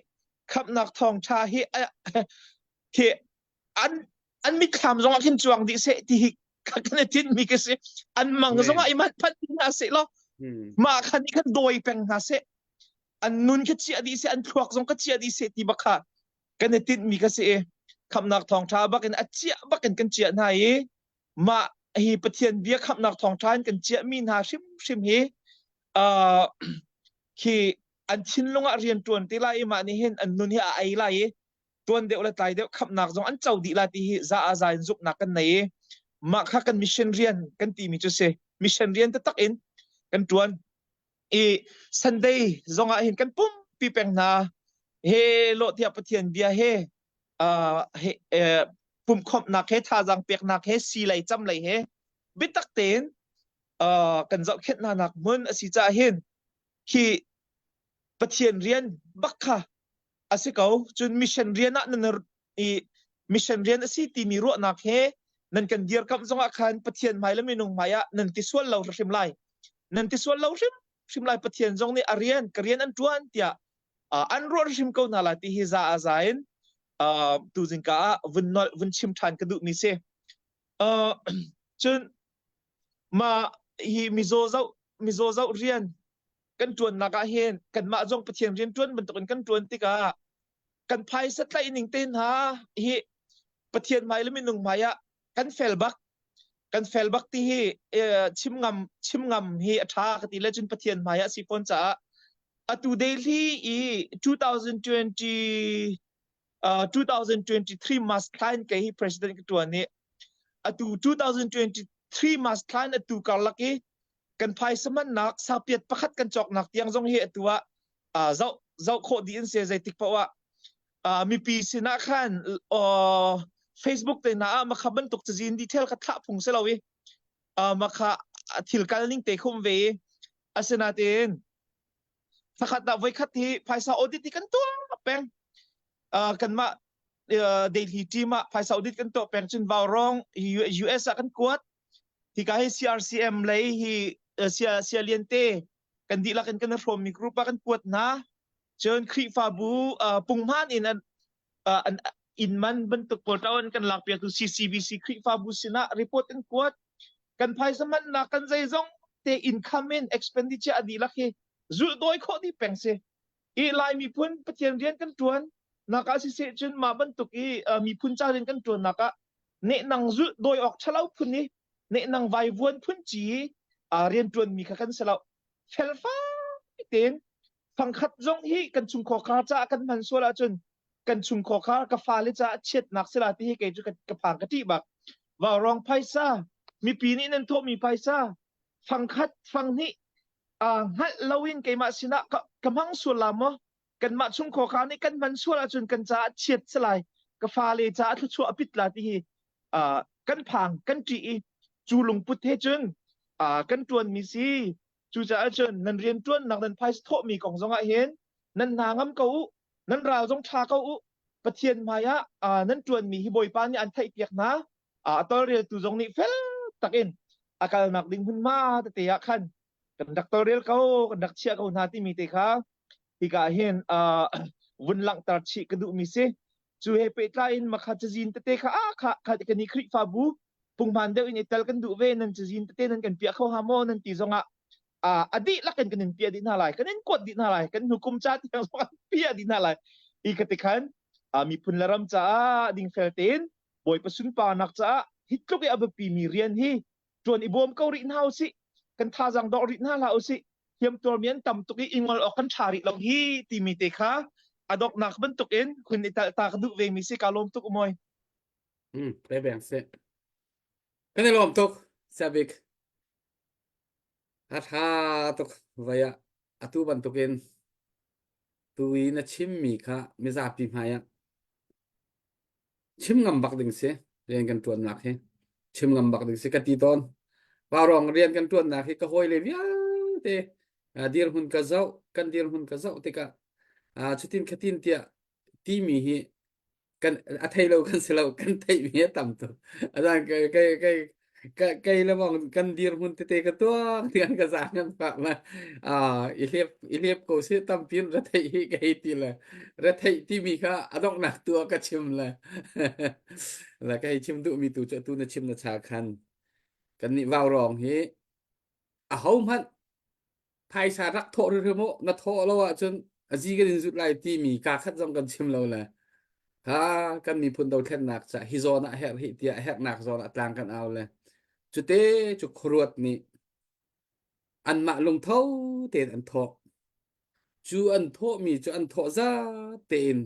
khamnak thawngṭha hi hi an an mitthlam zong ah khin cuang dih seh ti hi kan i tinhmi ka si an mang zong ah i manh phanh hna seh law mah khan i khan dawi peng hna seh an nun kha chiah dih seh an thluak zong ka chiah dih seh ti bak kha kan i tinhmi ka si i khamnak thawngṭha bak in a chiah bak in kan chiah hna i mah hi Pathian bia khamnak thawngṭha in kan chiahmi hna hrimhrim hi uh, khi an thinlung ah rian ṭuan te lai i mah nih hin an nun hi a ei lai i tuan deuh le tlai deuh khamnak zong an co dih la ti hi za a za in zuknak kan nei i mah kha kan mission rian kan timi cu si mission rian taktak in kan tuan i Sunday zong ah hin kan pumpi peng hna he lo tiah Pathian bia he uh, he uh, pumkhomhnak he thazaang peknak he si lei cam lei he biatak tein uh, kan zohkhenh hna nak hmun a si caah hin khi Pathian rian bak kha a si ko cun mission rian ah nan i mission rian a si timi ruahnak he nan kan dirkamh zongah khan Pathian hmai le minung hmai ah nan ti sual lo hrim lai nan ti sual lo hrim hrim lai Pathian zong nih a rian ka rian an tuan tiah an ruah hrim ko hna lai ti hi za a za in tu zingka ah vun nolh vun chim than ka duh mi si cun ma hi mizaw zoh mizaw zoh rian kan ṭuannak ah hin kanmah zong Pathian rian ṭuan bantukin kan ṭuan tikah kan phaisa tlaih ning te hna hi Pathian hmai le minung hmai ah kan fel bak kan fel bak ti hi chim ngam chim ngam hi a ṭha ka ti le cun Pathian hmai ah si fawn caah atu Delhi i 2020 uh, 2023 March thla in kei hi president ka ṭuan i atu 2023 March thla in atu karlak i kan phaisa hmannak sapiat pakhat kan cawknak tiang zong hi atu ah uh, zoh zoh khawh dih in se zeitik paoh ah uh, mipi sinah khan uh, Facebook te hna ah makha bantuk cazin detail kha thlah phung si lo i uh, makha thil kal ning te khum ve i asinatein thakhat ah voikhat hi phaisa audit hi kan tuah peng uh, kanmah uh, daily team ah phaisa audit kan tuah peng cun Vaurong US ah kan kuat Hika hi CRCM lei hi sia sia lian te kan dihlak in kan i hrawmmi group ah kan kuat hna. Cun Khrihfabu punghman in an an inn man bantuk pawl ṭawan kan lakpiaktu CCBC Khrihfabu sinah report in kuat. Kan phaisa hmannak kan zeizong te income in expenditure a dihlak hi zulh dawi khawh dih peng si. I Lai miphun Pathian rian kan ṭuan nak ah siseh cun mah bantuk i miphun ca rian kan ṭuan nak ah nehnang zulh dawi awk ṭhalo phun i nehnang vaivuan phun ci i rianṭuanmi kha kan si lo. Felfai tein fangkhat zong hi kan chungkhar caah kan hman sual ahcun kan chungkhar ka fale caah chiatnak si la ti hi kei cu ka phang ka ṭih bak. Vaurawng phaisa mipi nih nan thawhmi phaisa fangkhat fanghnih hngalh loin keimah sinah ka, ka hmang sual la maw kanmah chungkhar nih kan hman sual ahcun kan caah chiat si lai ka fale caah thluachuah a pit la ti hi uh, kan phang kan ṭih i cu lungput he cun. Kan ṭuanmi si. Cucaah cun nan rian ṭuannak nan phaisa thawhmi kong zongah hin nan hna ngam ko u. Nan ral zong ṭha ko u. Pathian hmaiah nan ṭuanmi hi Bawipa nih an theihpiak hna. A tawlreltu zong nih fel takin a kalnak ding hmunhma tete ah khan kan rak tawlrel ko, kan rak chiah ko hna timi te kha hika hin vun langhter chih ka duhmi si. Cu he pehtlai in makha cazin tete kha ah kha kha kan i Khrihfabu punghman deuh in i tel kan duh ve nan cazin tete nan kan piah kho ha maw nan ti zongah a dihlak in kan in piah dih hna lai kan in kuat dih hna lai kan hnu kum ca tiang zong an piah dih hna lai i ka ti khan miphun le ram caah dingfel tein Bawipa sunparnak caah hi tluk i a biapi mi rian hi ṭuan i bawm ko rih hna usih kan thazaang dawh rih hna hlah usih hliamtuarmi an tam tuk i i ngol awk kan ṭha rih lo hi timi te kha a donghnak bantukin hun i talta ka duh ve mi si ka lawm tuk umoi. Hmm, pe beng se. Kan i lawm tuk, Sabik. A ṭha tuk vai ah atu bantukin tu i na chimmi kha mizapi hmai ah chim ngam bak ding si rian kan ṭuannak hi chim ngam bak ding si ka ti tawn Vaurawng rian kan ṭuannak hi ka hawile vialte dirhmun ka zoh kan dirhmun ka zoh tikah cutin khatin tiah timi hi kan a thei lo kan si lo kan theihmi a tam tuk azan kai kai kai ka kei le bang kan dirhmun tete ka tuak tian ka zang kan pak ma a i hlep i hlep ko si tampi ra theih hi ka hei ti le ra theih timi kha a donghnak tu ah ka chim le la ka hei chim duhmi tu cu tu na chim na cha khan kan nih vau rong hi a ho hmanh phaisa rak thawh hrimhrim u na thawh lo ahcun a zi kan in zut lai timi kaa khat zong kan chim lo le kha kan miphun dothlennak ca hi zawn ah herh hi tiah herhnak zawn ah tlang kan au le cute cu khuaruat nih anmah lungtho tein an thawh cu an thawhmi cu an thawh zat tein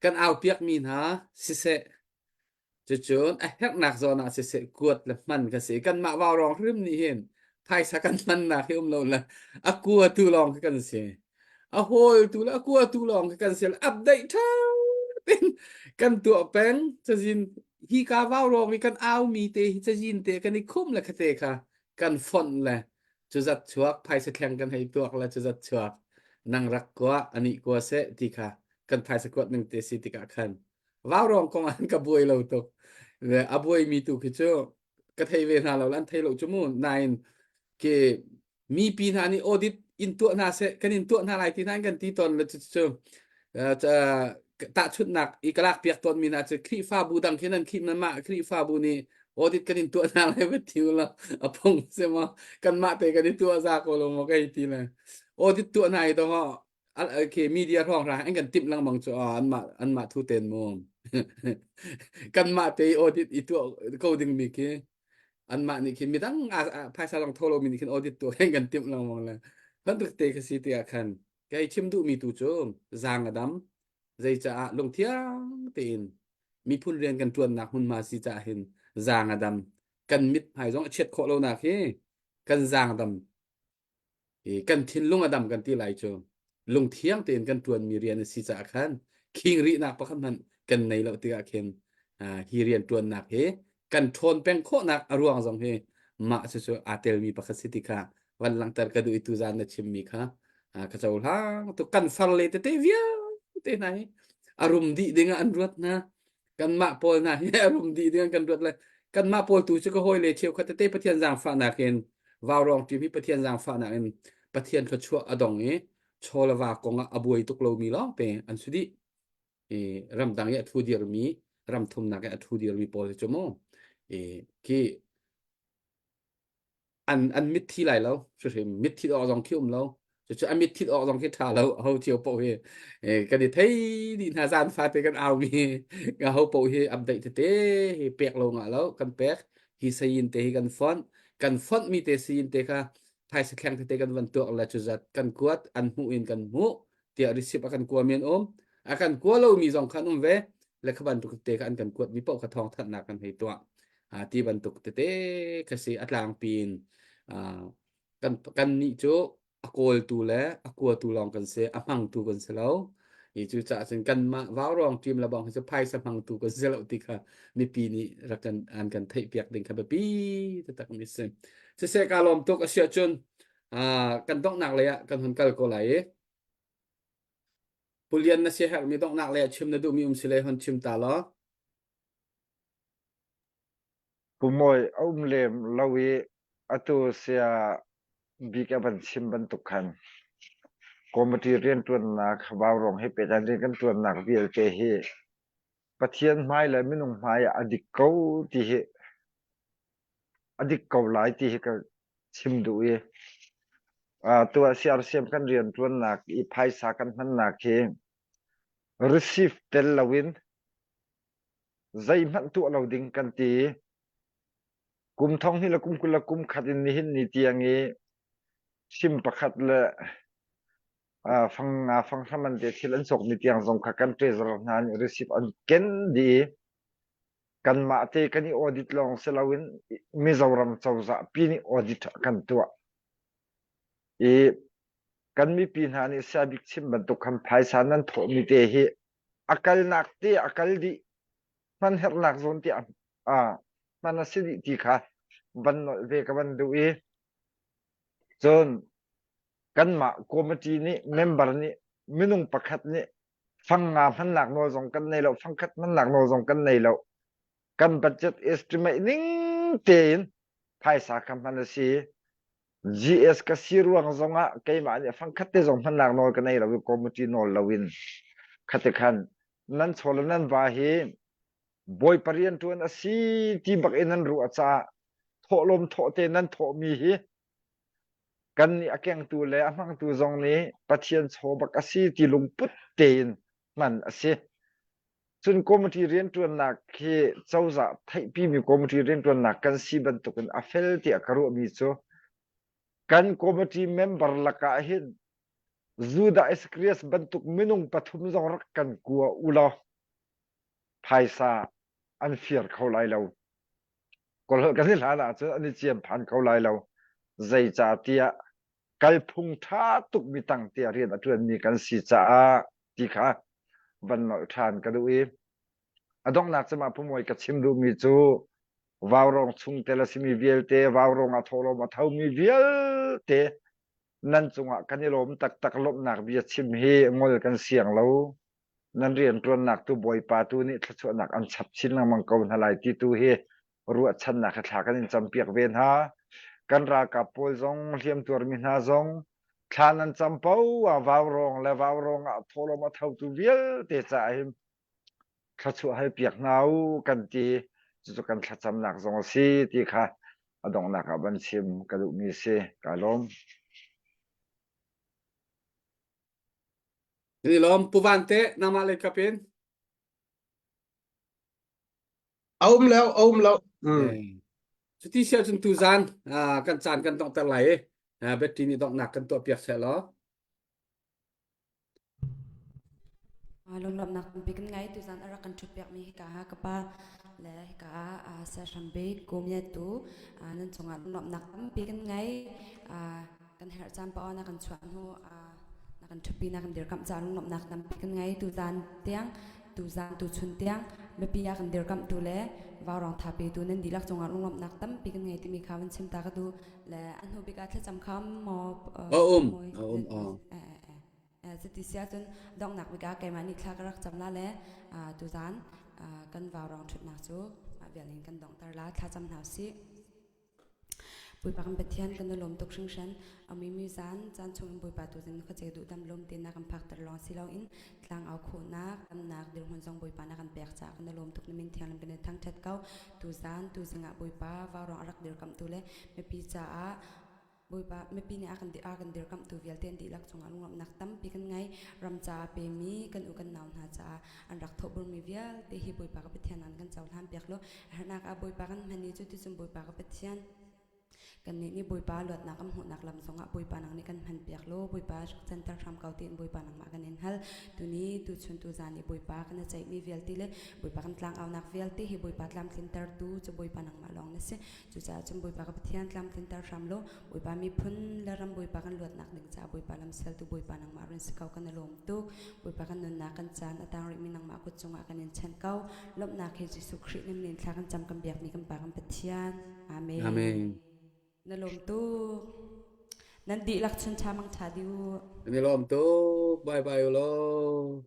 kan au piakmi hna siseh Cucun a herhnak zawn ah siseh kuat le hman ka si. Kanmah vaurawng hrim nih hin phaisa kan hmannak hi um lo le a kuatu lawng khi kan si. A hawltu le a kuatu lawng khi kan si. Update ṭha tein kan tuah peng. Cazin hi ka vaurawng i kan aumi te hi cazin te kan i khum le khate kha kan fonh le cuzat chuak phaisa thleng kan hei tuak le cuzat chuak nang rak kua anih kua seh ti kha kan phaisa kuat ning te si tikah khan Vaurawng kong ah ka buai lo tuk. A buaimi tu khi cu ka thei ve hna lo an thei lo cu mu. Nain ke mipi hna nih audit in tuah hna seh kan in tuah hna lai ti hna in kan ti tawn le cu cu tahchunhnak i ka lak piak tawn mi hna cu Khrihfabu dang khi nan khih mah Khrihfabu nih audit kan in tuah hna lai va ti la a phung se ma kanmah te kan i tuah za ko lo maw kai ti le audit tuah hna i dong khi media hrawng hra an kan timh lengmang cu anmah anmah thu ten mu kanmah te audit i tuah ko ding mi khi anmah nih khin midang phaisa lang tho lo mi nih khin audit tuah kan kan timh lengmang le bantuk te ka si tiah khan kei chim duh mi tu cu zaang a dam zei caah lungthiang tein miphun rian kan tuannak hmunhma si caah hin zaang a dam kan mit hmai zong a chiat khawh lo nak hi kan zaang dam kan thinlung a dam kan ti lai cu lungthiang tein kan ṭuanmi rian a si caah khan khing rihnak pakhat hmanh kan nei lo tikah khin hi rian ṭuannak hi kan ṭhawn peng khawhnak a ruang zong hi mah cucu aa telmi pakhat si ti kha van langhter ka duh i tuzan na chimmi kha ka cohlang tu kan far le tete vialte hna hi a rum dih ding ah an ruat hna kanmah pawl hna hi a rum dih ding kan ruat le kanmah pawl tu cu ka hawile cheukhat tete Pathian zaangfahnak in vaurawng ṭim hi Pathian zaangfahnak in Pathian thluachuah a dong i chaw le va kong ah a buai tuk lomi lawngte an si dih i ramdang i a thu dirmi ram thumnak i a thu dirmi pawl hi cu mu i khi an an mitthi lai lo hrim mitthit awk zong khi um lo cucu a mitthit awk zong khi ṭha lo ho cio paoh hi kan i thei dih hna zan fate kan au mi ka ho paoh hi update tete hi pek lo ngah lo kan pek hi sayin te hi kan fonh kan fonh mi te sayin te kha phaisa thleng tete kan van tuak le cu zat kan kuat an hmuh in kan hmuh tiah receipt a kan kua mi an um a kan kua lo mi zong khan um ve le kha bantuk te kha an kan kuat mi paoh kha thawng thanhnak kan hei tuah ti bantuk tete kha si a tlangpi in kan kan nih cu a kawltu le a kuatu lawng kan si a hmangtu kan si lo i cu caah cun kanmah vaurawng ṭim le bang hi cu phaisa hmangtu kan si lo ti kha mipi nih rak kan an kan theihpiak ding kha biapi taktak mi si. Siseh ka lawm tuk a si ahcun kan donghnak lei ah kan hun kal ko lai i Pu Lian na siaherhmi donghnak lei ah chim na duhmi um si le hon chim ta law. Pu Mawi a um lem lo i atu sia bik a van chim bantuk khan committee rianṭuannak Vaurawng he pehtlai rian kan ṭuannak vialte hi Pathian hmai le minung hmai ah a dik ko ti hi a dik ko lai ti hi ka chim duh i tuah CRCM kan rianṭuannak i phaisa kan hmannak hi receive tel loin zeihmanh tuah lo ding kan ti i kum thong hnih le kum 20 le kum khat in nihin ni tiang i sim pakhat le fang nga fang hram an te thil an cawkmi tiang zong kha kan treasurer hna nih receipt an ken dih i kanmah te kan i audit lawng si loin Mizoram cozah pi nih audit kan tuah i kan mipi hna nih siabik chim bantuk khan phaisa nan thawhmi te hi a kalnak te a kal dih hman herhnak zawn te a hman a si dih ti kha van nolh ve ka van duh i cun kanmah committee nih member nih minung pakhat nih fang nga hmannak nawl zong kan nei lo fang khat hmannak nawl zong kan nei lo kan budget estimate ning tein phaisa kha hman a si GS ka si ruang zongah keimah nih fang khat te zong hmannak nawl ka nei lo i committee nawl loin khate khan nan chaw le nan va hi Bawipa rianṭuan a si ti bak in nan ruah caah thawhlawm thawh te nan thawhmi hi kannih a kengtu le a hmangtu zong nih Pathian chaw bak a si ti lungput tein hman a si. Cun committee rianṭuannak hi cozah theihpimi committee rianṭuannak kan si bantukin a fel tiah ka ruahmi cu kan committee member lakah hin Judah Iscariot bantuk minung pathum zong rak kan kua u law phaisa an fir kho lai lo. Kawlholh kan i hlan ahcun an i ciam phan kho lai lo. Zeicahtiah kalphung ṭha tukmi tang tiah rian a ṭuanmi kan si caah ti kha van nolh ṭhan ka duh i a donghnak cu mah pumawi ka chim duhmi cu vaurawng chungtel a simi vialte vaurawng ah thawhlawm a thomi vialte nan cungah kan i lawm taktak lawmhnak bia chim hi ngol kan siang lo nan rianṭuannak tu Bawipa tu nih thluachuahnak an chap chin lengmang ko hna lai ti tu hi ruahchannak he thla kan in campiak ve hna. Kan ralkap pawl zong hliamtuarmi hna zong thla nan cam po ah vaurawng le vaurawng ah thawhlawm a thotu vialte caah hin thluachuah hal piak hna u kan ti cucu kan thlacamnak zong a si ti kha a donghnak ah van chim ka duhmi a si ka lawm. Ni lawm Pu Van te nangmah lei kap in. A um lo, a um lo. Mm. Cuti si ahcun tuzan kan caan kan donghter lai i Betty nih donghnak kan tuah piak seh law. Lunglawmhnak tampi kan ngei tuzan a rak kan ṭhut piakmi hika ah ka pa le hika ah Sehrambi Kumyatu nan cungah lunglawmhnak tampi kan ngei. Kan herh caan paoh na kan chuah hnu na kan ṭhutpi na kan dirkamh caah lunglawmhnak tampi kan ngei. Tuzan tiang tuzan tuchun tiang mipi ah kan dirkamhtu le vaurawng tha petu nan dihlak cungah lunglawmhnak tampi kan ngei timi kha van chim ta ka duh. Le a hnu bik ah thlacam kha maw A um, a um, Cuti si ahcun donghnak bik ah keimah nih thla ka rak cam la le tuzan kan vaurawng ṭhutnak cu mah vial in kan donghter la thla cam hna usih. Bawipa kan Pathian kan i lawm tuk hringhran. A mimi zan caan chung in Bawipa tu zing khuace duh dam lawm tein na kan phakter lawng si loin tlangau khawhnak damnak dirhmun zong Bawipa na kan pek caah kan i lawm tuk na min thianghlim kan i thangṭhat ko. Tuzan tuzing ah Bawipa vaurawng a rak dirkamhtu le mipi caah Bawipa mipi nih a kan a kan dirkamhtu vialte an dihlak cungah lunglawmhnak tampi kan ngei. Ram caah pemi kan u kan nau hna caah an rak thawhburmi vialte hi Bawipa ka Pathian an kan cohlan piak law a herhnak ah Bawipa kan hman i cuticun Bawipa ka Pathian kannih nih Bawipa luatnak kan hmuhnak lam zongah Bawipa nang nih kan hman piak law Bawipa canter hram ko tiin Bawipa nangmah kan in hal. Tuni tuchun tuzan i Bawipa kan i ceihmi vialte le Bawipa kan tlangaunak vialte hi Bawipa tlamtlintertu cu Bawipa nangmah lawng na si. Cucaah cun Bawipa ka Pathian tlamtlinter hram law Bawipa miphun le ram Bawipa kan luatnak ding caah Bawipa lamsialtu Bawipa nangmah run si ko kan i lawm tuk. Bawipa kan nunnak kan caan a tang rihmi nangmah kut cungah kan in chanh ko. Lawmhnak he Jesuh Khrih nim nin thla kan cam kan biakmi kan Pa kan Pathian. Amen. Amen. Na lawm tuk. Nan dihlak chun ṭha mang ṭha dih u. Kan i lawm tuk. Bye bye u law.